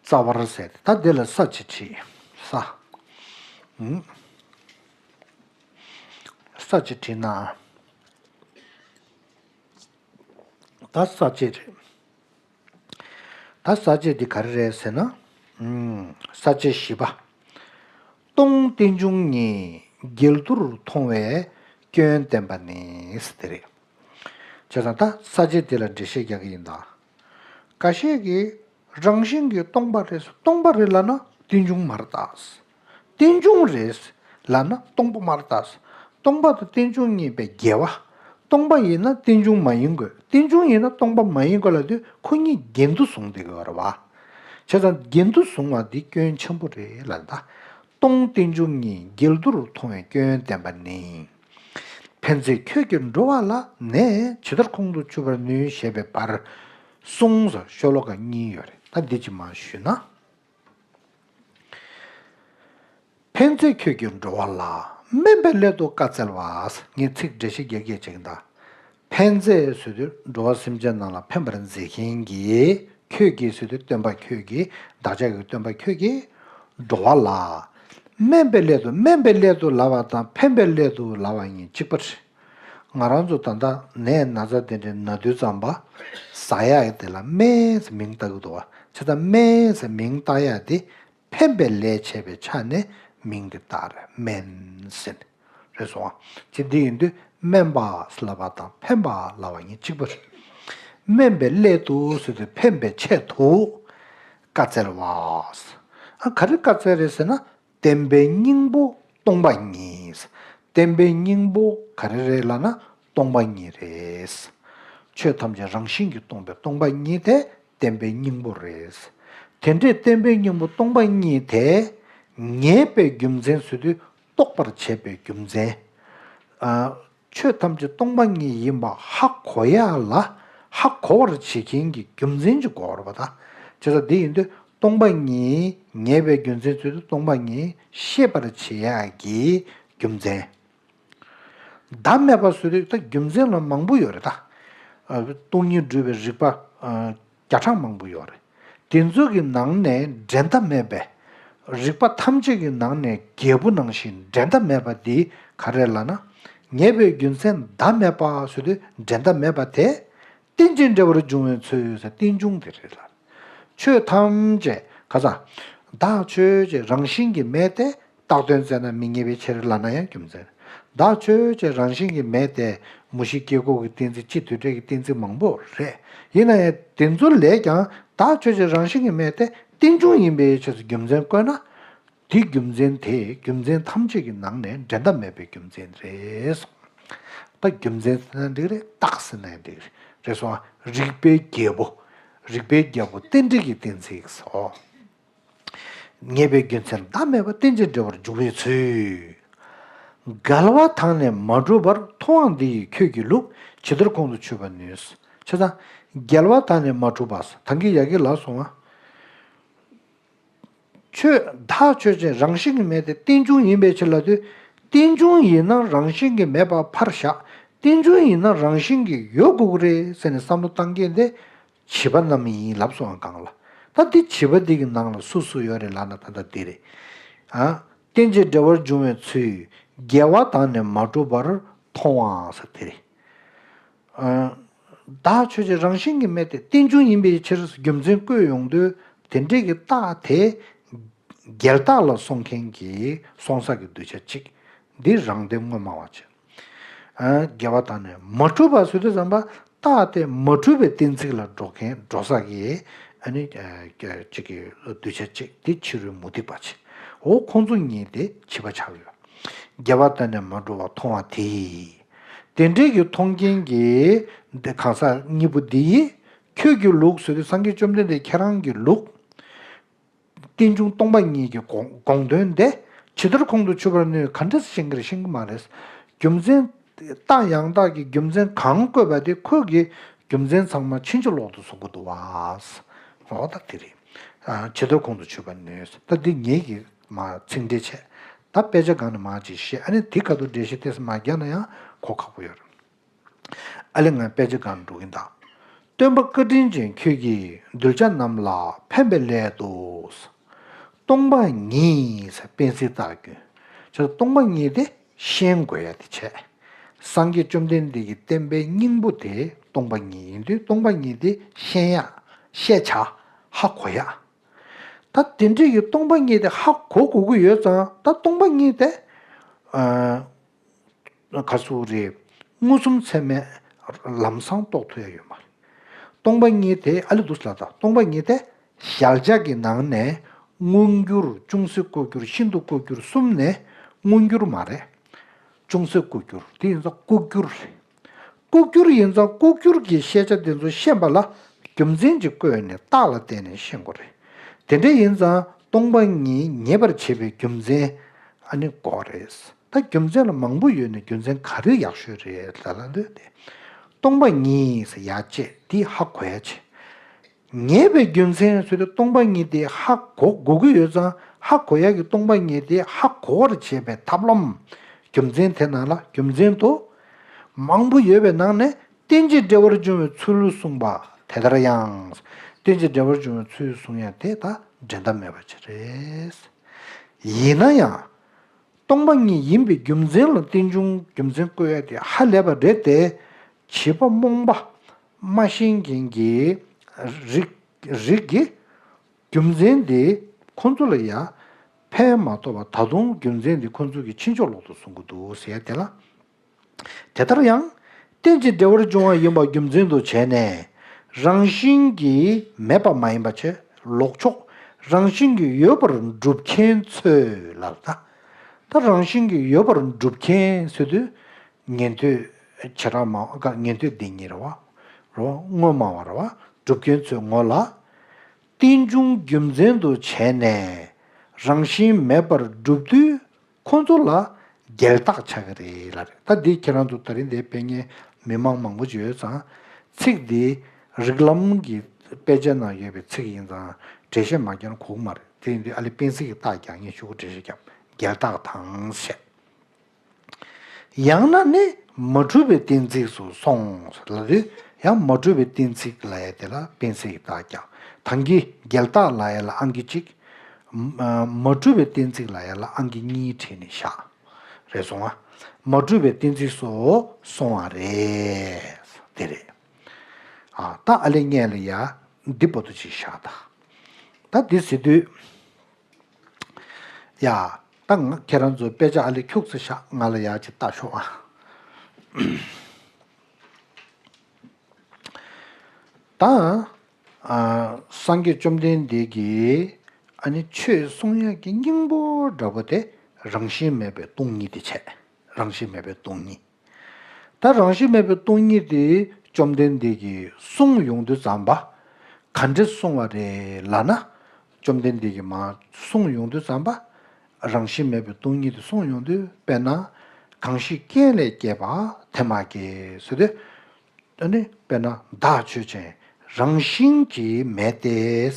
རྩ་བར་ཟེར་ཏེ་ད་དེ་ལ་ས་ཅིག་བྲིས། ས། ཨུམ། ས་ཅིག་བྲིས་ན། ད་ས་ཅིག་རེད། ད་ས་བཅད་འདི་ག་རེ་རེད་ཟེར་ན། ཨུམ། ས་བཅད་བཞི་པ། སྟོང་རྟེན་འབྱུང་གཉིས་འགལ་དུར་མཐོང་བའི་སྐྱོན་བསྟན་པ་ནི་དེ་རེད། བྱས་ཙང་ད་ས་བཅད་འདི་ལ་འགྲེལ་བཤད་རྒྱག་གི་ཡིན་ད། འགའ་ཤས་ཀྱིས་རང་བཞིན་གྱིས་སྟོང་པ་རེད། སྟོང་པ་རེད་ལབ་ན་རྟེན་འབྱུང་མ་རེད་ད། རྟེན་འབྱུང་རེད་ལབ་ན་སྟོང་པ་མ་རེད་ད། སྟོང་པ་དང་རྟེན་འབྱུང་གཉིས་པའི་འགལ་བ། སྟོང་པ་ཡིན་ན་རྟེན་འབྱུང་མ་ཡིན་དགོས། རྟེན་འབྱུང་ཡིན་ན་སྟོང་པ་མ་ཡིན་དགོས་ལབ་དུས་ཁོ་གཉིས་འགལ་འདུ་བཟུང་བསྡད་ཀྱི་ཡོད་རེད་བ། བྱས་ཙང་འགལ་འདུ་བཟུང་བ་འདི་སྐྱོན་ཆེན་པོ་རེད་ལབ་ད། སྟོང་རྟེན་འབྱུང་གཉིས་འགལ་འདུར་མཐོང་བའི་སྐྱོན་བསྟན་པ་ནི། ཕན་ཚེ་ཁྱོད་ཀྱིས་འགྲོ་བ་ལ་ནད་ཇི་ལྟར་ཁོང་དུ་ཆུད་པར་ནུས་ཞེས་པའི་བར་གསུངས་སོ། ཤོ་ལོ་ཀ་གཉིས་ཡོད་རེད། ད་འདི་ཅིག་མར་ཞུས་ན། ཕན་ཚེ་ཁྱོད་ཀྱིས་འགྲོ་བ་ལ། སྨན་པའི་སླད་དུ་བཀའ་སྩལ་བ། ངས་ཚིག་འགྲེལ་བཤད་རྒྱག་རྒྱག་བྱེད་ཀྱིན་གདའ། ཕན་ཚེ་ཟེར་དུས་འགྲོ་བ་སེམས་ཅན་རྣམས་ལ་ཕན་པར་མཛད་མཁན་གྱི་ཁྱོད་ཀྱིས་ཟེར་དུས་སྟོན་པ་ཁྱོད་ཀྱིས་བདག་ཅག་གི་སྟོན་པ་ཁྱོད་ཀྱིས་འགྲོ་བ་ལ། སྨན་པའི་སླད་དུ། སྨན་པའི་སླད་དུ་ལབ་པ་དང་ཕན་པའི་སླད་དུ་ལབ་པ་གཉིས་གཅིག་པ་རེད། ང་རང་ཚོ་ད་ལྟ་ནད་ན་ཚ་དེ་འདྲ་ན་དུས་ཙམ་པ་ཟ་ཡག་དེ་ལ་སྨན་ཟེར་མིང་བཏགས་ཀྱི་འདུག་བ། བྱས་ཙང་སྨན་ཟེར་མིང་བཏགས་ཡག་དེ་ཕན་པའི་ལས་བྱས་པའི་ཆ་ནས་མིང་དེ་བཏགས་རེད། སྨན་ཟེར་ནས་རེད་སོང་བ། ཅི་འདི་ཡིན་དུས་སྨན་པ་ལབ་པ་དང་ཕན་པ་ལབ་པ་གཉིས་གཅིག་པ་རེད། སྨན་པའི་སླད་དུ་ཟེར་དུས་ཕན་པའི་ཆེད་དུ་བཀའ་སྩལ་བ། ཨ་ག་རེ་བཀའ་སྩལ་རེད་ཟེར་ན། བསྟན་པའི་སྙིང་པོ་སྟོང་པ་ཉིད། བསྟན་པའི་སྙིང་པོ་ག་རེ་རེད་ལབ་ན་སྟོང་པ་ཉིད་རེད། ཆོས་ཐམས་ཅད་རང་བཞིན་གྱིས་སྟོང་པའི་སྟོང་པ་ཉིད་དེ་བསྟན་པའི་སྙིང་པོ་རེད། དེ་འདྲའི་བསྟན་པའི་སྙིང་པོ་སྟོང་པ་ཉིད་དེ་ངེས་པའི་རྒྱུ་མཚན་ཟེར་དུས་རྟོགས་པར་བྱེད་པའི་རྒྱུ་མཚན། ཨ། ཆོས་ཐམས་ཅད་སྟོང་པ་ཉིད་ཡིན་པ་ཧ་གོ་ཡ་ལ་ཧ་གོ་བར་བྱེད་མཁན་གྱི་རྒྱུ་མཚན་ཅིག་དགོས་རེད་པ་ད། བྱས་ཙང་འདི་ཡིན་དུས་སྟོང་པ་ཉིད་ངེས་པའི་རྒྱུ་མཚན་ཚུལ་དུ་སྟོང་པ་ཉིད་ཤེས་པར་བྱེད་ཡ་གི་རྒྱུ་མཚན། བདག་མེད་པ་ཟེར་དུས་ད་རྒྱུ་མཚན་ལ་མང་པོ་ཡོད་རེད་ད། སྟོང་ཉིད་སྒྲུབ་པའི་རིགས་པ་བརྒྱ་ཕྲག་མང་པོ་ཡོད་རེད། དེ་ཚོ་གི་ནང་ནས་འགྲན་ཟླ་མེད་པའི། རིགས་པ་ཐམས་ཅད་ཀྱི་ནང་ནས་རྒྱལ་པོ་ནང་བཞིན་འགྲན་ཟླ་མེད་པ་འདི་ག་རེ་ལབ་ན། ངེས་པའི་རྒྱུ་མཚན་བདག་མེད་པ་ཟེར་དུས་འགྲན་ཟླ་མེད་པ་དེ། རྟེན་ཅིང་འབྲེལ་བར་འབྱུང་བའི་ཚུལ་ཟེར་རྟེན་འབྱུང་དེ་རེད་ལ། ཆོས་ཐམས་ཅད་ག་ས། བདག་ཆོས་ཅན་རང་བཞིན་གྱིས་མེད་དེ། བཏགས་དོན་བཙལ་ན་མི་རྙེད་པའི་ཕྱིར་ལབ་ན་ཡང་རྒྱུ་མཚན། བདག་ཆོས་ཅན་རང་བཞིན་གྱིས་མེད་དེ། མུ་བཞི་སྐྱེ་འགོག་གི་གཏན་ཚིགས་སྤྱི་དོན་འབྲས་ཀྱི་གཏན་ཚིགས་མང་པོ་རེད། ཡིན་ན་ཡང་དེ་ཚོ་ལས་ཀྱང་བདག་ཆོས་ཅན་རང་བཞིན་གྱིས་མེད་དེ་རྟེན་འབྱུང་ཡིན་པའི་ཕྱིར་རྒྱུ་མཚན་བཀོད་ན། དེ་རྒྱུ་མཚན་དེ་རྒྱུ་མཚན་ཐམས་ཅད་ཀྱི་ནང་ནས་འགྲན་ཟླ་མེད་པའི་རྒྱུ་མཚན་རེད་གསུངས། ད་རྒྱུ་མཚན་ཟེར་ན་འགྲིག་རེད། རྟགས་ཟེར་ན་འགྲིག་རེད་སོང་། རིགས་པའི་རྒྱལ་པོ། རིགས་པའི་རྒྱལ་པོ་རྟེན་འབྲེལ་གྱི་གཏན་ཚིགས་སོ། ངེས་པའི་རྒྱུ་མཚན་བདག་མེད་པ་རྟེན་ཅིང་འབྲེལ་བར་འབྱུང་བའི་ཚུལ། འགལ་བ་དག་ནི་མ་གྲུབ་པར་མཐོང་བ་འདི་ཡིས་ཁྱོད་ཀྱི་ལུགས་ཇི་ལྟར་ཁོང་དུ་ཆུད་པར་ནུས། བྱས་ཙང་འགལ་བ་དག་ནི་མ་གྲུབ་པ་ད་གིན་ཡ་གི་ལ་སོང་ང་། ཆོས་བདག་ཆོས་ཅན་རང་བཞིན་གྱིས་མེད་དེ་རྟེན་འབྱུང་ཡིན་པའི་ཕྱིར་ལབ་དུས། རྟེན་འབྱུང་ཡིན་ན་རང་བཞིན་གྱིས་མེད་པ་ཕར་བཞག་རྟེན་འབྱུང་ཡིན་ན་རང་བཞིན་གྱིས་ཡོད་དགོས་ཀྱི་རེད་ཟེར་ནས་བསམ་བློ་བཏང་མཁན་དེ་བྱིས་པ་རྣམས་ཡིན་ལབ་སོང་ང་གང་ལ། ད་འདི་བྱིས་པ་འདི་གི་ནང་ལ་སུ་སུ་ཡོད་རེད་ལབ་ན་ད་ལྟ་འདི་རེད། ཨ། རྟེན་ཅིང་འབྲེལ་བར་འབྱུང་བའི་ཚུལ། འགལ་བ་དག་ནི་མ་གྲུབ་པར་མཐོང་བ་ཟེར་དེ་རེད། བདག་ཆོས་ཅན་རང་བཞིན་གྱིས་མེད་དེ་རྟེན་འབྱུང་ཡིན་པའི་ཕྱིར་རྒྱུ་མཚན་བཀོད་ཡོང་དུས་དེ་འདྲའི་གི་རྟགས་དེ་འགལ་རྟགས་ལ་སོང་མཁན་གྱི་སོང་ས་གི་གདུལ་བྱ་གཅིག་འདི་རང་སྟེང་དངོས་སྨྲ་བ་བྱས། འགལ་བ་དག་ནི་མ་གྲུབ་པ་ཟེར་དུས་ཙམ་པ་རྟགས་དེ་མ་གྲུབ་པའི་གཏན་ཚིགས་ལ་འགྲོ་མཁན་འགྲོ་ས་གི་ཨ་ནི་གཅིག་གི་གདུལ་བྱ་གཅིག་དེ་ཕྱི་རོལ་མུ་སྟེགས་པ་བྱས། འོ་ཁོང་ཚོ་གཉིས་དེ་བྱིས་པ་ཆགས་ཡོད། འགལ་བ་དག་ནི་མ་གྲུབ་པར་མཐོང་བ་དེ། དེ་འདྲའི་གི་མཐོང་མཁན་གྱི་འདི་གང་ཟག་གཉིས་པོ་འདི་ཡིས་ཁྱོད་ཀྱི་ལུགས་ཟེར་དུས་སངས་རྒྱས་བཅོམ་ལྡན་འདས་ཁྱེད་རང་གི་ལུགས། རྟེན་འབྱུང་སྟོང་པ་ཉིད་ཀྱི་དགོངས་དགོངས་དོན་དེ་ཇི་ལྟར་ཁོང་དུ་ཆུད་པར་ནུས། ག་འདྲས་ཤེས་ཀྱི་རེད། ཤེས་ཀྱི་མ་རེད། རྒྱུ་མཚན་རྟགས་ཡང་དག་གི་རྒྱུ་མཚན་གང་བཀོད་པ་དེ་ཁོ་གི་རྒྱུ་མཚན་ཚང་མ་ཕྱིན་ཅི་ལོག་ཏུ་བཟོ་གི་འདུག་བ། འོ་ད་དེ་རེད། ཇི་ལྟར་ཁོང་དུ་ཆུད་པར་ནུས། ད་འདི་ངེད་ཀྱིས་མ་ཚིག་འགྲེལ་བྱས། ད་དཔེ་ཆ་སྒང་ནས་མར་ཅིག་བཤད། ཨ་ནི་དེ་ཁ་ཐུག་འགྲེལ་བཤད་ཏོག་ཙམ་མ་རྒྱག་ན་ཡང་གོ་ཁག་པོ་ཡོད་རེད། ཨ་ལེ་ང་དཔེ་ཆ་སྒང་འགྲོ་གིན་ད། སྟོན་པ་བཀའ་དྲིན་ཅན་ཁྱོད་ཀྱིས་གདུལ་བྱ་རྣམས་ལ་ཕན་པའི་སླད་དུ། སྟོང་པ་ཉིད་ཟེར་དཔེ་གཟིགས་རྟགས་རྒྱུན། ཁྱོད་སྟོང་པ་ཉིད་དེ་ཤེས་དགོས་ཡ་དེ་བྱས། སངས་རྒྱས་བཅོམ་ལྡན་འདས་ཀྱི་བསྟན་པའི་སྙིང་པོ་དེ་སྟོང་པ་ཉིད་ཡིན་དུས་སྟོང་པ་ཉིད་དེ་ཤེས་ཡ། ཤེས་བྱ། ཧ་གོ་ཡ། ད་དེ་འདྲ་གི་སྟོང་པ་ཉིད་དེ་ཧ་གོ་དགོས་ཀྱི་ཡོད་ཙང་ད་སྟོང་པ་ཉིད་དེ། ག་ཟེར་རེད། མངོན་སུམ་ཚད་མས་ལམ་སང་རྟོགས་ཐུབ་ཡ་ཡོད་མ་རེད། སྟོང་པ་ཉིད་དེ་ཨ་ལེ་འདུག་ལ་ད་སྟོང་པ་ཉིད་དེ་གཞལ་བྱ་གི་ནང་ནས་མངོན་གྱུར་ཅུང་ཟད་ལྐོག་གྱུར་ཤིན་ཏུ་ལྐོག་གྱུར་གསུམ་ནས་མངོན་གྱུར་མ་རེད། ཅུང་ཟད་ལྐོག་གྱུར་དེ་ཡིན་ཙང་ལྐོག་གྱུར་རེད། ལྐོག་གྱུར་ཡིན་ཙང་ལྐོག་གྱུར་གྱི་ཤེས་བྱ་དེ་ཚོ་ཤེས་པ་ལ་རྒྱུ་མཚན་གྱིས་བཀོད་ནས་རྟགས་ལ་བརྟེན་ནས་ཤེས་དགོས་རེད། དེ་འདྲ་ཡིན་ཙང་སྟོང་པ་ཉིད་ངེས་པར་བྱེད་པའི་རྒྱུ་མཚན་ཨ་ནི་དགོས་རེད། ད་རྒྱུ་མཚན་ལ་མང་པོ་ཡོད་ནས་རྒྱུ་མཚན་ག་རེ་ཡག་ཤོས་རེད་ལབ་ན་འདོད་དེ། སྟོང་པ་ཉིད་ཟེར་ཡ་བྱས་དེ་ཧ་གོ་ཡ་བྱས། ངེས་པའི་རྒྱུ་མཚན་ཟེར་དུས་སྟོང་པ་ཉིད་དེ་ཧ་གོ་དགོས་ཀྱི་ཡོད་ཙང་ཧ་གོ་ཡ་གི་སྟོང་པ་ཉིད་དེ་ཧ་གོ་བར་བྱེད་པའི་ཐབས་ལམ། རྒྱུ་མཚན་དེ་ནང་ལ་རྒྱུ་མཚན་དུ་མང་པོ་ཡོད་པའི་ནང་ནས་རྟེན་ཅིང་འབྲེལ་བར་འབྱུང་བའི་ཚུལ་གསུངས་པ་དེ་ལྟར་ཡང་། རྟེན་ཅིང་འབྲེལ་བར་འབྱུང་བའི་ཚུལ་གསུང་ཡ་དེ་ད་འགྲན་ཟླ་མེད་པ་ཅིག་རེད། ཡིན་ན་ཡང་། སྟོང་པ་ཉིད་ཡིན་པའི་རྒྱུ་མཚན་ལ་རྟེན་འབྱུང་རྒྱུ་མཚན་བཀོད་ཡ་དེ་ཧ་ལས་པ་རེད་དེ། བྱིས་པ་རྨོངས་པ་མ་ཤེས་མཁན་གྱི་རིགས་རིགས་ཀྱི་རྒྱུ་མཚན་དེ་ཁོང་ཚོ་ལ་ཡ་ཕན་མ་ཐོགས་པ་ད་དུང་རྒྱུ་མཚན་དེ་ཁོང་ཚོ་གི་ཕྱིན་ཅི་ལོག་ཏུ་བཟུང་གི་འདུག་ཟེར་ཡ་དེ་ལ། དེ་ལྟར་ཡང་། རྟེན་ཅིང་འབྲེལ་བར་འབྱུང་བ་ཡིན་པ་རྒྱུ་མཚན་དུ་བྱས་ནས། རང་བཞིན་གྱིས་མེད་པ་མ་ཡིན་པ་བྱས་ལོག་ཕྱོགས་རང་བཞིན་གྱིས་ཡོད་པར་སྒྲུབ་མཁན་ཚོས་ལབ་ད། ད་རང་བཞིན་གྱིས་ཡོད་པར་སྒྲུབ་མཁན་ཟེར་དུས། ཉན་ཐོས་བྱེ་བྲག་སྨྲ་བ་ཉན་ཐོས་སྡེ་གཉིས་རེད་བ། རེད་བ། དངོས་སྨྲ་བ་རེད་བ། སྒྲུབ་མཁན་ཚོའི་ངོ་ལ། རྟེན་འབྱུང་རྒྱུ་མཚན་དུ་བྱས་ནས་རང་བཞིན་མེད་པར་སྒྲུབ་དུས་ཁོ་ཚོ་ལ་འགལ་རྟགས་ཆགས་ཀྱི་རེད་ལབ་རེད། ད་འདི་ཁྱེད་རང་ཚོ་ད་རིང་འདིར་ཕེབས་མཁན་མི་མང་མང་པོ་ཅིག་ཡོད་ཙང་ཚིག་འདི་རིགས་ལམ་གྱི་དཔེ་ཆ་ནང་ཡོད་པའི་ཚིག་ཡིན་ཙང་འགྲེལ་བཤད་མ་རྒྱག་ན་གོ་གི་མ་རེད། དེ་ཡིན་དུས་ཨ་ལེ་དཔེ་གཟིགས་ཀྱི་རྟགས་རྒྱག་ངས་ཤོག་གུ་འགྲེལ་བཤད་རྒྱབ། འགལ་རྟགས་དང་ཞེས། ཡང་ན་ནི་མ་གྲུབ་པའི་གཏན་ཚིགས་སུ་སོང་ལབ་དུས་ཡང་མ་གྲུབ་པའི་གཏན་ཚིགས་ལབ་ཡ་དེ་ལ་དཔེ་གཟིགས་ཀྱི་རྟགས་རྒྱག་ད་གིན་འགལ་རྟགས་ལབ་ཡ་ལ་ཨང་ཀི་གཅིག་མ་གྲུབ་པའི་གཏན་ཚིགས་ལབ་ཡ་ལ་ཨང་ཀི་གཉིས་བྲིས་ནས་བཞག་རེད་སོང་ང་། མ་གྲུབ་པའི་གཏན་ཚིགས་སུ་སོང་བ་རེད། དེ་རེད། ཨ་ད་ཨ་ལེ་སྔོན་ལ་ཡ་འདི་པོ་ཏོ་ཅིག་བཞག་ད། ད་འདི་ཟེར་དུས། ཡ། ད་ང་ཁྱེད་རང་ཚོ་དཔེ་ཆ་ཨ་ལེ་ཁྱུག་ཙམ་བཞག་ང་ལ་ཡ་ཅིག་ལྟ་ཤོག་ཨ། ད། ཨ། སངས་རྒྱས་བཅོམ་ལྡན་འདས་ཀྱིས་ཨ་ནི་ཆོས་གསུང་ཡག་གི་སྙིང་པོ་འདྲ་པོ་དེ་རང་བཞིན་མེད་པའི་སྟོང་ཉིད་དེ་བྱས། རང་བཞིན་མེད་པའི་སྟོང་ཉིད། ད་རང་བཞིན་མེད་པའི་སྟོང་ཉིད་དེ་བཅོམ་ལྡན་འདས་ཀྱིས་གསུངས་ཡོང་དུས་ཙམ་པ། ག་འདྲས་གསུངས་པ་རེད་ལབ་ན། བཅོམ་ལྡན་འདས་ཀྱིས་མར་གསུངས་ཡོང་དུས་ཙམ་པ། རང་བཞིན་མེད་པའི་སྟོང་ཉིད་དེ་གསུངས་ཡོང་དུས་དཔེར་ན། གང་ཞིག་རྐྱེན་ལས་སྐྱེས་པ་དེ་མ་སྐྱེས་ཟེར་དུས། ཨ་ནི་དཔེར་ན་བདག་ཆོས་ཅན་རང་བཞིན་གྱིས་མེད་དེ།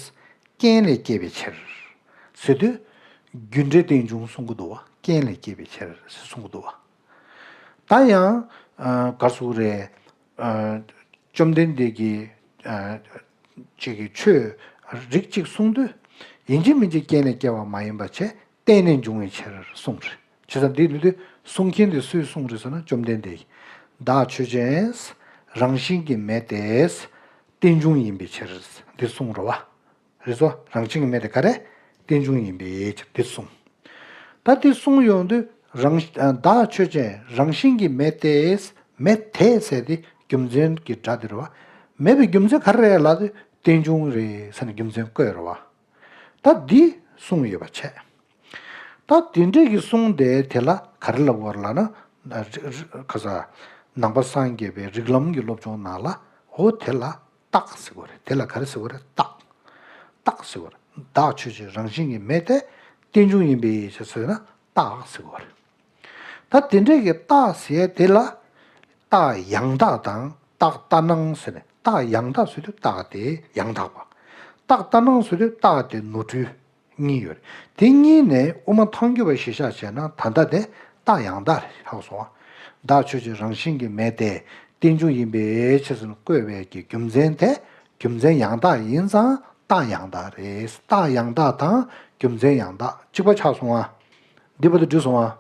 རྐྱེན་ལས་སྐྱེས་པའི་ཕྱིར། ཟེར་དུས། རྒྱུ་འབྲས་རྟེན་འབྱུང་གསུང་གི་འདུག་བ། རྐྱེན་ལས་སྐྱེས་པའི་ཕྱིར་ཟེར་གསུང་གི་འདུག་བ། ད་ཡང་། ཨ། ག་རེ་ཟེར་དགོས་རེད། ཨ། བཅོམ་ལྡན་འདས་ཀྱིས། ཨ། ཅིག་གི་ཆོས་རིགས་གཅིག་གསུང་དུས། ཡིན་གཅིག་མིན་གཅིག་རྐྱེན་ལས་སྐྱེ་བ་མ་ཡིན་པ་བྱས་བརྟེན་ནས་འབྱུང་བའི་ཕྱིར་གསུངས་རེད། བྱས་ཙང་འདི་ནི་དུས་གསུང་མཁན་དེ་སུས་གསུངས་རེད་ཟེར་ན་བཅོམ་ལྡན་འདས་ཀྱིས། བདག་ཆོས་ཅན། རང་བཞིན་གྱིས་མེད་དེ། རྟེན་འབྱུང་ཡིན་པའི་ཕྱིར། འདི་གསུངས་རེད་བ། རེད་སོ། རང་བཞིན་གྱིས་མེད་དེ་ག་རེ། རྟེན་འབྱུང་ཡིན་པའི་ཕྱིར་འདི་གསུངས། ད་འདི་གསུངས་ཡོང་དུས་རང་བདག་ཆོས་ཅན་རང་བཞིན་གྱིས་མེད་དེ། མེད་དེ་ཟེར་དེ་རྒྱུ་མཚན་གྱི་སྒྲ་དེ་རེད་བ། མེད་པའི་རྒྱུ་མཚན་ག་རེ་རེད་ལབ་དུས་རྟེན་འབྱུང་རེད་ཟེར་ནས་རྒྱུ་མཚན་བཀོད་རེད་བ། ད་འདི་གསུངས་ཡོད་པ་བྱས། ད་དེ་འདྲས་ཀྱི་གསུང་དེ་དེ་ལ་ག་རེ་ལབ་དགོས་རེད་ལབ་ན། རི་རི་ག་ས། ནང་པ་སངས་རྒྱས་པའི་རིགས་ལམ་གྱི་སློབ་སྦྱོང་ནང་ལ་འོ་དེ་ལ་རྟགས་ཟེར་དགོས་རེད། དེ་ལ་ག་རེ་ཟེར་དགོས་རེད། རྟགས། རྟགས་ཟེར་དགོས་རེད། བདག་ཆོས་ཅན་རང་བཞིན་གྱིས་མེད་དེ། རྟེན་འབྱུང་ཡིན་པའི་ཕྱིར་ཟེར་ན་རྟགས་ཟེར་དགོས་རེད། ད་དེ་འདྲས་ཀྱི་རྟགས་ཟེར་དེ་ལ། རྟགས་ཡང་དག་དང་རྟགས་ལྟར་སྣང་ཟེར་ནས། རྟགས་ཡང་དག་ཟེར་དུས་རྟགས་དེ་ཡང་དག་པ། རྟགས་ལྟར་སྣང་ཟེར་དུས་རྟགས་དེ་ནོར་འཁྲུལ་གཉིས་ཡོད་རེད། དེ་གཉིས་ནས་དབུ་མ་ཐལ་འགྱུར་བ་གཞིར་བཞག་བྱས་ན་ད་ལྟ་དེ་རྟགས་ཡང་དག་རེད། ཧ་གོ་སོང་ང་། བདག་ཆོས་ཅན་རང་བཞིན་གྱིས་མེད་དེ། རྟེན་འབྱུང་ཡིན་པའི་ཕྱིར་ཟེར་ནས་བཀོད་པའི་གི་རྒྱུ་མཚན་དེ་རྒྱུ་མཚན་ཡང་དག་ཡིན་ཙང་རྟགས་ཡང་དག་རེད། རྟགས་ཡང་དག་དང་རྒྱུ་མཚན་ཡང་དག་གཅིག་པ་ཆགས་སོང་ང་། འདི་བར་དུ་འགྲིག་སོང་ང་།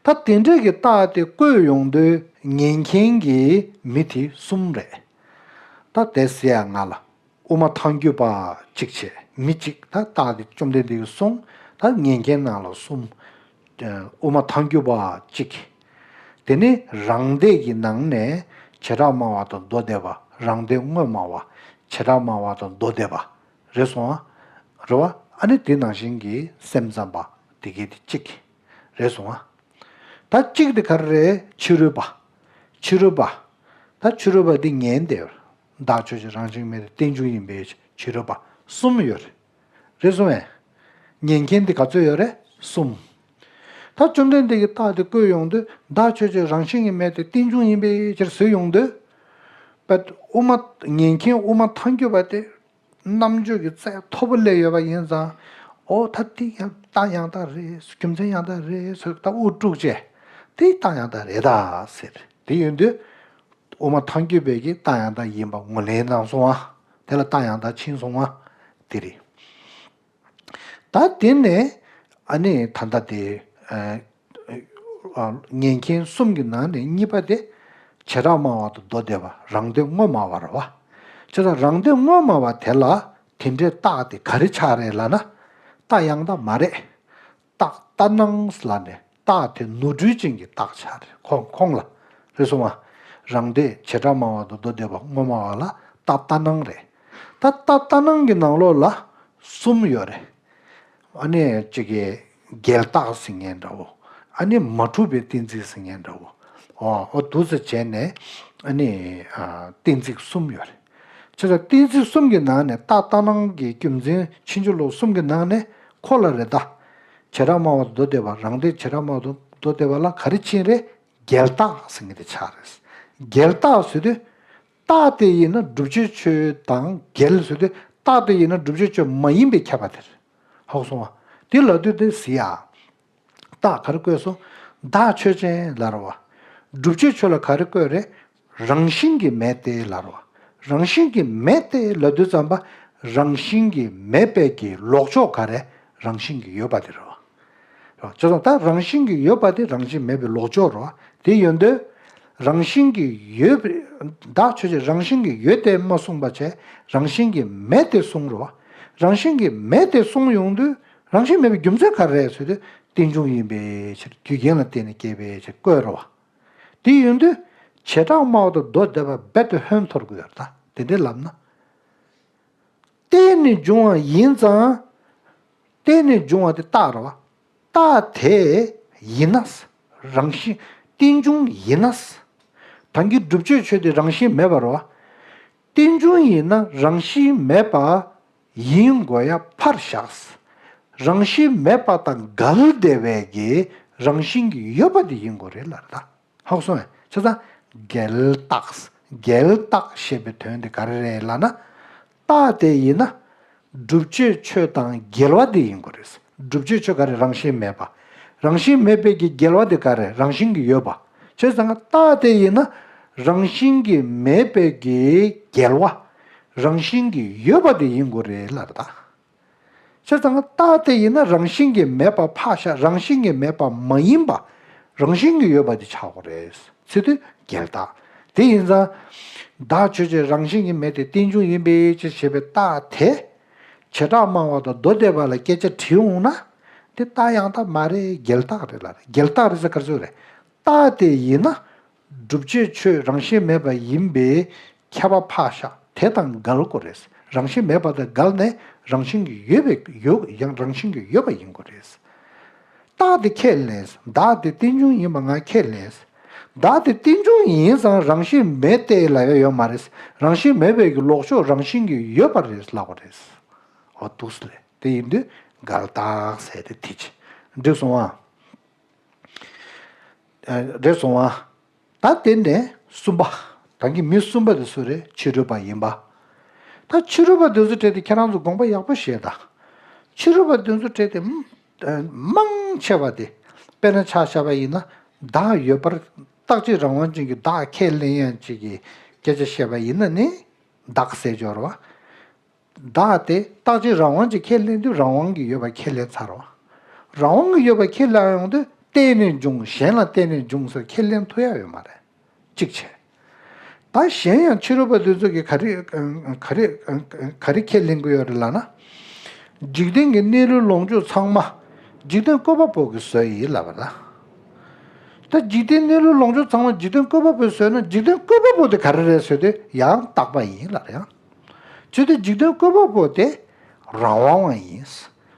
ད་དེ་འདྲས་ཀྱི་རྟགས་དེ་བཀོད་ཡོང་དུས་ཉན་མཁན་གྱི་མི་དེ་གསུམ་རེད། ད་དེ་ཟེར་ཡ་ང་ལ་དབུ་མ་ཐལ་འགྱུར་བ་གཅིག་བྱས། མི་གཅིག་ད་རྟགས་དེ་བཅོམ་ལྡན་འདས་ཀྱིས་གསུངས། ད་ཉན་མཁན་ནང་ལ་གསུམ། དབུ་མ་ཐལ་འགྱུར་བ་གཅིག་དེ་ནི་རང་སྡེ་གི་ནང་ནས་བྱེ་བྲག་སྨྲ་བ་དང་མདོ་སྡེ་པ། རང་སྡེ་དངོས་སྨྲ་བ། བྱེ་བྲག་སྨྲ་བ་དང་མདོ་སྡེ་པ། རེད་སོང་ང་། རེད་བ། ཨ་ནི་དེ་ནང་བཞིན་གྱི་སེམས་ཙམ་པ་དེ་གའི་དེ་གཅིག་རེད་སོང་ང་། ད་གཅིག་དེ་ག་རེ་རེད། ཕྱི་རོལ་པ། ཕྱི་རོལ་པ། ད་ཕྱི་རོལ་པ་འདི་ཉན་བསྡད་ཡོད་རེད། བདག་ཆོས་ཅན་རང་བཞིན་མེད་དེ་རྟེན་འབྱུང་ཡིན་པའི་ཕྱིར་ཕྱི་རོལ་པ་གསུམ་ཡོད་རེད། རེད་སོང་ངས། ཉན་མཁན་འདི་ག་ཚོད་ཡོད་རེད། གསུམ། ད་བཅོམ་ལྡན་འདས་ཀྱིས་རྟགས་དེ་བཀོད་ཡོང་དུས་བདག་ཆོས་ཅན་རང་བཞིན་གྱིས་མེད་དེ་རྟེན་འབྱུང་ཡིན་པའི་ཕྱིར་ཟེར་ཡོང་དུས། པད་དབུ་མ་ཉན་མཁན་དབུ་མ་ཐལ་འགྱུར་བ་དེ། རྣམ་དཔྱོད་ཀྱི་རྩལ་མཐོ་པོ་སླེབས་ཡོད་པ་ཡིན་ཙང་། ཨོ་ད་འདི་ཡང་རྟགས་ཡང་དག་རེད། རྒྱུ་མཚན་ཡང་དག་རེད་ཟེར་ད་དབུ་དཀྲུགས་བྱས། དེ་རྟགས་ཡང་དག་རེད་ད་ཟེར། དེ་ཡོང་དུས། དབུ་མ་ཐལ་འགྱུར་བས་ཀྱི་རྟགས་ཡང་དག་ཡིན་པ་ངོས་ལེན་གནང་སོང་ང་། དེ་ལ་རྟགས་ཡང་དག་ཕྱིན་སོང་ང་། དེ་རེད། ད་དེ་ནས་ཨ་ནི་ད་ལྟ་དེ་ཨ་ཨ་ཉན་མཁན་གསུམ་གྱི་ནང་ནས་གཉིས་པ་དེ་བྱེ་བྲག་སྨྲ་བ་དང་མདོ་སྡེ་པ། རང་སྡེ་དངོས་སྨྲ་བ་རེད་བ། བྱས་ཙང་རང་སྡེ་དངོས་སྨྲ་བ་དེ་ལ་དེ་འདྲའི་རྟགས་དེ་ག་རེ་ཆགས་རེད་ལབ་ན། རྟགས་ཡང་དག་མ་རེད། རྟགས་ལྟར་སྣང་ལབ་ནས་རྟགས་དེ་ནོར་འཁྲུལ་ཅན་གྱི་རྟགས་ཆགས་རེད། ཁོང་ཁོང་ལ། རེད་སོང་ང་། རང་སྡེ་བྱེ་བྲག་སྨྲ་བ་དང་མདོ་སྡེ་པ་དངོས་སྨྲ་བ་ལ་རྟགས་ལྟར་སྣང་རེད། ད་རྟགས་ལྟར་སྣང་གི་ནང་ལོགས་ལ་གསུམ་ཡོད་རེད། ཨ་ནི་གཅིག་གི་འགལ་རྟགས་ཟེར་མཁན་འདྲ་བོ། ཨ་ནི་མ་གྲུབ་པའི་གཏན་ཚིགས་ཟེར་མཁན་འདྲ་བོ། ཨོ་ཨོ་འདུག་སེ་བྱས་ནས་ཨ་ནི་ཨ་གཏན་ཚིགས་གསུམ་ཡོད་རེད། བྱས་ཙང་གཏན་ཚིགས་གསུམ་གྱི་ནང་ནས་རྟགས་ལྟར་སྣང་གི་རྒྱུ་མཚན་ཕྱིན་ཅི་ལོག་གསུམ་གྱི་ནང་ནས་ཁོ་ལ་རེད་ད། བྱེ་བྲག་སྨྲ་བ་དང་མདོ་སྡེ་པ། རང་སྡེ་བྱེ་བྲག་སྨྲ་བ་དང་མདོ་སྡེ་པ་ལ་ག་རེ་ཕྱིན་རེད། འགལ་རྟགས་ཟེར་མཁན་དེ་ཆགས་རེད། འགལ་རྟགས་ཟེར་དུས། རྟགས་དེ་ཡིན་ན་བསྒྲུབ་བྱའི་ཆོས་དང་འགལ་ཟེར་དུས་རྟགས་དེ་ཡིན་ན་བསྒྲུབ་བྱའི་ཆོས་མ་ཡིན་པའི་ཁྱབ་པ་དེ་རེད། ཧ་གོ་སོང་ང་། དེ་ལབ་དུས་དེ་ཟེར་ཡ། རྟགས་ག་རེ་བཀོད་སོང་། བདག་ཆོས་ཅན་ལབ་རེད་བ། བསྒྲུབ་བྱའི་ཆོས་ལ་ག་རེ་བཀོད་རེད། རང་བཞིན་གྱིས་མེད་དེ་ལབ་རེད་བ། རང་བཞིན་གྱིས་མེད་དེ་ལབ་དུས་ཙམ་པ། རང་བཞིན་གྱིས་མེད་པའི་གི་ལོག་ཕྱོགས་ག་རེ། རང་བཞིན་གྱིས་ཡོད་པ་དེ་རེད་བ། བྱས་ཙང་ད་རང་བཞིན་གྱིས་ཡོད་པ་དེ་རང་བཞིན་མེད་པའི་ལོག་ཕྱོགས་རེད་བ། དེ་ཡོད་དུས། རང་བཞིན་གྱིས་ཡོད་པའི་བདག་ཆོས་ཅན། རང་བཞིན་གྱིས་ཡོད་དེ་མ་གསུངས་པ་བྱས། རང་བཞིན་གྱིས་མེད་དེ་གསུངས་རེད་བ། རང་བཞིན་གྱིས་མེད་དེ་གསུངས་ཡོང་དུས། རང་བཞིན་མེད་པའི་རྒྱུ་མཚན་ག་རེ་རེད་ཟེར་དུས། རྟེན་འབྱུང་ཡིན་པའི་ཕྱིར། རྒྱུ་རྐྱེན་ལ་བརྟེན་ནས་སྐྱེས་པའི་ཕྱིར་བཀོད་རེད་བ། དེ་ཡིན་དུས་བྱེ་བྲག་སྨྲ་བ་དང་མདོ་སྡེ་པ་རྦད་དེ་ཧོན་འཐོར་གྱི་ཡོད་རེད་ད། དེ་འདྲའི་ལབ་ན། བརྟེན་ནས་འབྱུང་བ་ཡིན་ཙང་། བརྟེན་ནས་འབྱུང་བ་དེ་རྟགས་རེད་བ། རྟགས་དེ་ཡིན་ན། རང་བཞིན་རྟེན་འབྱུང་ཡིན་ན། ད་གིན་བསྒྲུབ་བྱའི་ཆོས་དེ་རང་བཞིན་མེད་པ་རེད་བ། རྟེན་འབྱུང་ཡིན་ན་རང་བཞིན་མེད་པ་ཡིན་དགོས་ཡ་ཕར་བཞག་རང་བཞིན་མེད་པ་དང་འགལ་བསྡད་པའི་གི་རང་བཞིན་གྱིས་ཡོད་པ་དེ་ཡིན་དགོས་རེད་ལབ་རེད་ད། ཧ་གོ་སོང་ངས། བྱས་ཙང་འགལ་རྟགས། འགལ་རྟགས་ཞེས་པའི་དོན་དེ་ག་རེ་རེད་ལབ་ན། རྟགས་དེ་ཡིན་ན་བསྒྲུབ་བྱའི་ཆོས་དང་འགལ་བ་དེ་ཡིན་དགོས་རེད། བསྒྲུབ་བྱའི་ཆོས་ག་རེ། རང་བཞིན་མེད་པ། རང་བཞིན་མེད་པའི་གི་འགལ་བ་དེ་ག་རེ། རང་བཞིན་གྱིས་ཡོད་པ། བྱས་ཙང་རྟགས་དེ་ཡིན་ན་རང་བཞིན་གྱིས་མེད་པའི་གི་འགལ་བ། རང་བཞིན་གྱིས་ཡོད་པ་དེ་ཡིན་དགོས་རེད་ལབ་རེད་ད། བྱས་ཙང་རྟགས་དེ་ཡིན་ན་རང་བཞིན་གྱིས་མེད་པ་ཕར་བཞག་རང་བཞིན་གྱིས་མེད་པ་མ་ཡིན་པ། རང་བཞིན་གྱིས་ཡོད་པ་དེ་ཆགས་དགོས་རེད། ཚེ་དུས་འགལ་རྟགས། དེ་ཡིན་ཙང་། བདག་ཆོས་ཅན། རང་བཞིན་གྱིས་མེད་དེ། རྟེན་འབྱུང་ཡིན་པའི་ཕྱིར་ཞེས་པའི་རྟགས་དེ། བྱེ་བྲག་སྨྲ་བ་དང་མདོ་སྡེ་པ་ལ་སྐད་ཆ་དྲིས་འོང་ན། དེ་རྟགས་ཡང་དག་མ་རེད། འགལ་རྟགས་རེད་ལབ་རེད། འགལ་རྟགས་རེད་ཟེར་ག་རེ་ཟེར་རེད། རྟགས་དེ་ཡིན་ན། བསྒྲུབ་བྱའི་ཆོས་རང་བཞིན་མེད་པ་ཡིན་པའི་ཁྱབ་པ་ཕར་བཞག་དེ་དང་འགལ་དགོས་རེད། རང་བཞིན་མེད་པ་དང་འགལ་ནས་རང་བཞིན་གྱིས་ཡོད་པའི་ཡོད། ཡང་རང་བཞིན་གྱིས་ཡོད་པ་ཡིན་དགོས་རེད། རྟགས་དེ་ཁས་ལེན། བདག་དེ་རྟེན་འབྱུང་ཡིན་པ་ང་ཁས་ལེན། བདག་དེ་རྟེན་འབྱུང་ཡིན་ཙང་རང་བཞིན་མེད་དེ་ལབ་ཡ་ཡོད་མ་རེད། རང་བཞིན་མེད་པའི་གི་ལོག་ཕྱོགས་རང་བཞིན་གྱིས་ཡོད་པ་རེད་ལབ་དགོས་རེད། འོ་འདུག་སེ་རེད། དེ་ཡིན་དུས་འགལ་རྟགས་ཟེར་དེ་དེ་ཅི། འགྲིག་སོང་ཨ། རེད་སོང་ཨ། ད་དེ་ནས་གསུམ་པ། ད་གིན་མི་གསུམ་པ་དེ་སུ་རེད། ཕྱི་རོལ་པ་ཡིན་པ། ད་ཕྱི་རོལ་པ་དེ་ཚོ་གྲས་དེ་ཁྱེད་རང་ཚོ་དགོངས་པ་ཡག་པོ་བཞེས་དང་། ཕྱི་རོལ་པ་དེ་ཚོ་གྲས་དེ་མང་ཆེ་བ་དེ། དཔེར་ན་ཆ་བཞག་པ་ཡིན་ན། བདག་ཡོད་པར་རྟག་གཅིག་རང་དབང་ཅན་གྱི་བདག་ཁས་ལེན་ཡང་གཅིག་གི་སྐད་ཆ་བཤད་པ་ཡིན་ན་ནི། བདག་ཟེར་སྦྱོར་བ། བདག་དེ་རྟག་གཅིག་རང་དབང་གཅིག་ཁས་ལེན་དུས་རང་དབང་གི་ཡོད་པ་ཁས་ལེན་ཚར་བ། རང་དབང་གི་ཡོད་པ་ཁས་ལེན་ཡོང་དུས་བརྟེན་ནས་འབྱུང་། གཞན་ལ་བརྟེན་ནས་འབྱུང་ཟེར་ཁས་ལེན་ཐུབ་ཡ་ཡོད་མ་རེད། གཅིག་བྱས། ད་གཞན་ཡང་ཕྱི་རོལ་པ་དེ་ཚོ་གིས་ག་རེ་ག་རེ་ག་རེ་ཁས་ལེན་གི་ཡོད་རེད་ལབ་ན། འཇིག་རྟེན་གྱི་གནས་ལུགས་ལོངས་སྤྱོད་ཚང་མ་འཇིག་རྟེན་བཀོད་པ་པོ་གིས་བཟོས་ཡིན་ལབ་པ་རེད། ད་འཇིག་རྟེན་གནས་ལུགས་ལོངས་སྤྱོད་ཚང་མ་འཇིག་རྟེན་བཀོད་པ་པོས་བཟོས་ན། འཇིག་རྟེན་བཀོད་པ་པོ་དེ་ག་རེ་རེད་ཟེར་དུས་ཡང་རྟག་པ་ཡིན་ལབ་རེད་ཡང་། བྱས་ཏེ་འཇིག་རྟེན་བཀོད་པ་པོ་དེ་རང་དབང་བ་ཡིན།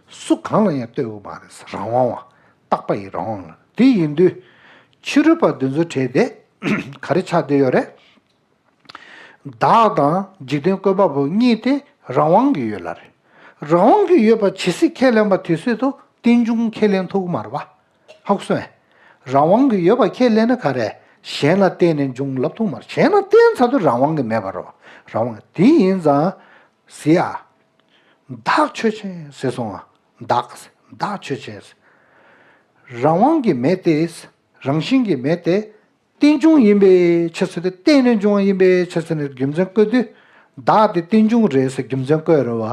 སུ་གང་ལ་ཡང་ལྟོས་དགོས་མ་རེད། རང་དབང་བ། རྟག་པ་ཡི་རང་དབང་ལ། དེ་ཡིན་དུས་ཕྱི་རོལ་པ་འདི་ཚོ་གྲས་དེ་ག་རེ་ཆགས་བསྡད་ཡོད་རེད། བདག་དང་འཇིག་རྟེན་བཀོད་པ་པོ་གཉིས་དེ་རང་དབང་གི་ཡོད་ལ་རེད། རང་དབང་གི་ཡོད་པ་ཇི་སྲིད་ཁས་ལེན་པ་དེ་སྲིད་དུ་རྟེན་འབྱུང་ཁས་ལེན་ཐུབ་ཀྱི་མ་རེད་པ། ཧ་གོ་སོང་ངས། རང་དབང་གི་ཡོད་པ་ཁས་ལེན་ན་ག་རེ། གཞན་ལ་བརྟེན་ནས་འབྱུང་ལབ་ཐུབ་མ་རེད། གཞན་ལ་བརྟེན་ཚར་དུས་རང་དབང་གི་མེད་པ་རེད། རང་དབང་དེ་ཡིན་ཙང་ཟེར་ཡ། བདག་ཆོས་ཅན་ཟེར་སོང་ང་། བདག་བདག་ཆོས་ཅན། རང་དབང་གི་མེད་དེ། རང་བཞིན་གྱི་མེད་དེ། རྟེན་འབྱུང་ཡིན་པའི་ཕྱིར་ཟེར་ཏེ། བརྟེན་ནས་འབྱུང་བ་ཡིན་པའི་ཕྱིར་ཟེར་ནས་རྒྱུ་མཚན་བཀོད་དུས། བདག་དེ་རྟེན་འབྱུང་རེད་ཟེར་རྒྱུ་མཚན་བཀོད་རེད་བ།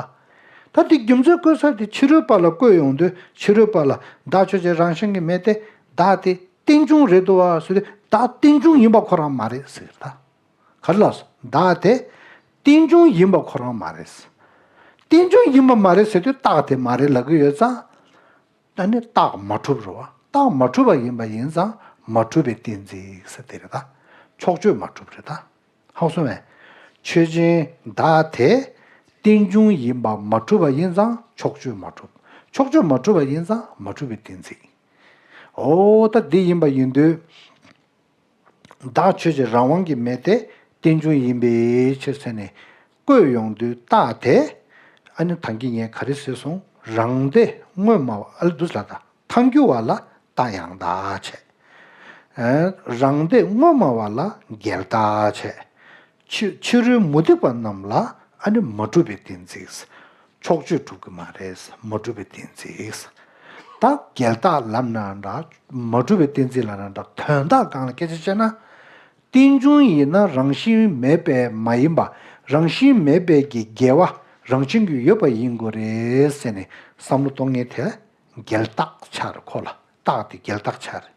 ད་དེ་རྒྱུ་མཚན་བཀོད་ས་དེ་ཕྱི་རོལ་པ་ལ་བཀོད་ཡོང་དུས། ཕྱི་རོལ་པ་ལ་བདག་ཆོས་ཅན། རང་བཞིན་གྱིས་མེད་དེ། བདག་དེ་རྟེན་འབྱུང་རེད་འདུག་བ་ཟེར་དུས། བདག་རྟེན་འབྱུང་ཡིན་པ་ཁོ་རང་མ་རེད་ཟེར་ད། ག་རེ་ལབ་སོང་། བདག་དེ་རྟེན་འབྱུང་ཡིན་པ་ཁོ་རང་མ་རེད། རྟེན་འབྱུང་ཡིན་པ་མ་རེད་ཟེར་དུས་རྟགས་དེ་མ་རེད་ལབ་ཀྱི་ཡོད་ཙང་། ད་ནི་རྟགས་མ་གྲུབ་རེད་བ། རྟགས་མ་གྲུབ་པ་ཡིན་པ་ཡིན་ཙང་མ་གྲུབ་པའི་གཏན་ཚིགས་ཟེར་དེ་རེད་ད། ཕྱོགས་ཆོས་མ་གྲུབ་རེད་ད། ཧ་གོ་སོང་ངས། ཆོས་ཅན་བདག་དེ་རྟེན་འབྱུང་ཡིན་པ་མ་གྲུབ་པ་ཡིན་ཙང་ཕྱོགས་ཆོས་མ་གྲུབ། ཕྱོགས་ཆོས་མ་གྲུབ་པ་ཡིན་ཙང་མ་གྲུབ་པའི་གཏན་ཚིགས། འོ་ད་འདི་ཡིན་པ་ཡིན་དུས། བདག་ཆོས་ཅན། རང་དབང་གིས་མེད་དེ། རྟེན་འབྱུང་ཡིན་པའི་ཕྱིར་ཟེར་ནས་བཀོད་ཡོང་དུས། རྟགས་དེ་ཨ་ནི་ད་གིན་ངས་ག་རེ་ཟེར་སོང་། རང་སྡེ་དངོས་སྨྲ་བ། ཨ་ལེ་འདུག་ལ་ད། ཐལ་འགྱུར་བ་ལ་རྟགས་ཡང་དག་བྱས། རང་སྡེ་དངོས་སྨྲ་བ་ལ་འགལ་རྟགས་བྱས། ཕྱི་ཕྱི་རོལ་མུ་སྟེགས་པ་རྣམས་ལ་ཨ་ནི་མ་གྲུབ་པའི་གཏན་ཚིགས། ཕྱོགས་ཆོས་གྲུབ་ཀྱི་མ་རེད། མ་གྲུབ་པའི་གཏན་ཚིགས། ད་འགལ་རྟགས་ལབ་ན་འདྲ། མ་གྲུབ་པའི་གཏན་ཚིགས་ལབ་ན་འདྲ། དོན་དག་སྒང་ལ་སྐད་ཆ་བཤད་ན། རྟེན་འབྱུང་ཡིན་ན་རང་བཞིན་མེད་པས་མ་ཡིན་པ། རང་བཞིན་མེད་པའི་གི་འགལ་བ་རང་བཞིན་གྱིས་ཡོད་པ་ཡིན་དགོས་རེད་ཟེར་ནས་བསམ་བློ་གཏོང་མཁན་དེ་འགལ་རྟགས་ཆགས་རེད། ཁོ་ལ་རྟགས་དེ་འགལ་རྟགས་ཆགས་རེད།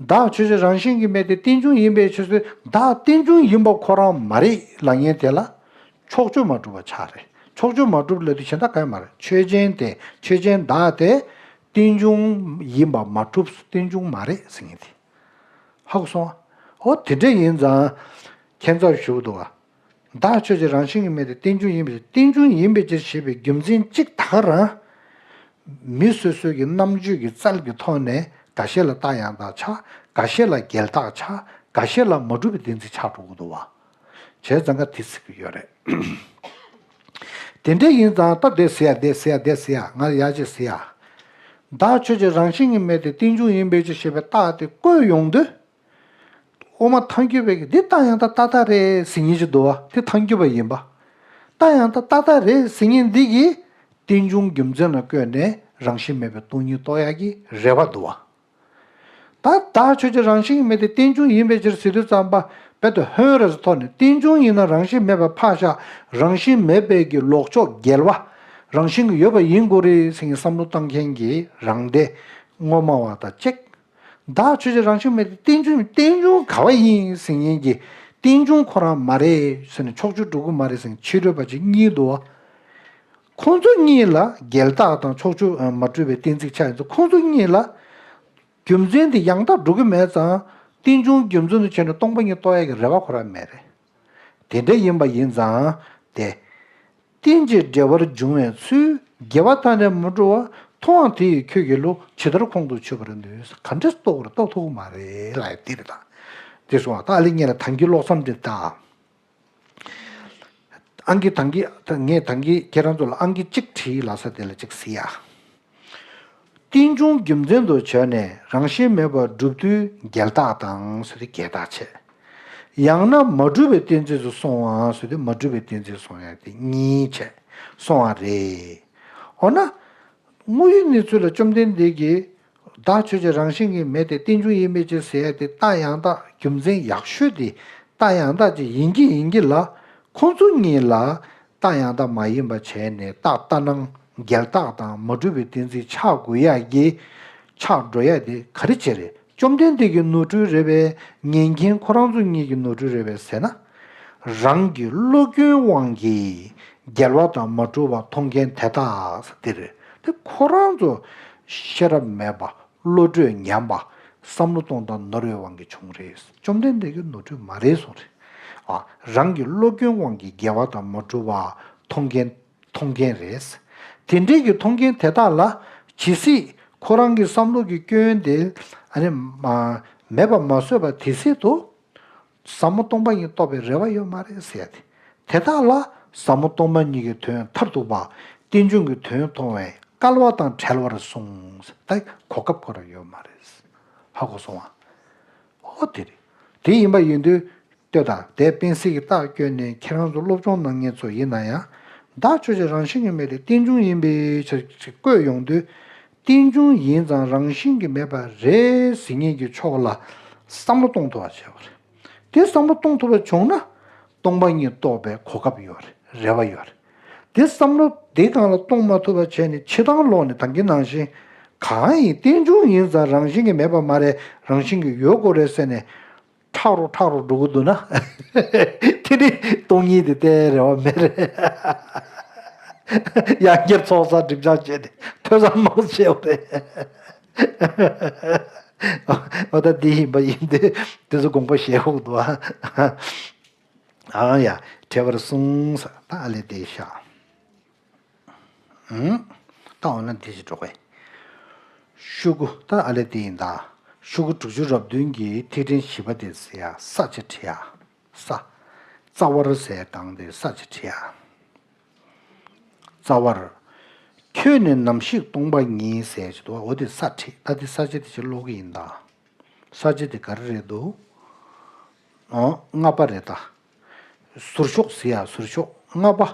བདག་ཆོས་ཅན་རང་བཞིན་གྱིས་མེད་དེ་རྟེན་འབྱུང་ཡིན་པའི་ཕྱིར་ཟེར། བདག་རྟེན་འབྱུང་ཡིན་པ་ཁོ་རང་མ་རེད་ལབ་མཁན་དེ་ལ་ཕྱོགས་ཆོས་མ་གྲུབ་པ་ཆགས་རེད། ཕྱོགས་ཆོས་མ་གྲུབ་ལབ་དུས་གཞན་དག་གང་ཡང་མ་རེད། ཆོས་ཅན་དེ་ཆོས་ཅན་བདག་དེ་རྟེན་འབྱུང་ཡིན་པ་མ་གྲུབ། རྟེན་འབྱུང་མ་རེད་ཟེར་མཁན་དེ། ཧ་གོ་སོང་ཨ། འོ་དེ་འདྲ་ཡིན་ཙང་། ཁྱད་མཚར་ཞུ་འདུག་ག་བདག་ཆོས་ཅན་རང་བཞིན་གྱིས་མེད་དེ་རྟེན་འབྱུང་ཡིན་པའི་ཕྱིར། རྟེན་འབྱུང་ཡིན་པའི་ཕྱིར་ཞེས་པའི་རྒྱུ་མཚན་གཅིག་ད་ག་རང་། མི་སོ་སོའི་གི་རྣམ་དཔྱོད་ཀྱི་རྩལ་གྱི་ཐོག་ནས་འགའ་ཤས་ལ་རྟགས་ཡང་དག་ཆགས། འགའ་ཤས་ལ་འགལ་རྟགས་ཆགས། འགའ་ཤས་ལ་མ་གྲུབ་པའི་བདེན་ཚིག་ཆགས་འགྲོ་གི་འདུག་བ། བྱས་ཙང་ཀ་དེ་ཟེར་གྱི་ཡོད་རེད། དེ་འདྲ་ཡིན་ཙང་ད་དེ་ཟེར་ཡ་དེ་ཟེར་ཡ་དེ་ཟེར་ཡ་ང་ཡ་ཅེ་ཟེར་ཡ། བདག་ཆོས་ཅན་རང་བཞིན་གྱིས་མེད་དེ་རྟེན་འབྱུང་ཡིན་པའི་ཕྱིར་ཞེས་པའི་རྟགས་དེ་བཀོད་ཡོང་དུས། དབུ་མ་ཐལ་འགྱུར་བས་ཀྱི་འདི་རྟགས་ཡང་དག་ཏག་ཏག་རེད་ཟེར་མཁན་ཅིག་འདུག་བ། དེ་ཐལ་འགྱུར་བ་ཡིན་པ། རྟགས་ཡང་དག་ཏག་ཏག་རེད་ཟེར་མཁན་འདི་གིས་རྟེན་འབྱུང་རྒྱུ་མཚན་ལ་བཀོད་ནས་རང་བཞིན་མེད་པའི་སྟོང་ཉིད་རྟོགས་ཡག་གི་རེ་བ་འདུག་བ། ད་བདག་ཆོས་ཅན་རང་བཞིན་གྱིས་མེད་དེ་རྟེན་འབྱུང་ཡིན་པའི་ཕྱིར་ཟེར་དུས་ཙམ་པ་རྦད་དེ་ཧོན་རེ་ཟེར་ཐོག་ནས་རྟེན་འབྱུང་ཡིན་ན་རང་བཞིན་མེད་པ་ཕར་བཞག་རང་བཞིན་མེད་པའི་གི་ལོག་ཕྱོགས་འགལ་བ། རང་བཞིན་གྱིས་ཡོད་པ་ཡིན་དགོས་རེད་ཟེར་མཁན་བསམ་བློ་བཏང་མཁན་གྱི་རང་སྡེ་ངོ་མ་བ་དང་གཅིག་བདག་ཆོས་ཅན་རང་བཞིན་མེད་དེ་རྟེན་འབྱུང་རྟེན་འབྱུང་ག་བ་ཡིན་ཟེར་མཁན་གྱི་རྟེན་འབྱུང་ཁོ་རང་མ་རེད་ཟེར་ནས་ཕྱོགས་ཆོས་འགྲོ་གི་མ་རེད་ཟེར་མཁན་ཕྱི་རོལ་པ་ཅིག་གཉིས་འདུག་བ། ཁོང་ཚོ་གཉིས་ལ་འགལ་རྟགས་དང་ཕྱོགས་ཆོས་མ་གྲུབ་པའི་གཏན་ཚིགས་ཆགས་ཡིན་ཙང་ཁོང་ཚོ་གཉིས་ལ་རྒྱུ་མཚན་དེ་ཡང་དག་འགྲོ་གི་མེད་ཙང་རྟེན་འབྱུང་རྒྱུ་མཚན་དུ་བྱས་ནས་སྟོང་པ་ཉིད་རྟོགས་ཡག་གི་རེ་བ་ཁོ་རང་མེད་རེད། དེ་འདྲ་ཡིན་པ་ཡིན་ཙང་དེ། རྟེན་ཅིང་འབྲེལ་བར་འབྱུང་བའི་ཚུལ། དགེ་བ་དག་ནི་མི་འགྲོ་བ། མཐོང་བ་དེ་ཡིས་ཁྱོད་ཀྱི་བློ། ཇི་ལྟར་ཁོང་དུ་ཆུད་པར་ནུས། ག་འདྲས་རྟོགས་པར་རྟོགས་ཐུབ་ཀྱི་མ་རེད་ལབ་ཡ་དེ་རེད་ད། དེ་སོང་བ་ད་ཨ་ལེ་ངས་ལ་ཐང་གི་ཀློག་མཚམས་འདི་ད། ཨང་ཀི་ཐང་གི་ངས་ཐང་གི་ཁྱེད་རང་ཚོ་ལ་ཨང་ཀི་གཅིག་བྲིས་ལ་ས་དེ་ལ་གཅིག་གཟིགས་ཡ། རྟེན་འབྱུང་རྒྱུ་མཚན་དུ་བྱས་ནས་རང་བཞིན་མེད་པར་སྒྲུབ་དུས་འགལ་རྟགས་དང་ཟེར་ཏེ་འགལ་རྟགས་བྱས། ཡང་ན་མ་གྲུབ་པའི་གཏན་ཚིགས་སུ་སོང་བ་ཟེར་ཏེ་མ་གྲུབ་པའི་གཏན་ཚིགས་སོང་ཡ་དེ་གཉིས་བྱས་སོང་བ་རེད། འོ་ན། དངོས་ཡོད་གནས་ཚུལ་ལ་བཅོམ་ལྡན་འདས་ཀྱིས་བདག་ཆོས་ཅན་རང་བཞིན་གྱིས་མེད་དེ་རྟེན་འབྱུང་ཡིན་པའི་ཕྱིར་ཟེར་ཡ་དེ་རྟགས་ཡང་དག་རྒྱུ་མཚན་ཡག་ཤོས་དེ་རྟགས་ཡང་དག་ཅིག་ཡིན་གྱི་ཡིན་གྱི་ལ། ཁོང་ཚོ་གཉིས་ལ་རྟགས་ཡང་དག་མ་ཡིན་པ་བྱས་ནས་རྟགས་ལྟར་སྣང་འགལ་རྟགས་དང་མ་གྲུབ་པའི་གཏན་ཚིགས་ཆགས་དགོས་ཡ་གི་ཆགས་འགྲོ་ཡ་དེ་ག་རེ་བྱས་རེད། བཅོམ་ལྡན་འདས་ཀྱི་ནོར་འཁྲུལ་རེད་པས། ཉན་མཁན་ཁོ་རང་ཚོ་གཉིས་ཀྱི་ནོར་འཁྲུལ་རེད་པས་ཟེར་ན། རང་གི་བློ་སྐྱོན་དབང་གིས་འགལ་བ་དང་མ་གྲུབ་པ་མཐོང་མཁན་དེ་དག་དེ་རེད་དེ་ཁོ་རང་ཚོ་ཤེས་རབ་མེད་པ་བློ་གྲོས་ཉམས་པ་བསམ་བློ་གཏོང་སྟངས་ནོར་བའི་དབང་གིས་བྱུང་རེད། བཅོམ་ལྡན་འདས་ཀྱི་ནོར་འཁྲུལ་མ་རེད་གསུངས་རེད། ཨ་རང་གི་བློ་སྐྱོན་དབང་གིས་འགལ་བ་དང་མ་གྲུབ་པ་མཐོང་མཁན་མཐོང་མཁན་རེད། དེ་འདྲའི་གི་མཐོང་མཁན་དེ་དག་ལ་ཇི་སྲིད་ཁོ་རང་གི་བསམ་བློ་གི་སྐྱོན་དེ་ཨ་ནི་མ་མེད་པ་མ་བཟོད་པ་དེ་སྲིད་དུ་ཟབ་མོ་སྟོང་པ་ཉིད་རྟོགས་པའི་རེ་བ་ཡོད་མ་རེད་ཟེར་ཡ་དེ། དེ་དག་ལ་ཟབ་མོ་སྟོང་པ་ཉིད་ཀྱི་དོན་མཐར་ཐུག་པ་རྟེན་འབྱུང་གི་དོན་མཐོང་བའི་སྐལ་བ་དང་བྲལ་བར་གསུངས་ཟེར་ད་གོ་སྐབས་ཁོ་རང་ཡོད་མ་རེད། ཧ་གོ་སོང་ཨ། ཨོ་དེ་རེད། དེ་ཡིན་པ་ཡིན་དུས། ལྟོས་དང་དེ་སྤེན་སྲིད་ཀྱིས་རྟགས་བསྐྱོན་ནས་ཁྱེད་རང་ཚོ་སློབ་སྦྱོང་གནང་མཁན་ཚོ་ཡིན་ན་ཡང་བདག་ཆོས་ཅན་རང་བཞིན་གྱིས་མེད་དེ་རྟེན་འབྱུང་ཡིན་པའི་ཕྱིར་ཞེས་བཀོད་ཡོང་དུས་རྟེན་འབྱུང་ཡིན་ཙང་རང་བཞིན་གྱིས་མེད་པ་རེད་ཟེར་མཁན་གྱི་ཕྱོགས་ལ་བསམ་བློ་གཏོང་ཐུབ་པ་བྱེད་པ་རེད། དེ་བསམ་བློ་གཏོང་ཐུབ་པ་བྱུང་ན་སྟོང་པ་ཉིད་རྟོགས་པའི་གོ་སྐབས་ཡོད་རེད། རེ་བ་ཡོད་རེད། དེ་བསམ་བློ་དེ་སྒང་ལ་གཏོང་མ་ཐུབ་པ་བྱས་ནས་ཕྱི་ཐང་ལོག་ནས་ད་གིན་ནང་བཞིན་གང་ཡིན་རྟེན་འབྱུང་ཡིན་ཙང་རང་བཞིན་གྱིས་མེད་པ་མ་རེད། རང་བཞིན་གྱིས་ཡོད་དགོས་རེད་ཟེར་ནས། ཁྲག་རོ་ཁྲག་རོ་འགྲོ་གི་འདུག་ན། དེ་ནི་སྟོང་ཉིད་དེ་བལྟའི་རེ་བ་མེད་རེད། ཡང་བསྐྱར་ཚོགས་བསགས་སྒྲིབ་སྦྱང་བྱས་ཏེ་ཐོས་བསམ་མང་བྱས་པ་རེད། འོ་ད་འདི་ཡིན་པ་ཡིན་ཏེ་དེ་ཚོ་དགོངས་པ་བཞེས་དགོས་འདུག་ཨ། ཨང་ཡ་བྲལ་བར་གསུངས་ས་ད་ཨ་ལས་དེ་ཤག་ཨུང་། ད་འོ་ན་འདི་ཞིག་འགྲོ་གི། ཤོག་གུ་ད་ཨ་ལས་དེ་ཡིན་ད། ཤོག་གུ་དྲུག་ཅུ་རེ་བདུན་གྱི་ཐིག་ཕྲེང་བཞི་པ་དེ་ཟེར་ཡ་ས་ཅིག་བྲིས་ཡ། ས། རྩ་བར་ཟེར་སྒང་དེ་ས་ཅིག་བྲིས་ཡ། རྩ་བར། ཁྱོད་ནི་ནམ་ཞིག་སྟོང་པ་ཉིད་ཟེར་ཅིག་འདུག་འོ་དེ་ས་བྲིས་ད་དེ་ས་ཅིག་དེ་ཅིག་ཀློག་གི་ཡིན་ད། ས་བཅད་དེ་ག་རེ་རེད་འདུག་ཨོ། ལྔ་པ་རེད་ད། ཟུར་ཤོག་ཟེར་ཡ་ཟུར་ཤོག་ལྔ་པ།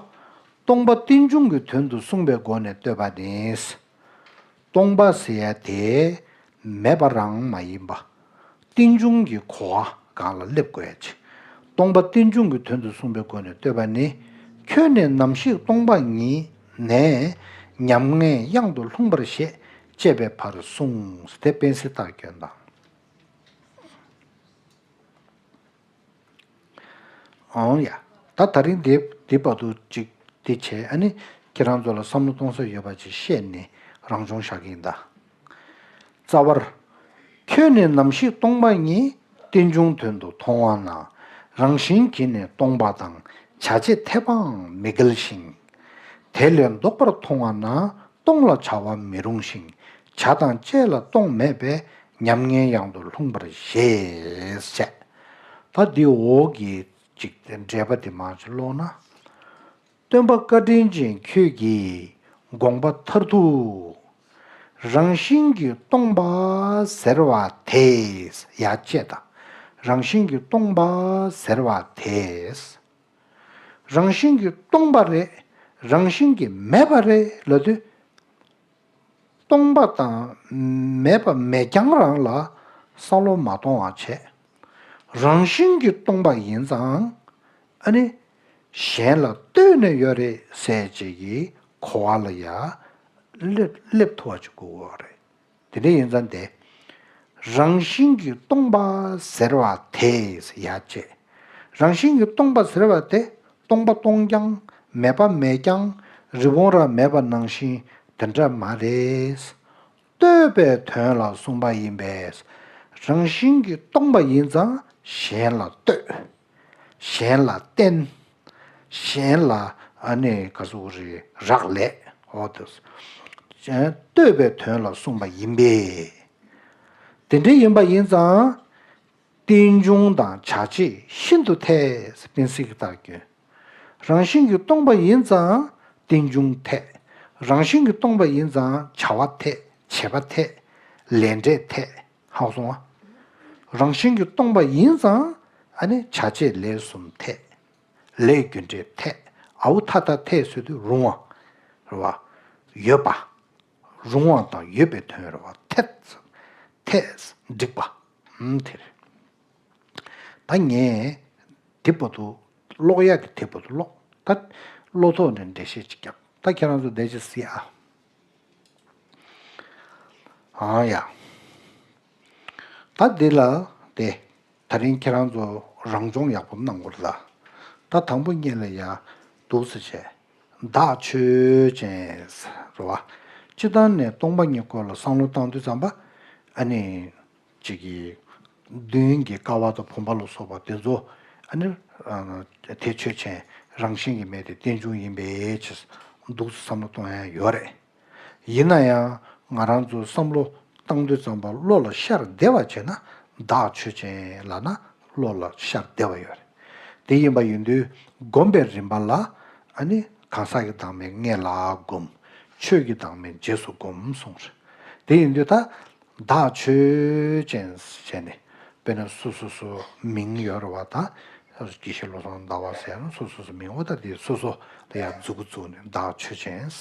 སྟོང་པ་རྟེན་འབྱུང་གི་དོན་དུ་གསུངས་པའི་སྒོ་ནས་བསྟོད་པ་ནི། སྟོང་པ་ཟེར་ཡ་དེ་མེད་པ་རང་མ་ཡིན་པ། རྟེན་འབྱུང་གི་གོ་བ་སྒང་ལ་སླེབས་དགོས་ཡ་ཅིག་སྟོང་པ་རྟེན་འབྱུང་གི་དོན་དུ་གསུངས་པའི་སྒོ་ནས་བསྟོད་པ་ནི། ཁྱོད་ནི་ནམ་ཞིག་སྟོང་པ་ཉིད་ནས་ཉམ་ངའི་གཡང་དུ་ལྷུང་བར་བཞེད་ཅེས་པའི་བར་གསུངས་ཏེ་སྤེན་སྲིད་རྟགས་བསྐྱོན་དང་། འོང་ཡ། ད་ད་རིང་འདི་འདི་བར་དུ་ཅིག་འདི་བྱས། ཨ་ནི་ཁྱེད་རང་ཚོ་ལ་བསམ་བློ་གཏོང་ས་ཡོད་པ་ཅིག་བཤད་ནས་རང་སྦྱོང་བཞག་གི་ཡིན་ད། རྩ་བར། ཁྱོད་ནི་ནམ་ཞིག་སྟོང་པ་ཉིད། རྟེན་འབྱུང་དོན་དུ་མཐོང་བ་ན། རང་བཞིན་གྱིས་ནི་སྟོང་པ་དང་། བྱ་བྱེད་འཐད་པའང་མི་འགལ་ཞིང་། དེ་ལས་ལྡོག་པར་མཐོང་བ་ན། སྟོང་ལ་བྱ་བ་མི་རུང་ཞིང་། བྱ་དང་བཅས་ལ་སྟོང་མེད་པས། ཉམས་ངེས་ཡང་དུ་ལྷུང་བར་བཞེད། ཅེས། ད་འདི་འོག་གི་ཅིག་འགྲེལ་པ་འདི་མར་ཅིག་ཀློག་ན། སྟོན་པ་བཀའ་དྲིན་ཅན་ཁྱོད་ཀྱི་དགོངས་པ་མཐར་ཐུག། རང་བཞིན་གྱིས་སྟོང་པ་ཟེར་བ་དེས། ཡ་བཅད་དང་། རང་བཞིན་གྱིས་སྟོང་པ་ཟེར་བ་དེས། རང་བཞིན་གྱིས་སྟོང་པ་རེད། རང་བཞིན་གྱིས་མེད་པ་རེད་ལབ་དུས། སྟོང་པ་དང་མེད་པ་མེད་རྐྱང་རང་ལ་བསམ་བློ་མ་གཏོང་བ་བྱས། རང་བཞིན་གྱིས་སྟོང་པ་ཡིན་ཙང་། ཨ་ནི། གཞན་ལ་ལྟོས་ནས་ཡོད་རེད་ཟེར་བྱེད་ཀྱི་གོ་བ་ལ་ཡ་སླེབས་སླེབས་ཐུབ་པ་ཅིག་དགོས་ཀྱི་ཡོད་རེད། དེ་འདྲ་ཡིན་ཙང་དེ། རང་བཞིན་གྱིས་སྟོང་པ་ཟེར་བ་དེས། ཡ་བཅད། རང་བཞིན་གྱིས་སྟོང་པ་ཟེར་བ་དེ། སྟོང་པ་སྟོང་རྐྱང་། མེད་པ་མེད་རྐྱང་། རི་བོང་རྭ་མེད་པ་ནང་བཞིན་དེ་འདྲ་མ་རེད། ལྟོས་པའི་དོན་ལ་གསུངས་པ་ཡིན་པས། རང་བཞིན་གྱིས་སྟོང་པ་ཡིན་ཙང་གཞན་ལ་ལྟོས། གཞན་ལ་བརྟེན། གཞན་ལ་ཨ་ནི་ག་ཟེར་དགོས་རེད། རག་ལས། འོ་དེ། ལྟོས་པའི་དོན་ལ་གསུངས་པ་ཡིན་པས། དེ་འདྲ་ཡིན་པ་ཡིན་ཙང་། རྟེན་འབྱུང་དང་བྱ་བྱེད་ཤིན་ཏུ་འཐད། གཏན་ཚིགས་ཀྱི་རྟགས་ཀྱིས། རང་བཞིན་གྱིས་སྟོང་པ་ཡིན་ཙང་རྟེན་འབྱུང་འཐད། རང་བཞིན་གྱིས་སྟོང་པ་ཡིན་ཙང་བྱ་བ་འཐད། བྱེད་པ་འཐད། ལས་འབྲས་འཐད། ཧ་གོ་སོང་ང་། རང་བཞིན་གྱིས་སྟོང་པ་ཡིན་ཙང་ཨ་ནི་བྱ་བྱེད་ལས་གསུམ་འཐད། ལས་རྒྱུ་འབྲས་འཐད། ཨའུ་ཐ་ཐ་འཐད་ཟེར་དུས་རུང་བ། རེད་བ། ཡོད་པ། རུང་བ་དང་ཡོད་པའི་དོན་རེད་བ། འཐད། འཐད་འགྲིག་པ། ཨུམ་དེ་རེད། ད་ངས་དེ་བར་དུ་ཀློག་ཡག་གི་དེ་བར་དུ་ཀློག་ད་ཀློག་ཐོག་ནས་འགྲེལ་བཤད་ཅིག་རྒྱབ། ད་ཁྱེད་རང་ཚོ་བསྡད་ཅིག་གཟིགས་ཨ། ཨང་ཡ། ད་འདི་ལ་དེ། ད་རིང་ཁྱེད་རང་ཚོ་རང་སྦྱོང་ཡག་པོ་གནང་དགོས་རེད་ད། ད་དང་པོ་ཉིད་ལ་ཡ་འདུག་སེ་བྱས། བདག་ཆོས་ཅན། རེད་བ། སྤྱིར་བཏང་ནས་སྟོང་པ་ཉིད་སྐོར་ལ་བསམ་བློ་བཏང་དུས་ཙམ་པ། ཨ་ནི། ཅིག་གིས། མདུན་གྱི་ཀ་བ་དང་བུམ་པ་ལ་སོགས་པ་དེ་ཚོ། ཨ་ནི། དེ་ཆོས་ཅན། རང་བཞིན་གྱིས་མེད་དེ་རྟེན་འབྱུང་ཡིན་པའི་ཕྱིར། འདུག་སེ་བསམ་བློ་གཏོང་ཡ་ཡོད་རེད། ཡིན་ན་ཡང་ང་རང་ཚོ་བསམ་བློ་བཏང་དུས་ཙམ་པ་བློ་ལ་ཤར་བདེ་བ་བྱས་ན། བདག་ཆོས་ཅན་ལབ་ན་བློ་ལ་ཤར་བདེ་བ་ཡོད་རེད། དེ་ཡིན་པ་ཡིན་དུས་སྒོམ་པའི་རིམ་པ་ལ། ཨ་ནི་གང་ཟག་གི་བདག་མེད་སྔོན་ལ་སྒོམ། ཆོས་ཀྱི་བདག་མེད་རྗེས་སུ་སྒོམ་གསུངས་རེད། དེ་ཡིན་དུས་ད། བདག་ཆོས་ཅན་ཟེར་ནས། དཔེར་ན་སོ་སོ་སོ་མིང་ཡོད་རེད་བ་ད། དགེ་བཤེས་བློ་བཟང་ཟླ་བ་ཟེར་ན་སོ་སོ་སོ་མིང་འོ་ད་དེ་སོ་སོ་ལ་ཡང་མཛུ་གུ་བཙུགས་ནས་བདག་ཆོས་ཅན།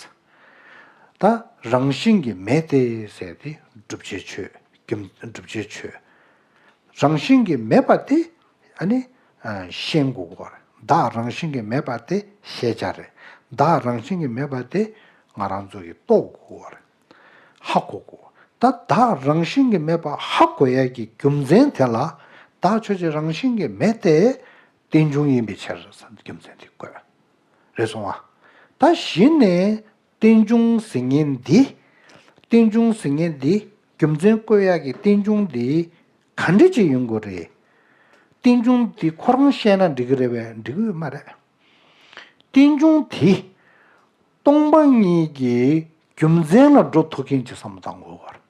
ད་རང་བཞིན་གྱིས་མེད་དེ་ཟེར་དེ་བསྒྲུབ་བྱའི་ཆོས། རྒྱུ་བསྒྲུབ་བྱའི་ཆོས། རང་བཞིན་གྱིས་མེད་པ་དེ་ཨ་ནི་ཤེས་དགོས་ཀྱི་རེད། བདག་རང་བཞིན་གྱིས་མེད་པ་དེ་ཤེས་བྱ་རེད། བདག་རང་བཞིན་གྱིས་མེད་པ་དེ་ང་རང་ཚོ་གིས་རྟོགས་དགོས་ཀྱི་རེད། ཧ་གོ་དགོས། ད་བདག་རང་བཞིན་གྱིས་མེད་པ་ཧ་གོ་ཡ་གི་རྒྱུ་མཚན་དེ་ལ། བདག་ཆོས་ཅན་རང་བཞིན་གྱིས་མེད་དེ་རྟེན་འབྱུང་ཡིན་པའི་ཕྱིར་ཟེར་རྒྱུ་མཚན་དེ་བཀོད། རེད་སོང་ང་། ད་གཞི་ནས་རྟེན་འབྱུང་ཟེར་མཁན་འདི། རྟེན་འབྱུང་ཟེར་མཁན་འདི་རྒྱུ་མཚན་བཀོད་ཡག་གི་རྟེན་འབྱུང་འདི་ག་འདྲ་ཅིག་ཡིན་དགོས་རེད། རྟེན་འབྱུང་འདི་ཁོ་རང་བཤད་ན་འགྲིག་གི་རེད་པས། འགྲིག་གི་ཡོད་མ་རེད། རྟེན་འབྱུང་འདི་སྟོང་པ་ཉིད་ཀྱི་རྒྱུ་མཚན་ལ་འགྲོ་ཐུབ་མཁན་ཅིག་བསམ་བློ་བཏང་དགོས་པ་རེད།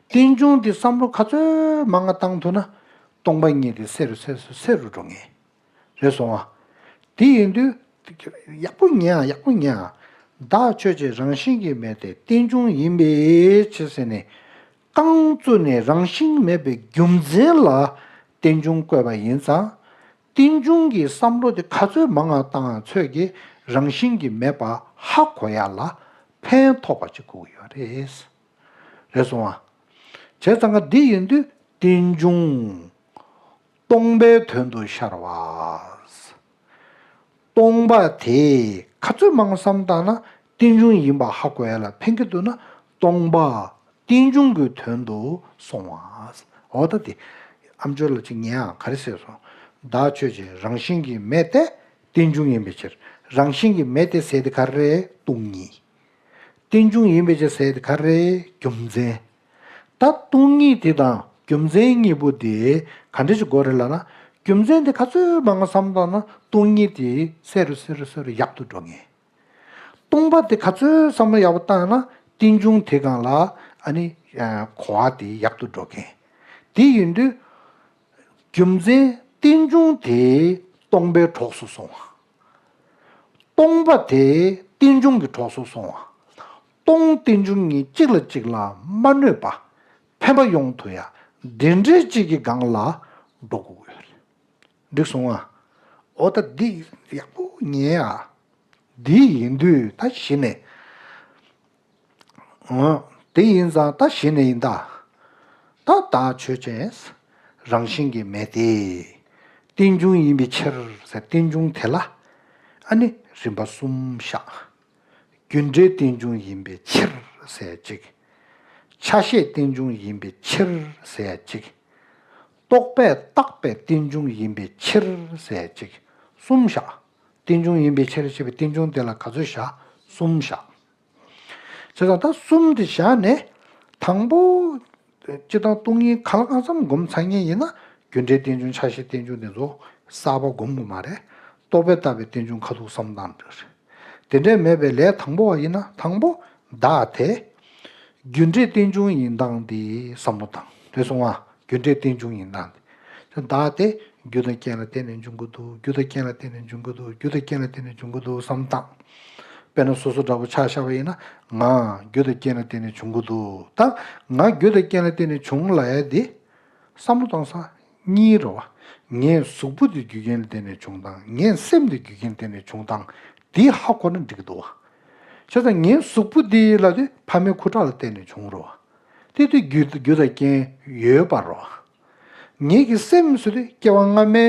རྟེན་འབྱུང་འདི་བསམ་བློ་ག་ཚོད་མང་ང་བཏང་ཐུབ་ན་སྟོང་པ་ཉིད་དེ་གསལ་རུ་གསལ་རུ་གསལ་རུ་འགྲོ་ངེས། རེད་སོང་ང་། དེ་ཡིན་དུས། ཡག་པོ་ཉན་ཨ། ཡག་པོ་ཉན་ཨ། བདག་ཆོས་ཅན་རང་བཞིན་གྱིས་མེད་དེ་རྟེན་འབྱུང་ཡིན་པའི་ཕྱིར་ཟེར་ནས། རྐང་བཙུགས་ནས་རང་བཞིན་མེད་པའི་རྒྱུ་མཚན་ལ་རྟེན་འབྱུང་བཀོད་པ་ཡིན་ཙང་། རྟེན་འབྱུང་གི་བསམ་བློ་དེ་ག་ཚོད་མང་ང་བཏང་ཚོད་ཀྱིས་རང་བཞིན་གྱིས་མེད་པ་ཧ་གོ་ཡ་ལ་ཕན་ཐོགས་པ་ཅིག་དགོས་ཀྱི་ཡོད་རེད། རེད་སོང་ང་། བྱས་ཙང་ང་འདི་ཡིན་དུས་རྟེན་འབྱུང་སྟོང་པའི་དོན་དུ་ཤར་བ། སྟོང་པ་དེ་ག་ཚོད་མང་བསམ་བཏང་ན་རྟེན་འབྱུང་ཡིན་པ་ཧ་གོ་ཡ་ལ་ཕན་གྱི་འདུག་ན། སྟོང་པ་རྟེན་འབྱུང་གི་དོན་དུ་སོང་བ། འོ་ད་དེ་ཨ་མཆོག་ལ་ཅིག་ཉན་ཨ། ག་རེ་ཟེར་སོང་། བདག་ཆོས་ཅན། རང་བཞིན་གྱིས་མེད་དེ་རྟེན་འབྱུང་ཡིན་པའི་ཕྱིར། རང་བཞིན་གྱིས་མེད་དེ་ཟེར་དེ་ག་རེ་རེད། སྟོང་ཉིད། རྟེན་འབྱུང་ཡིན་པའི་ཕྱིར་ཟེར་དེ་ག་རེ་རེད། རྒྱུ་མཚན། ད་སྟོང་ཉིད་དེ་དང་རྒྱུ་མཚན་གཉིས་པོ་དེ་ག་འདྲ་ཞིག་དགོས་རེད་ལབ་ན། རྒྱུ་མཚན་དེ་ག་ཚོད་མང་བ་བསམ་བཏང་ན་སྟོང་ཉིད་དེ་གསལ་རུ་གསལ་རུ་གསལ་རུ་ཡག་ཏུ་འགྲོ་ངེས། སྟོང་པ་དེ་ག་ཚོད་བསམ་བློ་ཡག་པོ་བཏང་ན་རྟེན་འབྱུང་དེ་སྒང་ལ་ཨ་ནི་གོ་བ་དེ་ཡག་ཏུ་འགྲོ་མཁན། དེ་ཡིན་དུས་རྒྱུ་མཚན་རྟེན་འབྱུང་དེ་སྟོང་པའི་གྲོགས་སུ་སོང་བ། སྟོང་པ་དེ་རྟེན་འབྱུང་གི་གྲོགས་སུ་སོང་བ། སྟོང་རྟེན་འབྱུང་གཉིས་གཅིག་ལ་གཅིག་ལ་མ་གནོད་པ། ཕན་པ་ཡོང་ཐུབ་ཡ། དེ་འདྲའི་གཅིག་གི་སྒང་ལ་འགྲོ་དགོས་ཡོད་རེད། འགྲིག་སོང་ཨ། འོ་ད་འདི་ཡག་པོ་ཉན་ཨ། འདི་ཡིན་དུས་ད་གཞི་ནས། འོ། དེ་ཡིན་ཙང་ད་གཞི་ནས་ཡིན་ད། ད་བདག་ཆོས་ཅན། རང་བཞིན་གྱིས་མེད་དེ། རྟེན་འབྱུང་ཡིན་པའི་ཕྱིར་ཟེར་རྟེན་འབྱུང་དེ་ལ། ཨ་ནི་རིམ་པ་གསུམ་བཞག་རྒྱུ་འབྲས་རྟེན་འབྱུང་ཡིན་པའི་ཕྱིར་ཟེར་གཅིག་ཆ་ཤས་རྟེན་འབྱུང་ཡིན་པའི་ཕྱིར་ཟེར་གཅིག་རྟོག་པས་བཏགས་པའི་རྟེན་འབྱུང་ཡིན་པའི་ཕྱིར་ཟེར་གཅིག་གསུམ་བཞག་རྟེན་འབྱུང་ཡིན་པའི་ཕྱིར་ཞེས་པའི་རྟེན་འབྱུང་དེ་ལ་ག་ཚོད་བཞག་གསུམ་བཞག་བྱས་ཙང་ད་གསུམ་དེ་བཞག་ནས་དང་པོ། སྤྱིར་བཏང་སྟོང་ཉིད་གང་ལ་གང་འཚམ་སྒོམ་ཚར་མཁན་ཡིན་ན་རྒྱུ་འབྲས་རྟེན་འབྱུང་ཆ་ཤས་རྟེན་འབྱུང་དེ་ཚོ་གསར་པ་སྒོམ་དགོས་མ་རེད། རྟོག་པས་བཏགས་པའི་རྟེན་འབྱུང་ཁ་ཐུག་བསམ་སྟངས་འདྲ་རེད། དེ་འདྲས་མེད་པའི་ལས་དང་པོ་བ་ཡིན་ན་དང་པོ་བདག་དེ། རྒྱུ་འབྲས་རྟེན་འབྱུང་ཡིན་སྟངས་དེ་བསམ་བློ་བཏང་། རེད་སོང་ང་། རྒྱུ་འབྲས་རྟེན་འབྱུང་ཡིན་སྟངས་དེ། བདག་དེ་རྒྱུ་དང་རྐྱེན་ལ་བརྟེན་ནས་འབྱུང་གི་འདུག་རྒྱུ་དང་རྐྱེན་ལ་བརྟེན་ནས་འབྱུང་གི་འདུག་རྒྱུ་དང་རྐྱེན་ལ་བརྟེན་ནས་འབྱུང་གི་འདུག་བསམ་སྟངས། དཔེར་ན་སོ་སོ་འདྲ་པོ་ཆ་བཞག་པ་ཡིན་ན། ང་རྒྱུ་དང་རྐྱེན་ལ་བརྟེན་ནས་བྱུང་གི་འདུག་ད་ང་རྒྱུ་དང་རྐྱེན་ལ་བརྟེན་ནས་བྱུང་ལབ་ཡ་དེ། བསམ་བློ་གཏོང་ས་གཉིས་རེད་བ། ངའི་གཟུགས་པོ་དེ་རྒྱུ་རྐྱེན་ལ་བརྟེན་ནས་བྱུང་སྟངས། ངའི་སེམས་དེ་རྒྱུ་རྐྱེན་ལ་བརྟེན་ནས་བྱུང་སྟངས་དེ་ཧ་གོ་ན་འགྲིག་གི་འདུག་བ། བྱས་ཙང་ངའི་གཟུགས་པོ་དེ་ལ་དེ་ཕ་མའི་ཁུ་ཁྲག་ལ་བརྟེན་ནས་བྱུང་རེད་བ། དེ་དུས་རྒྱུ་རྒྱུ་དང་རྐྱེན་ཡོད་པ་རེད་བ། ངེད་ཀྱི་སེམས་སུ་དེ་སྐྱེ་བ་སྔ་མའི་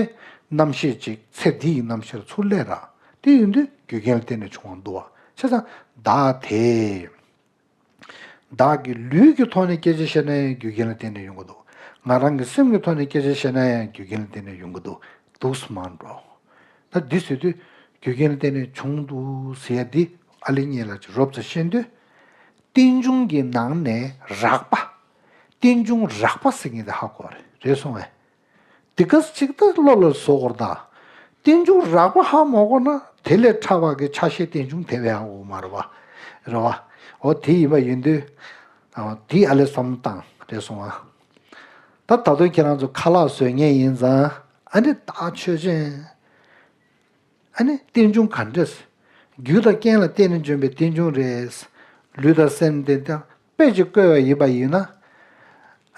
རྣམ་ཤེས་ཅིག་ཚེ་འདི་ཡི་རྣམ་ཤེས་ལ་ཚུར་སླེབས་ར། དེ་ཡིན་དུས་རྒྱུ་རྐྱེན་ལ་བརྟེན་ནས་བྱུང་བ་འདུག་བ། བྱས་ཙང་བདག་དེ། བདག་གི་ལུས་ཀྱི་ཐོག་ནས་སྐད་ཆ་བཤད་ན་ཡང་རྒྱུ་རྐྱེན་ལ་བརྟེན་ནས་ཡོང་གི་འདུག་ང་རང་གི་སེམས་ཀྱི་ཐོག་ནས་སྐད་ཆ་བཤད་ན་ཡང་རྒྱུ་རྐྱེན་ལ་བརྟེན་ནས་ཡོང་གི་འདུག་འདུག་སེ་མ་འགྲོ། ད་འདི་ཟེར་དུས་རྒྱུ་རྐྱེན་ལ་བརྟེན་ནས་བྱུང་འདུག་ཟེར་ཡ་འདི་ཨ་ལེ་གཉིས་ལ་ཅིག་རོབ་ཙམ་ཤེས་དུས། རྟེན་འབྱུང་གི་ནང་ནས་རགས་པ། རྟེན་འབྱུང་རགས་པ་ཟེར་མཁན་དེ་ཧ་གོ་རེད། རེད་སོང་བས། དེ་ག་ཅིག་ད་བློ་ལ་བཟོ་དགོས་རེད་ད། རྟེན་འབྱུང་རགས་པ་ཧ་མ་གོ་ན་དེ་ལས་ཕྲ་བ་གི་ཆ་ཤས་རྟེན་འབྱུང་དེ་བས་ཧ་གོ་མ་རེད་བ། རེད་བ། འོ་དེ་ཡིན་པ་ཡིན་དུས། ཨ། དེ་ཨ་ལེ་བསམ་བཏང་རེད་སོང་ཨ། ད་ད་དུང་ཁྱེད་རང་ཚོ་ཁ་ལག་བཟོ་མཁན་ཡིན་ཙང་ཨ་ནི་བདག་ཆོས་ཅན། ཨ་ནི་རྟེན་འབྱུང་ག་འདྲས། རྒྱུ་དང་རྐྱེན་ལ་བརྟེན་ནས་འབྱུང་བའི་རྟེན་འབྱུང་རེད། ལུས་དང་སེམས་དེ་དང་དཔེ་ཅིག་བཀོད་པ་ཡིན་པ་ཡིན་ན།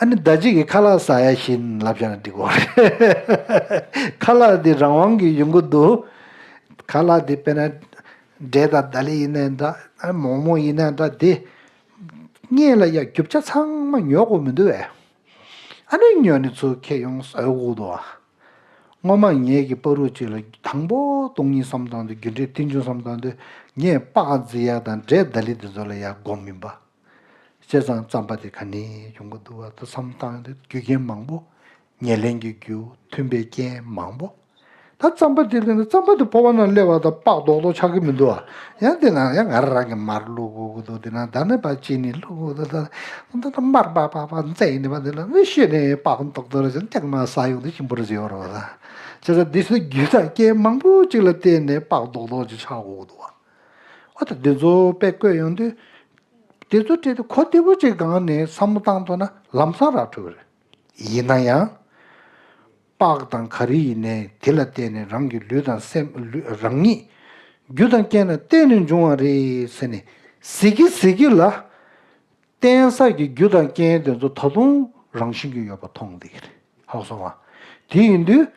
ཨ་ནི་ཟླ་གཅིག་གི་ཁ་ལག་ཟ་ཡ་བཞིན་ལབ་བྱས་ན་འགྲིག་གོ་རེད། ཁ་ལག་འདི་རང་དབང་གིས་ཡོང་གི་འདུག་ཁ་ལག་འདི་དཔེར་ན་འབྲས་དང་ད་ལི་ཡིན་ནའི་འདྲ། ཨ་ནི་མོག་མོག་ཡིན་ནའི་འདྲ། འདི་སྔོན་ལ་ཡ་རྒྱུ་ཆ་ཚང་མ་ཉོ་དགོས་མི་འདུག་བས། ཨ་ནི་ཉོས་ནས་ཚུར་ཁྱེར་ཡོང་ཟ་དགོས་འདུག་ཨ། སྔོན་མ་ངེད་ཀྱི་བར་དུ་ཅིག་ལ་དང་པོ་སྟོང་ཉིད་བསམ་བཏང་དུས་རྒྱུ་འབྲས་རྟེན་འབྱུང་བསམ་བཏང་དུས་ངས་སྤགས་རྫི་ཡག་དང་འབྲས་ད་ལི་དེ་ཚོ་ལ་ཡག་སྒོམ་ཡིན་པ། བྱས་ཙང་རྩམ་པ་དེ་ག་ནས་ཡོང་གི་འདུག་བ་ད་བསམ་བཏང་དུས་རྒྱུ་རྐྱེན་མང་པོ། ཉེར་ལེན་གྱི་རྒྱུ་མཐུན་པའི་རྐྱེན་མང་པོ། ད་རྩམ་པ་དེ་ལ་ནི་རྩམ་པ་དེ་ཕོར་པ་ནང་སླེབས་པ་དང་སྤགས་རྡོག་རྡོག་ཆགས་ཀྱི་མི་འདུག་བ། ཡང་དེ་ནང་ཡང་ང་རང་རང་གི་མར་བླུག་དགོས་ཀྱི་འདུག་དེ་ནང་ད་ནི་ཕར་ཅི་ནི་བླུག་དགོས་འདུག་ད་ད་མར་པག་པག་པག་འཛད་ཡིན་ནི་བ་དེ་ལ་ནི་ཤོད་ནས་སྤགས་རྡོག་རྡོག་ལ་ཅང་ཀྱག་མ་ཟ་ཡོང་དུས་ཞིམ་པོ་རེ་ཟེར་བ་རེད་བ་ད། བྱས་ཙང་འདི་ཚོ་རྒྱུ་དང་རྐྱེན་མང་པོ་ཅིག་ལ་བརྟེན་ནས་སྤགས་རྡོག་རྡོག་ཅིག་ཆགས་དགོས་ཀྱི་འདུག་བ། ཨ་ད་འདི་ཚོ་དཔེ་བཀོད་ཡོང་དུས། དེ་ཚོ་བྲིས་ཏེ་གོ་བདེ་པོ་ཅིག་སྒང་ནས་བསམ་བློ་བཏང་ཐུབ་ན་ལམ་སང་རག་ཐུབ་ཀྱི་རེད། ཡིན་ན་ཡང་། སྤགས་དང་ག་རེ་ཡིན་ནའི་དེ་ལ་བརྟེན་ནས་རང་གི་ལུས་དང་སེམས་ལུས་རང་ཉིད་རྒྱུ་དང་རྐྱེན་ལ་བརྟེན་ནས་འབྱུང་བ་རེད་ཟེར་ནས་ཟེར་གི་ཟེར་གི་ལ། བརྟེན་ས་ཀྱི་རྒྱུ་དང་རྐྱེན་དེ་ཚོ་ད་དུང་རང་བཞིན་གྱིས་ཡོད་པ་མཐོང་བསྡད་ཀྱི་རེད། ཧ་གོ་སོང་ང་། དེ་ཡིན་དུས།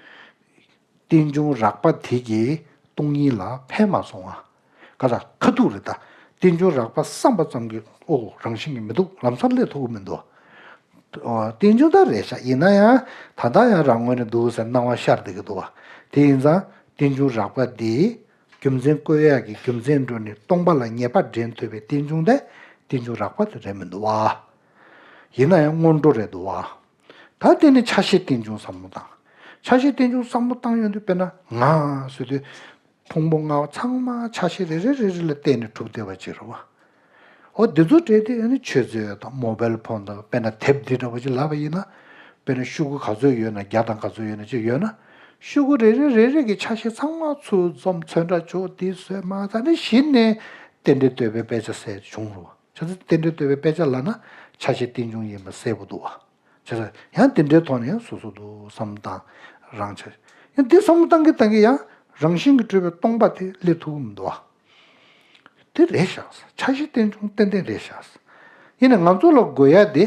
རྟེན་འབྱུང་རགས་པ་དེ་གིས་སྟོང་ཉིད་ལ་ཕན་མ་སོང་ང་། ག་ད་ཁ་ཐུག་རེད་ད། རྟེན་འབྱུང་རགས་པ་བསམ་པ་ཙམ་གྱིས་ཨོ་རང་བཞིན་གྱིས་མི་འདུག་ལམ་སང་སླེབས་ཐུབ་ཀྱི་མི་འདུག་ཨོ་རྟེན་འབྱུང་ད་རེད་ཤག་ཡིན་ན་ཡང་ད་ལྟ་ཡང་རང་ངོས་ནས་འདུག་ཟེར་སྣང་བ་ཤར་བསྡད་ཀྱི་འདུག་བ། དེ་ཡིན་ཙང་རྟེན་འབྱུང་རགས་པ་འདི་རྒྱུ་མཚན་བཀོད་ཡག་གི་རྒྱུ་མཚན་འགྲོ་ནས་སྟོང་པ་ལ་ངེས་པ་འདྲེན་ཐུབ་པའི་རྟེན་འབྱུང་དེ་རྟེན་འབྱུང་རགས་པ་དེ་རེད་མི་འདུག་བ། ཡིན་ན་ཡང་སྔོན་འགྲོ་རེད་འདུག་བ། ད་དེ་ནི་ཆ་ཤས་རྟེན་འབྱུང་བསམ་བློ་བཏང་། ཆ་ཤས་རྟེན་འབྱུང་བསམ་བློ་བཏང་ཡོང་དུས་དཔེར་ན་ང་ཟེར་དུས། ཕུང་པོ་ལྔ་པོ་ཚང་མ་ཆ་ཤས་རེ་རེ་རེ་རེ་ལ་བརྟེན་ནས་གྲུབ་བསྡད་པ་ཅིག་རེད་བ། འོ་འདི་ཚོ་བྲལ་ཏེ་ཨ་ནི་ཆུ་ཚོད་དང་མོ་བལ་ཕོན་དང་དཔེར་ན་དེབ་འདི་འདྲ་བ་ཅིག་ལབ་པ་ཡིན་ན། དཔེར་ན་ཤོག་གུ་ག་ཚོད་ཡོད་ན་བརྒྱ་དང་ག་ཚོད་ཡོད་ན་ཅིག་ཡོད་ན། ཤོག་གུ་རེ་རེ་རེ་རེ་གི་ཆ་ཤས་ཚང་མ་ཚུར་འཛོམས་ཚོན་ཁྲ་བཅོས་འདི་བཟོས་མ་ད་ནི་གཞི་ནས་རྟེན་འབྲེལ་བསྟོད་པའི་དཔེ་ཆ་ཟེར་བྱུང་རེད་བ། བྱས་ཙང་རྟེན་འབྲེལ་བསྟོད་པའི་དཔེ་ཆ་ལབ་ན་ཆ་ཤས་རྟེན་འབྱུང་ཡིན་པ་གསལ་པོ་འདུག་བ། བྱས་ཙང་ཡང་དེ་འདྲའི་ཐོག་ནས་ཡང་སོ་སོ་འདུག་བསམ་བཏང་རང་ཆ། ཡང་དེ་བསམ་བཏང་གི་བཏང་གི་ཡང་རང་བཞིན་གྱིས་གྲུབ་པའི་སྟོང་པ་དེ་སླེབས་ཐུབ་ཀྱི་མི་འདུག་བ། དེ་རེད་ཤག་ཆ་ཤས་རྟེན་འབྱུང་ཏན་ཏན་རེད་ཤག་ཡིན་ནའི་ང་ཚོ་ལ་དགོས་ཡ་དེ།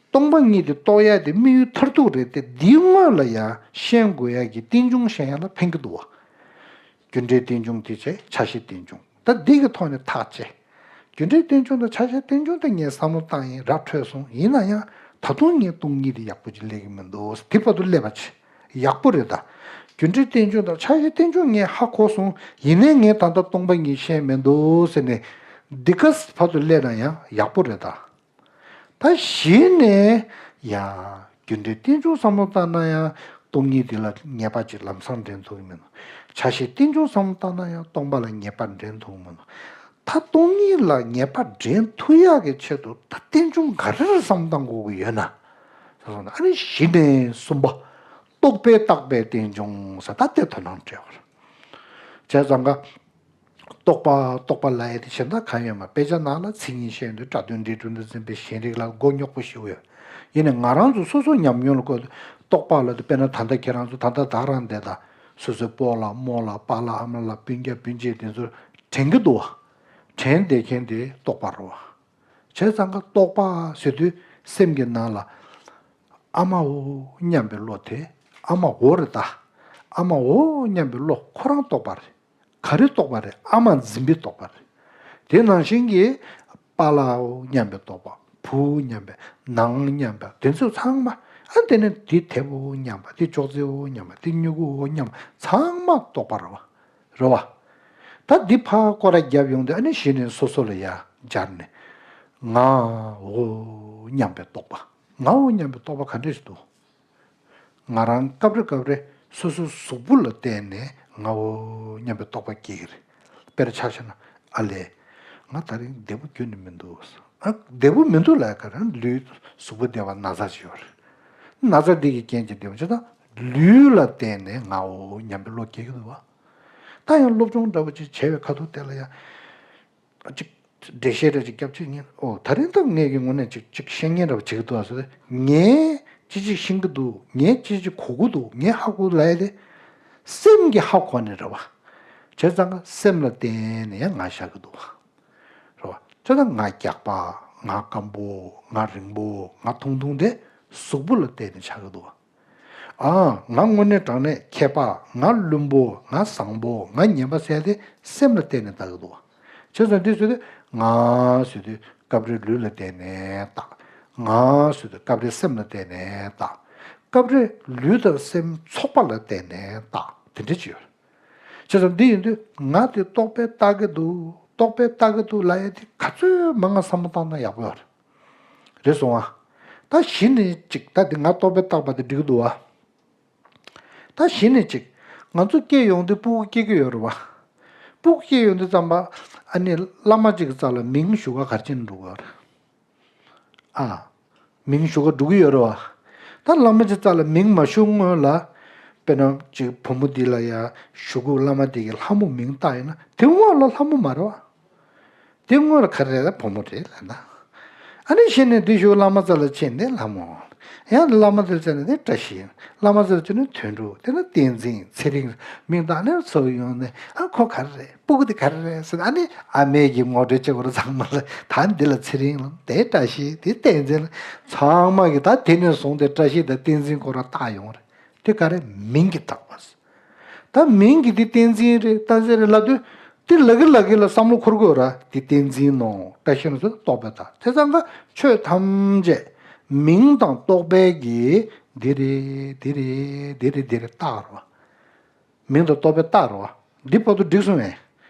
སྟོང་པ་ཉིད་དེ་རྟོགས་ཡ་དེ་དམིགས་ཡུལ་མཐར་ཐུག་རེད་དེ་འདིའི་སྔོན་ལ་ཡང་ཤེས་དགོས་ཡ་གི་རྟེན་འབྱུང་ཤེས་ཡ་ལ་ཕན་གྱི་འདུག་བ། རྒྱུ་འབྲས་རྟེན་འབྱུང་དེ་བྱས་ཆ་ཤས་རྟེན་འབྱུང་ད་འདི་གི་ཐོག་ནས་ཐག་བཅད། རྒྱུ་འབྲས་རྟེན་འབྱུང་དང་ཆ་ཤས་རྟེན་འབྱུང་དེ་ངས་བསམ་བློ་བཏང་ཡིན་ར་འཕྲོད་སོང་ཡིན་ན་ཡང་ད་དུང་ངས་སྟོང་ཉིད་དེ་ཡག་པོ་ཅིག་སླེབས་ཀྱི་མི་འདུག་དེ་བར་དུ་སླེབས་པ་ཆེ། ཡག་པོ་རེད་ད། རྒྱུ་འབྲས་རྟེན་འབྱུང་དང་ཆ་ཤས་རྟེན་འབྱུང་ངས་ཧ་གོ་སོང་ཡིན་ནའི་ངས་ད་ལྟ་སྟོང་པ་ཉིད་ཤེས་མི་འདུག་ཟེར་ནས་འདི་ག་བར་དུ་སླེབས་ན་ཡང་ཡག་པོ་རེད་ད། ད་གཞི་ནས་ཡང་རྒྱུ་འབྲས་རྟེན་འབྱུང་བསམ་བློ་བཏང་ན་ཡང་སྟོང་ཉིད་འདི་ལ་ངེས་པ་ཅིག་ལམ་སང་འདྲེན་ཐུབ་ཀྱི་མིན་ནོ། ཆ་ཤས་རྟེན་འབྱུང་བསམ་བློ་བཏང་ན་ཡང་སྟོང་པ་ལ་ངེས་པ་འདྲེན་ཐུབ་ཀྱི་མིན་ནོ། ད་སྟོང་ཉིད་ལ་ངེས་པ་འདྲེན་ཐུབ་ཡག་གི་ཆེད་དུ་ད་རྟེན་འབྱུང་ག་རེ་ལ་བསམ་བློ་བཏང་དགོས་ཀྱི་ཡོད་ན། ཟེར་སོང་ན་ཨ་ནི་གཞི་ནས་གསུམ་པ། རྟོག་པས་བཏགས་པའི་རྟེན་འབྱུང་ཟེར་ད་དེ་དོ་སྣང་སྤྲད་པ་རེད། བྱས་ཙང་ཀ་རྟོག་པ་རྟོག་པ་ལབ་ཡ་དེ་གཞན་དག་གང་ཡོད་མ་དཔེ་ཆ་ནང་ལ་ཚིག་ངན་བཤད་འདུག་སྒྲ་དོན་འདྲེས་གྲུབ་འདི་འཛིན་པའི་ཞེན་རིག་ལ་མགོ་རྙོག་པོ་ཞིག་ཡོད། ཡིན་ནའི་ང་རང་ཚོ་སོ་སོ་ཉམས་མྱོང་ལ་བཀོད་དེ་རྟོག་པ་ལབ་དུས་དཔེར་ན་ད་ལྟ་ཁྱེད་རང་ཚོ་ད་ལྟ་བདག་རང་བསྡད་ད་སོ་སོའི་སྤོ་ལགས་རྨོ་ལགས་པཱ་ལགས་ཨ་མ་ལགས་སྤུན་ཀྱག་སྤུན་མཆེད་དེ་ཚོ་དྲན་གྱི་འདུག་བ། དྲན་བསྡད་མཁན་དེ་རྟོག་པ་རེད་བ། བྱས་ཙང་ཀ་རྟོག་པ་ཟེར་དུས་སེམས་ཀྱི་ནང་ལ་ཨ་མའོ་སྙམ་པའི་བློ་དེ་ཨ་མའོ་རེད་ད། ཨ་མའོ་སྙམ་པའི་བློ་ཁོ་རང་རྟོག་པ་རེད། ག་རེ་རྟོག་པ་རེད་ཨ་མ་འཛིན་པའི་རྟོག་པ་རེད། དེ་ནང་བཞིན་གྱི་པཱ་ལགས་སྙམ་པའི་རྟོག་པ་བུ་སྙམ་པའི་ནང་སྙམ་པ་དེ་ཚོ་ཚང་མ་ཨ་དེ་ནི་དེ་དེབ་བོ་སྙམ་པ་དེ་ཅོག་ཙེ་བོ་སྙམ་པ་དེ་སྨྱུ་གུ་བོ་སྙམ་པ་ཚང་མ་རྟོག་པ་རེད་བ། རེད་བ། ད་འདི་ཕར་སྐོར་ར་བརྒྱབ་ཡོང་དུས་ཨ་ནི་གཞི་ནས་སོ་སོ་ལ་ཡ་སྦྱར་ནས་ང་འོ་སྙམ་པའི་རྟོག་པ་ང་འོ་སྙམ་པའི་རྟོག་པ་ག་འདྲ་ཞིག་འདུག་ང་རང་སྐབས་རེ་སྐབས་རེ་སོ་སོའི་གཟུགས་པོ་ལ་བརྟེན་ནས་ང་འོ་སྙམ་པའི་རྟོག་པ་སྐྱེ་གི་རེད། དཔེར་ཆ་བཞག་ན་ཨ་ལས། ང་ད་རིང་བདེ་པོ་ཁྱོན་ནས་མི་འདུག་ཨ་བདེ་པོ་མི་འདུག་ལ་ག་རང་ལུས་གཟུགས་པོ་བདེ་བ་ན་ཚ་ཅིག་ཡོད་རེད། ན་ཚ་འདི་གི་རྐྱེན་གྱིས་བདེ་པོ་ཅིག་དང་ལུས་ལ་བརྟེན་ནས་ང་འོ་སྙམ་པའི་བློ་སྐྱེ་གི་འདུག་བ། ད་ཡང་སློབ་སྦྱོང་འདྲ་བོ་ཅིག་བྱས་པའི་ཁ་ཐུག་དེ་ལ་ཡང་ཅིག་འགྲེལ་བཤད་འདྲ་ཅིག་སྐྱབས་ཆེ་ཉན་ཨོ་ད་རིང་ད་ངས་ཀྱི་ངོ་ནས་ཅིག་ཅིག་བཤད་ཉན་འདྲ་བོ་བྱེད་ཀྱི་འདུག་ཨ་ཟེར་ངས་ཅི་ཅིག་ཤེས་ཀྱི་འདུག་ངས་ཅི་ཅིག་གོ་གི་འདུག་ངས་ཧ་གོ་ལབ་ཡ་དེ་སེམས་ཀྱིས་ཧ་གོ་ནི་རེད་བ། བྱས་ཙང་ཀ་སེམས་ལ་བརྟེན་ནས་ཡང་ང་བཞག་གི་འདུག་བ། རེད་བ། བྱས་ཙང་ང་རྒྱགས་པ། ང་སྐམ་པོ། ང་རིང་པོ། ང་ཐུང་ཐུང་དེ་གཟུགས་པོ་ལ་བརྟེན་ནས་ཆགས་ཀྱི་འདུག་བ། ཨ། ང་དངོས་གནས་དྲང་གནས་མཁས་པ། ང་བླུན་པོ། ང་བཟང་པོ། ང་ངན་པ་ཟེར་དེ་སེམས་ལ་བརྟེན་ནས་བཏགས་ཀྱི་འདུག་བ། བྱས་ཙང་འདི་ཟེར་དུས་ང་ཟེར་དུས་སྐབས་རེ་ལུས་ལ་བརྟེན་ནས་བཏགས། ང་ཟེར་དུས་སྐབས་རེ་སེམས་ལ་བརྟེན་ནས་བཏགས། སྐབས་རེ་ལུས་དང་སེམས་ཚོགས་པ་ལ་བརྟེན་ནས་བཏགས་དེ་འདྲ་ཅིག་ཡོད། བྱས་ཙང་འདི་ཡིན་དུས་ང་དེ་རྟོག་པས་བཏགས་ཀྱི་འདུག་རྟོག་པས་བཏགས་ཀྱི་འདུག་ལབ་ཡ་དེ་ག་ཚོད་མང་ང་བསམ་བློ་བཏང་ན་ཡག་པོ་ཡོད་རེད། རེད་སོང་ཨ། ད་གཞི་ནས་ཅིག་ད་དེ་ང་རྟོག་པས་བཏགས་པ་དེ་འགྲིག་གི་འདུག་ཨ། ད་གཞི་ནས་ཅིག་ང་ཚོ་སྐྱེས་ཡོང་དུས་སྤུ་གུ་སྐྱེ་གི་ཡོད་རེད་བ། སྤུ་གུ་སྐྱེས་ཡོང་དུས་ཙམ་པ་ཨ་ནི་བླ་མ་ཅིག་གི་རྩ་ལ་མིང་ཞུ་ག་ག་རེ་བྱས་ནས་འགྲོ་གི་ཡོད་རེད། ཨ། མིང་ཞུ་ག་འགྲོ་གི་ཡོད་རེད་བ། ད་བླ་མ་ཅིག་རྩ་ལ་མིང་མ་ཞུ་སྔོན་ལ། དཔེར་ན་ཅིག་བུ་མོ་འདི་ལ་ཡ་ཞུ་གི་བླ་མ་འདི་གི་ལྷ་མོ་མིང་བཏགས་ཡོད་ན་དེ་སྔོན་ལ་ལྷ་མོ་མ་རེད་བ། དེ་སྔོན་ལ་ག་རེ་རེད་ལ་བུ་མོ་རེད་ལབ་ན། ཨ་ནི་གཞི་ནས་འདི་ཞུ་བླ་མ་རྩ་ལ་ཕྱིན་ནས་ལྷ་མོ། ཡང་བླ་མ་རྩ་ལ་ཕྱིན་ནས་དེ་བཀྲ་ཤིས། བླ་མ་རྩ་ལ་ཕྱིན་ནས་དོན་གྲུབ་དེ་ན་བསྟན་འཛིན་ཚེ་རིང་མིང་བཏགས་ནས་ཚོགས་ཡོང་ནས་ཨ་ཁོ་ག་རེ་རེད་སྤུ་གུ་དེ་ག་རེ་རེད་ཟེར་ཨ་ནི་ཨ་མས་ཀྱི་ངོ་སྤྲོད་བྱེད་དགོས་རེད་ཚང་མ་ལ་ད་འདི་ལ་ཚེ་རིང་ལ་དེ་བཀྲ་ཤིས་དེ་བསྟན་འཛིན་ལ་ཚང་མ་གི་ད་དེ་ནས་བཟུང་སྟེ་བཀྲ་ཤིས་དང་བསྟན་འཛིན་ཁོ་རང་བཏགས་ཡོང་རེད། དེ་ག་རེ་མིང་གིས་བཏགས་པ། ད་མིང་གི་དེ་བསྟན་འཛིན་རེད་བསྟན་འཛིན་རེད་ལབ་དུས་དེ་ལ་གི་ལ་གི་ལ་བསམ་བློ་འཁོར་དགོས་ར་དེ་བསྟན་འཛིན་ནོ་བཀྲ་ཤིས་ནོ་ཟེར་རྟོག་པས་བཏགས་དེ་ཙང་ཀ་ཆོས་ཐམས་ཅད་མིང་དང་རྟོག་པས་ཀྱིས་འདི་རེད་འདི་རེད་འདི་རེད་འདི་རེད་བཏགས་རོ། མིང་དང་རྟོག་པས་བཏགས་རོ། འདི་བར་དུ་འགྲིག་སོང་ངས།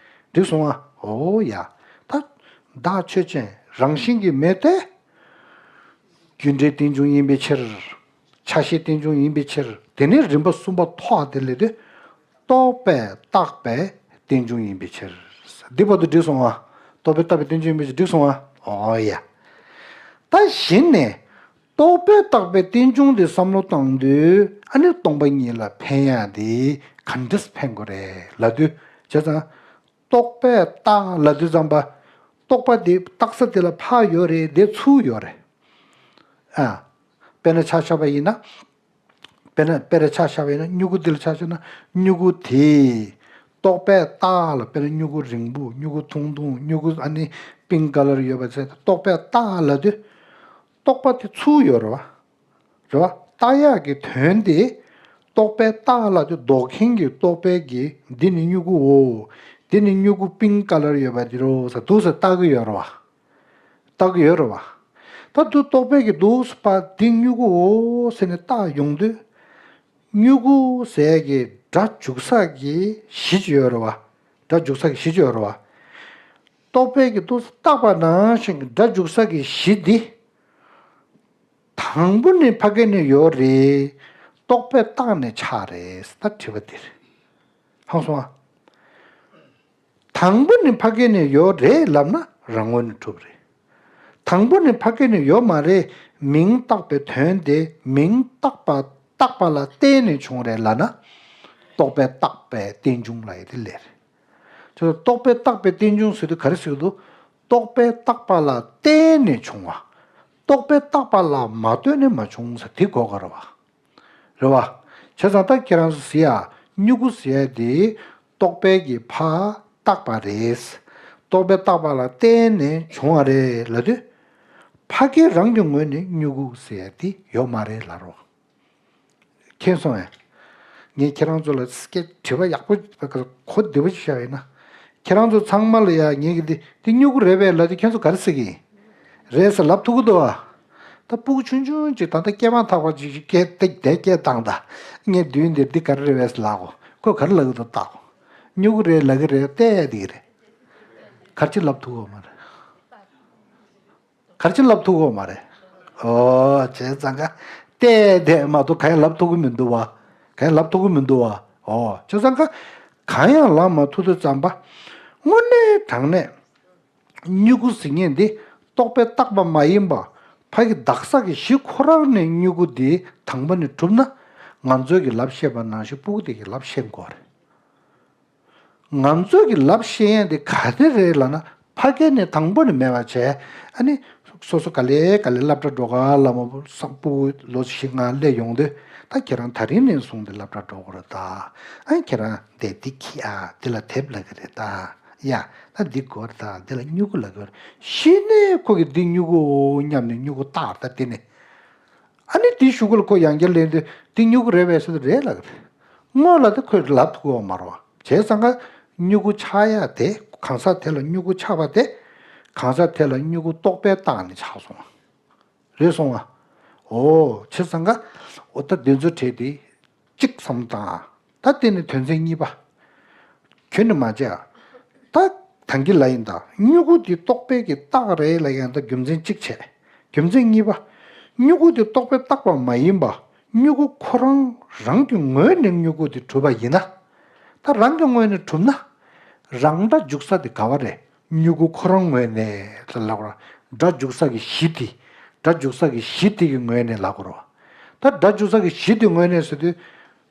འགྲིག་སོང་ཨ། འོ་ཡ། ད་བདག་ཆོས་ཅན་རང་བཞིན་གྱིས་མེད་དེ། རྒྱུ་འབྲས་རྟེན་འབྱུང་ཡིན་པའི་ཕྱིར། ཆ་ཤས་རྟེན་འབྱུང་ཡིན་པའི་ཕྱིར། དེ་ནས་རིམ་པ་གསུམ་པ་ཐོག་དེ་ལས་དེ། རྟོག་པས་བཏགས་པའི་རྟེན་འབྱུང་ཡིན་པའི་ཕྱིར། འདི་བར་དུ་འགྲིག་སོང་ང་། རྟོག་པས་བཏགས་པའི་རྟེན་འབྱུང་ཡིན་པའི་ཕྱིར་འགྲིག་སོང་ང་། ཨོ་ཡ། ད་གཞི་ནས་རྟོག་པས་བཏགས་པའི་རྟེན་འབྱུང་དེ་བསམ་བློ་བཏང་དུས། ཨ་ནི་སྟོང་པ་ཉིད་ལ་ཕན་ཡག་དེ་ག་འདྲས་ཕན་དགོས་རེད་ལབ་དུས། བྱས་ཙང་རྟོག་པས་བཏགས་ལབ་དུས་ཙམ་པ། རྟོག་པ་དེ་བཏགས་ས་དེ་ལ་ཕར་ཡོད་རེད། དེ་ཚུར་ཡོད་རེད། ཨ། དཔེར་ན་ཆ་བཞག་པ་ཡིན་ན། དཔེར་ན། དཔེར་ན་ཆ་བཞག་པ་ཡིན་ན། སྨྱུ་གུ་འདི་ལ་ཆ་བཞག་ན། སྨྱུ་གུ་དེ་རྟོག་པས་བཏགས་ལ། དཔེར་ན་སྨྱུ་གུ་རིང་པོ། སྨྱུ་གུ་ཐུང་ཐུང་། སྨྱུ་གུ་ཨ་ནི་པིང་ཀ་ལར་ཡོད་པ་ཚོ་རྟོག་པས་བཏགས་ལབ་དུས། རྟོག་པ་དེ་ཚུར་ཡོད་རེད་བ། རེད་བ། བཏགས་ཡག་གི་དོན་དེ། རྟོག་པས་བཏགས་ལབ་དུས་ལྡོག་མཁན་གྱི་རྟོག་པའི་གི། འདི་ནི་སྨྱུ་གུའོ། འདི་ནི་སྨྱུ་གུ་པིང་ཀ་ལར་ཡོད་པ་འདི་རེད་ཟེར་འདུག་ཟེར་བཏགས་ཀྱི་ཡོད་རེད་བ། བཏགས་ཀྱི་ཡོད་རེད་བ། ད་དུ་རྟོག་པས་ཀྱི་འདུག་ཟེར་བ་འདི་སྨྱུ་གུའོ་ཟེར་ནས་བཏགས་ཡོང་དུས། སྨྱུ་གུ་ཟེར་གྱི་སྒྲ་འཇུག་ས་གི་གཞི་ཅིག་ཡོད་རེད་བ། སྒྲ་འཇུག་ས་གི་གཞི་ཅིག་ཡོད་རེད་བ། རྟོག་པས་ཀྱི་འདུག་ཟེར་བཏགས་པ་ནང་བཞིན་གྱི་སྒྲ་འཇུག་ས་གི་གཞི་འདི། དང་པོ་ནས་ཕ་གི་ནས་ཡོད་རེད། རྟོག་པས་བཏགས་ནས་ཆགས་རེད། ད་དྲི་བ་འདི་རེད། ཧང་སོང་ཨ། དང་པོ་ནས་ཕ་གི་ནས་ཡོད་རེད་ལབ་ན་རང་ངོས་ནས་གྲུབ་རེད། དང་པོ་ནས་ཕ་གི་ནས་ཡོད་མ་རེད། མིང་བཏགས་པའི་དོན་དེ། མིང་བཏགས་པ། བཏགས་པ་ལ་བརྟེན་ནས་བྱུང་རེད་ལབ་ན། རྟོག་པས་བཏགས་པའི་རྟེན་འབྱུང་ལབ་ཡ་དེ་ལས་རེད། ཁྱོད་རྟོག་པས་བཏགས་པའི་རྟེན་འབྱུང་ཟེར་དུས་ག་རེ་ཟེར་གྱི་འདུག་རྟོག་པས་བཏགས་པ་ལ་བརྟེན་ནས་བྱུང་བ། རྟོག་པས་བཏགས་པ་ལ་མ་ལྟོས་ནས་མ་བྱུང་ཟེར་དེ་གོ་དགོས་རེད་བ། རེད་བ། བྱས་ཙང་ད་ཁྱེད་རང་ཚོ་ཟེར་ཡ། སྨྱུ་གུ་ཟེར་ཡ་དེ་རྟོག་པས་ཀྱི་ཕར་བཏགས་པ་རེད། རྟོག་པས་བཏགས་པ་ལ་བརྟེན་ནས་བྱུང་བ་རེད་ལབ་དུས། ཕ་གི་རང་གི་ངོས་ནས་སྨྱུ་གུ་ཟེར་ཡ་དེ་ཡོད་མ་རེད་ལབ་རོགས། མཁྱེན་སོང་ངས། ངས་ཁྱེད་རང་ཚོ་ལ་སྐད་དྲི་བ་ཡག་པོ་གོ་བདེ་པོ་ཞིག་བཤད་པ་ཡིན་ན། ཁྱེད་རང་ཚོ་ཚང་མ་ལ་ཡ་ངས་ཀྱི་འདི་འདི་སྨྱུ་གུ་རེད་པས་ལབ་དུས་ཁྱེད་ཚོ་ག་རེ་ཟེར་གྱི་ཡིན། རེད་ཟེར་ལབ་ཐུབ་ཀྱི་འདུག་ཨ། ད་སྤུ་གུ་ཆུང་ཆུང་ཅིག་ད་ལྟ་སྐྱེས་མ་ཐག་པ་ཅིག་སྐད་དེ་དེ་སྐད་བཏང་ད། ངས་མདུན་འདིར་འདི་ག་རེ་རེད་པས་ལབ་གོ། ཁོས་ག་རེ་ལབ་ཀྱི་འདུག་ལྟ་གོ། སྨྱུ་གུ་རེད་ལབ་ཀྱི་རེད། བལྟས་བསྡད་ཀྱི་རེད། ག་རེ་ཅིག་ལབ་ཐུབ་ཀྱི་ཡོད་མ་རེད། ག་རེ་ཅིག་ལབ་ཐུབ་ཀྱི་ཡོད་མ་རེད། ཨོ། བྱས་ཙང་ཀ་བལྟས་བསྡད་མ་གཏོགས་གང་ཡང་ལབ་ཐུབ་ཀྱི་མི་འདུག་བ། གང་ཡང་ལབ་ཐུབ་ཀྱི་མི་འདུག་བ། ཨོ། བྱས་ཙང་ཀ་གང་ཡང་ལབ་མ་ཐུབ་དུས་ཙམ་པ། དངོས་གནས་དྲང་གནས་སྨྱུ་གུ་ཟེར་མཁན་འདི་རྟོག་པས་བཏགས་པ་མ་ཡིན་པ། ཕ་གི་བཏགས་ས་གི་གཞི་ཁོ་རང་ནས་སྨྱུ་གུ་འདི་དང་པོ་ནས་གྲུབ་ན། ང་ཚོས་ཀྱི་ལབ་ཤེས་པ་ནང་བཞིན་སྤུ་གུ་དེ་གི་ལབ་ཤེས་དགོས་རེད། ང་ཚོས་ཀྱི་ལབ་ཤེས་ཡས་དེ་ག་དེ་རེད་ལབ་ན། ཕ་གི་ནས་དང་པོ་ནས་མེད་པ་བྱས། ཨ་ནི་སོ་སོ་ག་ལེ་ག་ལེ་སློབ་གྲྭ་འགྲོ་ག་ལ་མོ་སྤུ་གུ་ལོ་བཞི་ལྔ་སླེབས་ཡོང་དུས། ད་ཁྱེད་རང་ད་རིང་ནས་བཟུང་སྟེ་སློབ་གྲྭ་འགྲོ་དགོས་རེད་ད། ཨ་ནི་ཁྱེད་རང་དེ་འདི་ཁྱི་ཨ་འདི་ལ་དེབ་ལབ་ཀྱི་རེད་ད། ཡ། ད་འདི་དགོས་རེད་ད། འདི་ལ་སྨྱུ་གུ་ལབ་ཀྱི་རེད། གཞི་ནས་ཁོ་གི་འདི་སྨྱུ་གུའོ་སྙམ་ནས་སྨྱུ་གུ་བཏགས་ད་དེ་ནས། ཨ་ནི་དེའི་གཞུག་གུ་ལ་ཁོ་ཡང་བསྐྱར་ལན་དུས་འདི་སྨྱུ་གུ་རེད་པས་ཟེར་དུས་རེད་ལབ་ཀྱི་རེད། སྔོན་ལ་དེ་ཁོས་ལབ་ཐུབ་ཀྱི་ཡོད་མ་རེད་བ། བྱས་ཙང་ཀ་སྨྱུ་གུ་ཆགས་ཡ་དེ། གང་ཟག་དེ་ལ་སྨྱུ་གུ་ཆགས་པ་དེ། གང་ཟག་དེ་ལ་སྨྱུ་གུ་རྟོག་པས་བཏགས་ནས་ཆགས་སོང་བ། རེད་སོང་བ། ཨོ། བྱས་ཙང་ཀ་ཨོ་ད་འདི་ཚོ་བྲིས་ཏེ། གཅིག་བསམ་བཏང་། ད་དེ་ནི་དོན་ཚན་གཉིས་པ། ཁྱོན་ནས་མ་བྱས། ད་ཐང་གི་ལ་ཡིན་ད། སྨྱུ་གུ་འདི་རྟོག་པས་ཀྱི་བཏགས་རེད་ལ་ཡང་ད་རྒྱུ་མཚན་གཅིག་བྱས། རྒྱུ་མཚན་གཉིས་པ། སྨྱུ་གུ་འདི་རྟོག་པས་བཏགས་པ་མ་ཡིན་པ། སྨྱུ་གུ་ཁོ་རང་རང་གི་ངོས་ནས་སྨྱུ་གུ་འདི་གྲུབ་པ་ཡིན་ན། ད་རང་གི་ངོས་ནས་གྲུབ་ན། རང་སྒྲ་འཇུག་ས་དེ་ག་བ་རེད། སྨྱུ་གུ་ཁོ་རང་ངོས་ནས་ལ་ལབ་ར། སྒྲ་འཇུག་ས་གི་གཞི་དེ། སྒྲ་འཇུག་ས་གི་གཞི་དེ་གི་ངོས་ནས་ལབ་དགོས་རེད་བ། ད་སྒྲ་འཇུག་ས་གི་གཞི་དེ་ངོས་ནས་ཟེར་དུས།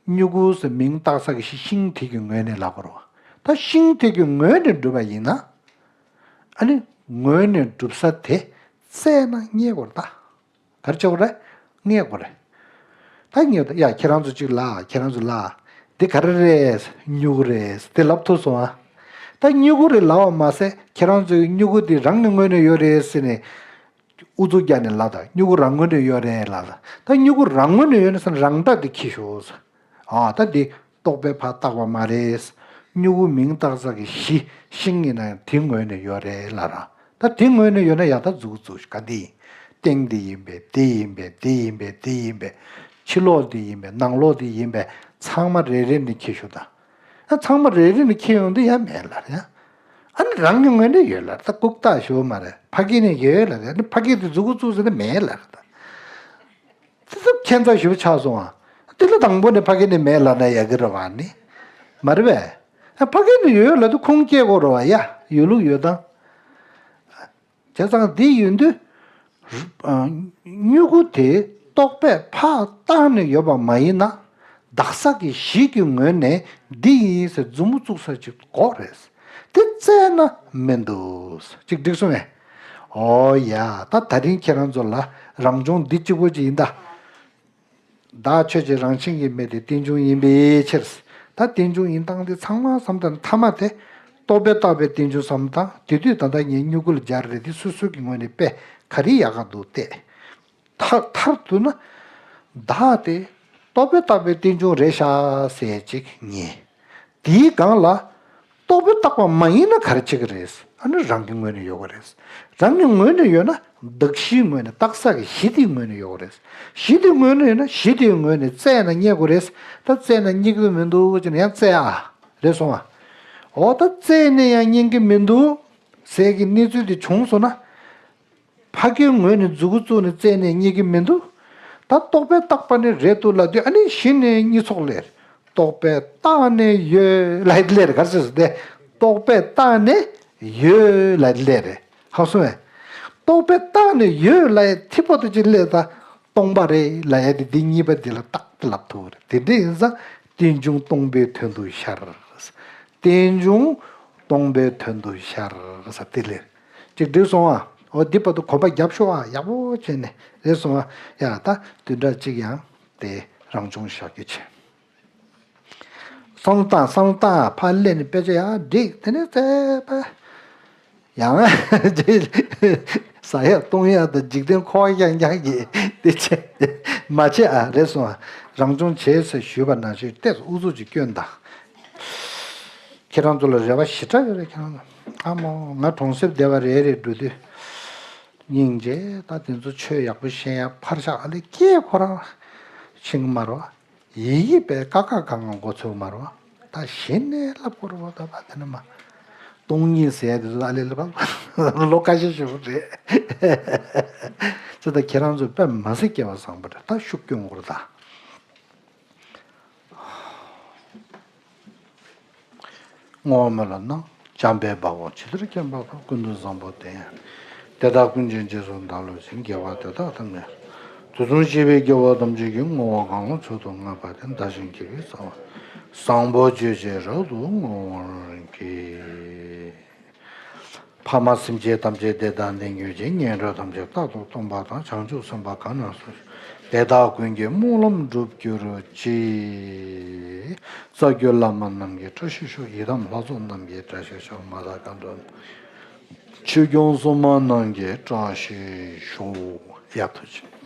སྨྱུ་གུ་ཟེར་མིང་བཏགས་ས་གི་གཞི་ཤིང་དེ་གི་ངོས་ནས་ལབ་དགོས་རེད་བ། ད་ཤིང་དེ་གི་ངོས་ནས་གྲུབ་པ་ཡིན་ན། ཨ་ནི་ངོས་ནས་གྲུབ་ས་དེ་བཙལ་ན་རྙེད་དགོས་རེད་ད། ག་རེ་བྱེད་དགོས་རེད། རྙེད་དགོས་རེད། ད་རྙེད་དགོས་རེད། ཡ། ཁྱེད་རང་ཚོ་གཅིག་ལ། ཁྱེད་རང་ཚོ་ལ། འདི་ག་རེ་རེད། སྨྱུ་གུ་རེད། དེ་ལབ་ཐུབ་སོང་ཨ། ད་སྨྱུ་གུ་རེད་ལབ་པ་མ་ཟད། ཁྱེད་རང་ཚོས་སྨྱུ་གུ་འདི་རང་གི་ངོས་ནས་ཡོད་རེད་ཟེར་ནས། ཨུ་ཚུགས་རྒྱག་ནས་ལབ་ད། སྨྱུ་གུ་རང་ངོས་ནས་ཡོད་རེད་ལབ་ད། ད་སྨྱུ་གུ་རང་ངོས་ནས་ཡོད་ན་ཟེར་ན་རང་སྒྲ་འདི་ཁྱི་ཤོག་ཟེར། ཨ། ད་འདི་རྟོག་པས་ཕར་བཏགས་པ་མ་རེད། སྨྱུ་གུ་མིང་བཏགས་ས་གི་གཞི་ཤིང་ཡིན་ན་ཡང་དེ་ངོས་ནས་ཡོད་རེད་ལབ་ར། ད་དེ་ངོས་ནས་ཡོད་ན་ཡང་ད་མཛུབ་གུ་བཙུགས་ཤིག་ག་འདི་ཡིན། སྟེང་འདི་ཡིན་པས། འདི་ཡིན་པས། འདི་ཡིན་པས། འདི་ཡིན་པས། ཕྱི་ལོགས་འདི་ཡིན་པས། ནང་ལོགས་འདི་ཡིན་པས། ཚང་མ་རེ་རེ་ནས་ཁྱི་ཤོག་ད། ཨ། ཚང་མ་རེ་རེ་ནས་ཁྱེར་ཡོང་དུས་ཡང་མེད་ལབ་རེད། ཨ་ནི་རང་གི་ངོས་ནས་ཡོད་ལབ་རེད། ད་ལྐུགས་རྟགས་ཞུ་བ་མ་རེད། ཕ་གི་ནས་ཡོད་ལབ་རེད། ཨ་ནི་ཕ་གི་དེ་མཛུབ་གུ་བཙུགས་ཟེར་ན་མེད་ལབ་རེད་ད། ཙི་ཙི་ ཁྱད་མཚར་ཞིག་ཆགས་སོང་ཨ། དེ་ལ་དང་པོ་ནས་ཕ་གི་ནས་མེད་ལབ་ན་ཡག་གི་རེད་བ་ནི། མ་རེད་པས། ཕ་གི་ནས་ཡོད་ལབ་དུས་ཁུངས་སྐྱེལ་དགོས་རེད་བ་ཡ། ཡོད་ལུགས་ཡོད་དང་། བྱས་ཙང་འདི་ཡིན་དུས། མྱུ་གུ་དེ་རྟོག་པས་ཕར་བཏགས་ནས་ཡོད་པ་མ་ཡིན་ན། བདག་ས་གི་གཞི་གི་ངོས་ནས་འདི་ཡིན་ཟེར་མཛུབ་མོ་བཙུགས་ས་ཅིག་དགོས་རེད། དེ་བཙལ་ན་མི་འདུག་ཅིག་འགྲིག་སོང་ངས། ཨོ་ཡ། ད་ད་རིང་ཁྱེད་རང་ཚོ་ལ་རང་བྱུང་འདི་གཅིག་པོ་ཅིག་ཡིན་ད། བདག་ཆོས་ཀྱི་རང་བཞིན་གྱིས་མེད་དེ་རྟེན་འབྱུང་ཡིན་པའི་ཕྱིར། ད་རྟེན་འབྱུང་ཡིན་སྟངས་དེ་ཚང་མ་བསམ་ད་མཐའ་མ་དེ། རྟོག་པས་བཏགས་པའི་རྟེན་འབྱུང་བསམ་སྟངས་དེ་དུས་ད་ལྟ་ངས་སྨྱུ་གུ་ལ་སྦྱར་རེད་དེ་སོ་སོ་གི་ངོས་ནས་དཔེ་ག་རེ་ཡག་ག་འདུག་བལྟས། མཐར་མཐར་གཏུགས་ན། བདག་དེ་རྟོག་པས་བཏགས་པའི་རྟེན་འབྱུང་རེད་ཤག་ཟེར་ཅིག་ངེས། དེའི་སྒང་ལ། རྟོག་པས་བཏགས་པ་མ་ཡིན་ན་ག་རེ་བྱེད་ཀྱི་རེད། ཨ་ནི་རང་གི་ངོས་ནས་ཡོད་ཀྱི་རེད། རང་གི་ངོས་ནས་ཡོད་ན་གདགས་གཞིའི་ངོས་ནས་བཏགས་ས་གི་གཞི་དེའི་ངོས་ནས་ཡོད་ཀྱི་རེད། གཞི་དེའི་ངོས་ནས་ཡོད་ན་གཞི་དེའི་ངོས་ནས་བཙལ་ན་རྙེད་དགོས་རེད། ད་བཙལ་ན་རྙེད་ཀྱི་མི་འདུག་ཅེ་ན་ཡང་བཙལ་ཨ། རེད་སོང་ཨ། འོ་ད་བཙལ་ནས་ཡང་རྙེད་ཀྱི་མི་འདུག་ཟེར་གྱི་གནས་ཚུལ་དེ་བྱུང་སོང་ན། ཕ་གིའི་ངོས་ནས་མཛུ་གུ་བཙུགས་ནས་བཙལ་ནས་རྙེད་ཀྱི་མི་འདུག་ད་རྟོག་པས་བཏགས་པ་ནི་རེད་འདུག་ལབ་དུས་ཨ་ནི་གཞི་ནས་གཉིས་ཚོགས་ལས། རྟོག་པས་བཏགས་ནས་ཡོད་ལབ་ཡ་དེ་ལས་རེད། ག་རེ་ཟེར་ཟེར་ཏེ། རྟོག་པས་བཏགས་ནས་ཡོད་ལབ་ཡ་དེ་ལས་རེད། ཧ་གོ་སོང་ངས། རྟོག་པས་བཏགས་ནས་ཡོད་ལབ་ཡ་ཐིག་པ་དེ་ཅིག་ལས་ད་སྟོང་པ་རེད་ལབ་ཡ་དེ་འདི་གཉིས་པ་འདི་ལ་རྟག་ཏུ་ལབ་ཐུབ་རེད། དེ་འདྲ་ཡིན་ཙང་རྟེན་འབྱུང་སྟོང་པའི་དོན་དུ་ཤར། རྟེན་འབྱུང་སྟོང་པའི་དོན་དུ་ཤར་ཟེར་དེ་ལས། ཅིག་འགྲིག་སོང་ཨ། འོ་འདི་བར་དུ་གོམ་པ་རྒྱབ་ཤོག་ཨ། ཡག་པོ་བྱས་ནས་རེད་སོང་ཨ། ཡ་ད་བདུན་ཕྲག་གཅིག་ཡང་དེ་རང་བྱུང་བཞག་རྒྱུ་བྱས། སང་ཏང་སང་ཏང་ཕར་སླེབས་ནས་དཔེ་ཆ་ཡག་འགྲིག་དེ་ནས་བཙལ་པ། ཡང་ཟ་ཡག་བཏུང་ཡག་དང་འཇིག་རྟེན་འཁོར་བ་རྐྱང་རྐྱང་གི་དེ་བྱས་མ་བྱས་ཨ། རེད་སོང་ཨ། རང་བྱུང་བྱས་ཟེར་ཞུས་པ་ནང་བཞིན་ཏོག་ཙམ་ཨུ་ཚུགས་ཅིག་སྐྱོན་དང་། ཁྱེད་རང་ཚོ་ལ་རེ་བ་ཞེ་དྲག་ཡོད་རེད། ཁྱེད་རང་ཚོ་ཨ་མོ་ང་གྲོང་གསེབ་སྡེ་བ་རེ་རེ་འགྲོ་དུས་སྙིང་རྗེ། ད་དེ་ཚོ་ཆོས་ཡག་པོ་ཤེས་ཡག་ཕར་བཞག་ཨ་ལེ་སྐྱེས་ཁོ་རང་ཤིང་མ་རོ། ཡི་གེ་པའི་ཀ་ཁ་ག་ང་མགོ་ཚོས་མ་རོ། ད་གཞི་ནས་ལབ་དགོས་རེད་བ། ད་བ་དེ་ནི་མ། སྟོང་ཉིད་ཟེར་ཡ་དེ་ཚོ་ཨ་ལེ་ལབ་པ་ལོ་ཁ་ཤས་ཤིག་རེད། ཙི་ད་ཁྱེད་རང་ཚོས་དཔེ་མ་སྲིད་སྐལ་བ་བཟང་པོ་རེད། ད་ཤུགས་སྐྱོན་དགོས་རེད་ད། བསྔོ་བ་སྨོན་ལམ་ནང་། འཇམ་དཔལ་དཔའ་བོས་ཇི་ལྟར་མཁྱེན་པ་དང་། ཀུན་ཏུ་བཟང་པོ་དེ་ཡང་དེ་དག་ཀུན་གྱི་རྗེས་སུ་བདག་སློབ་ཅིང་། དགེ་བ་དེ་དག་ཐམས་ཅད་དུས་གསུམ་གཤེགས་པའི་རྒྱལ་བ་ཐམས་ཅད་ཀྱིས། བསྔོ་བ་གང་ལ་མཆོག་ཏུ་བསྔགས་པ་དེས། བདག་གཞན་གྱི་བསམ་པ་བཟང་པོ་ཇི་བཞིན་རབ་ཏུ་བསྔོ་བར་བགྱི། ཕ་མ་སེམས་ཅན་ཐམས་ཅད་བདེ་དང་ལྡན་གྱུར་ཅིག །ངན་འགྲོ་ཐམས་ཅད་རྟག་ཏུ་སྟོངས་པ་དང་། བྱང་ཆུབ་སེམས་དཔའ་གང་ན་སུ་ཞིག །དེ་དག་ཀུན་གྱི་སྨོན་ལམ་འགྲུབ་གྱུར་ཅིག །རྩ་བརྒྱུད་བླ་མ་རྣམས་ཀྱི་བཀྲ་ཤིས་ཤོག །ཡི་དམ་ལྷ་ཚོགས་རྣམས་ཀྱི་བཀྲ་ཤིས་ཤོག །མ་དག་མཁའ་འགྲོ་ཆོས་སྐྱོང་སྲུང་མ་རྣམས་ཀྱི་བཀྲ་ཤིས་ཤོག །ཡ་ཐུགས་རྗེ་ཆེ།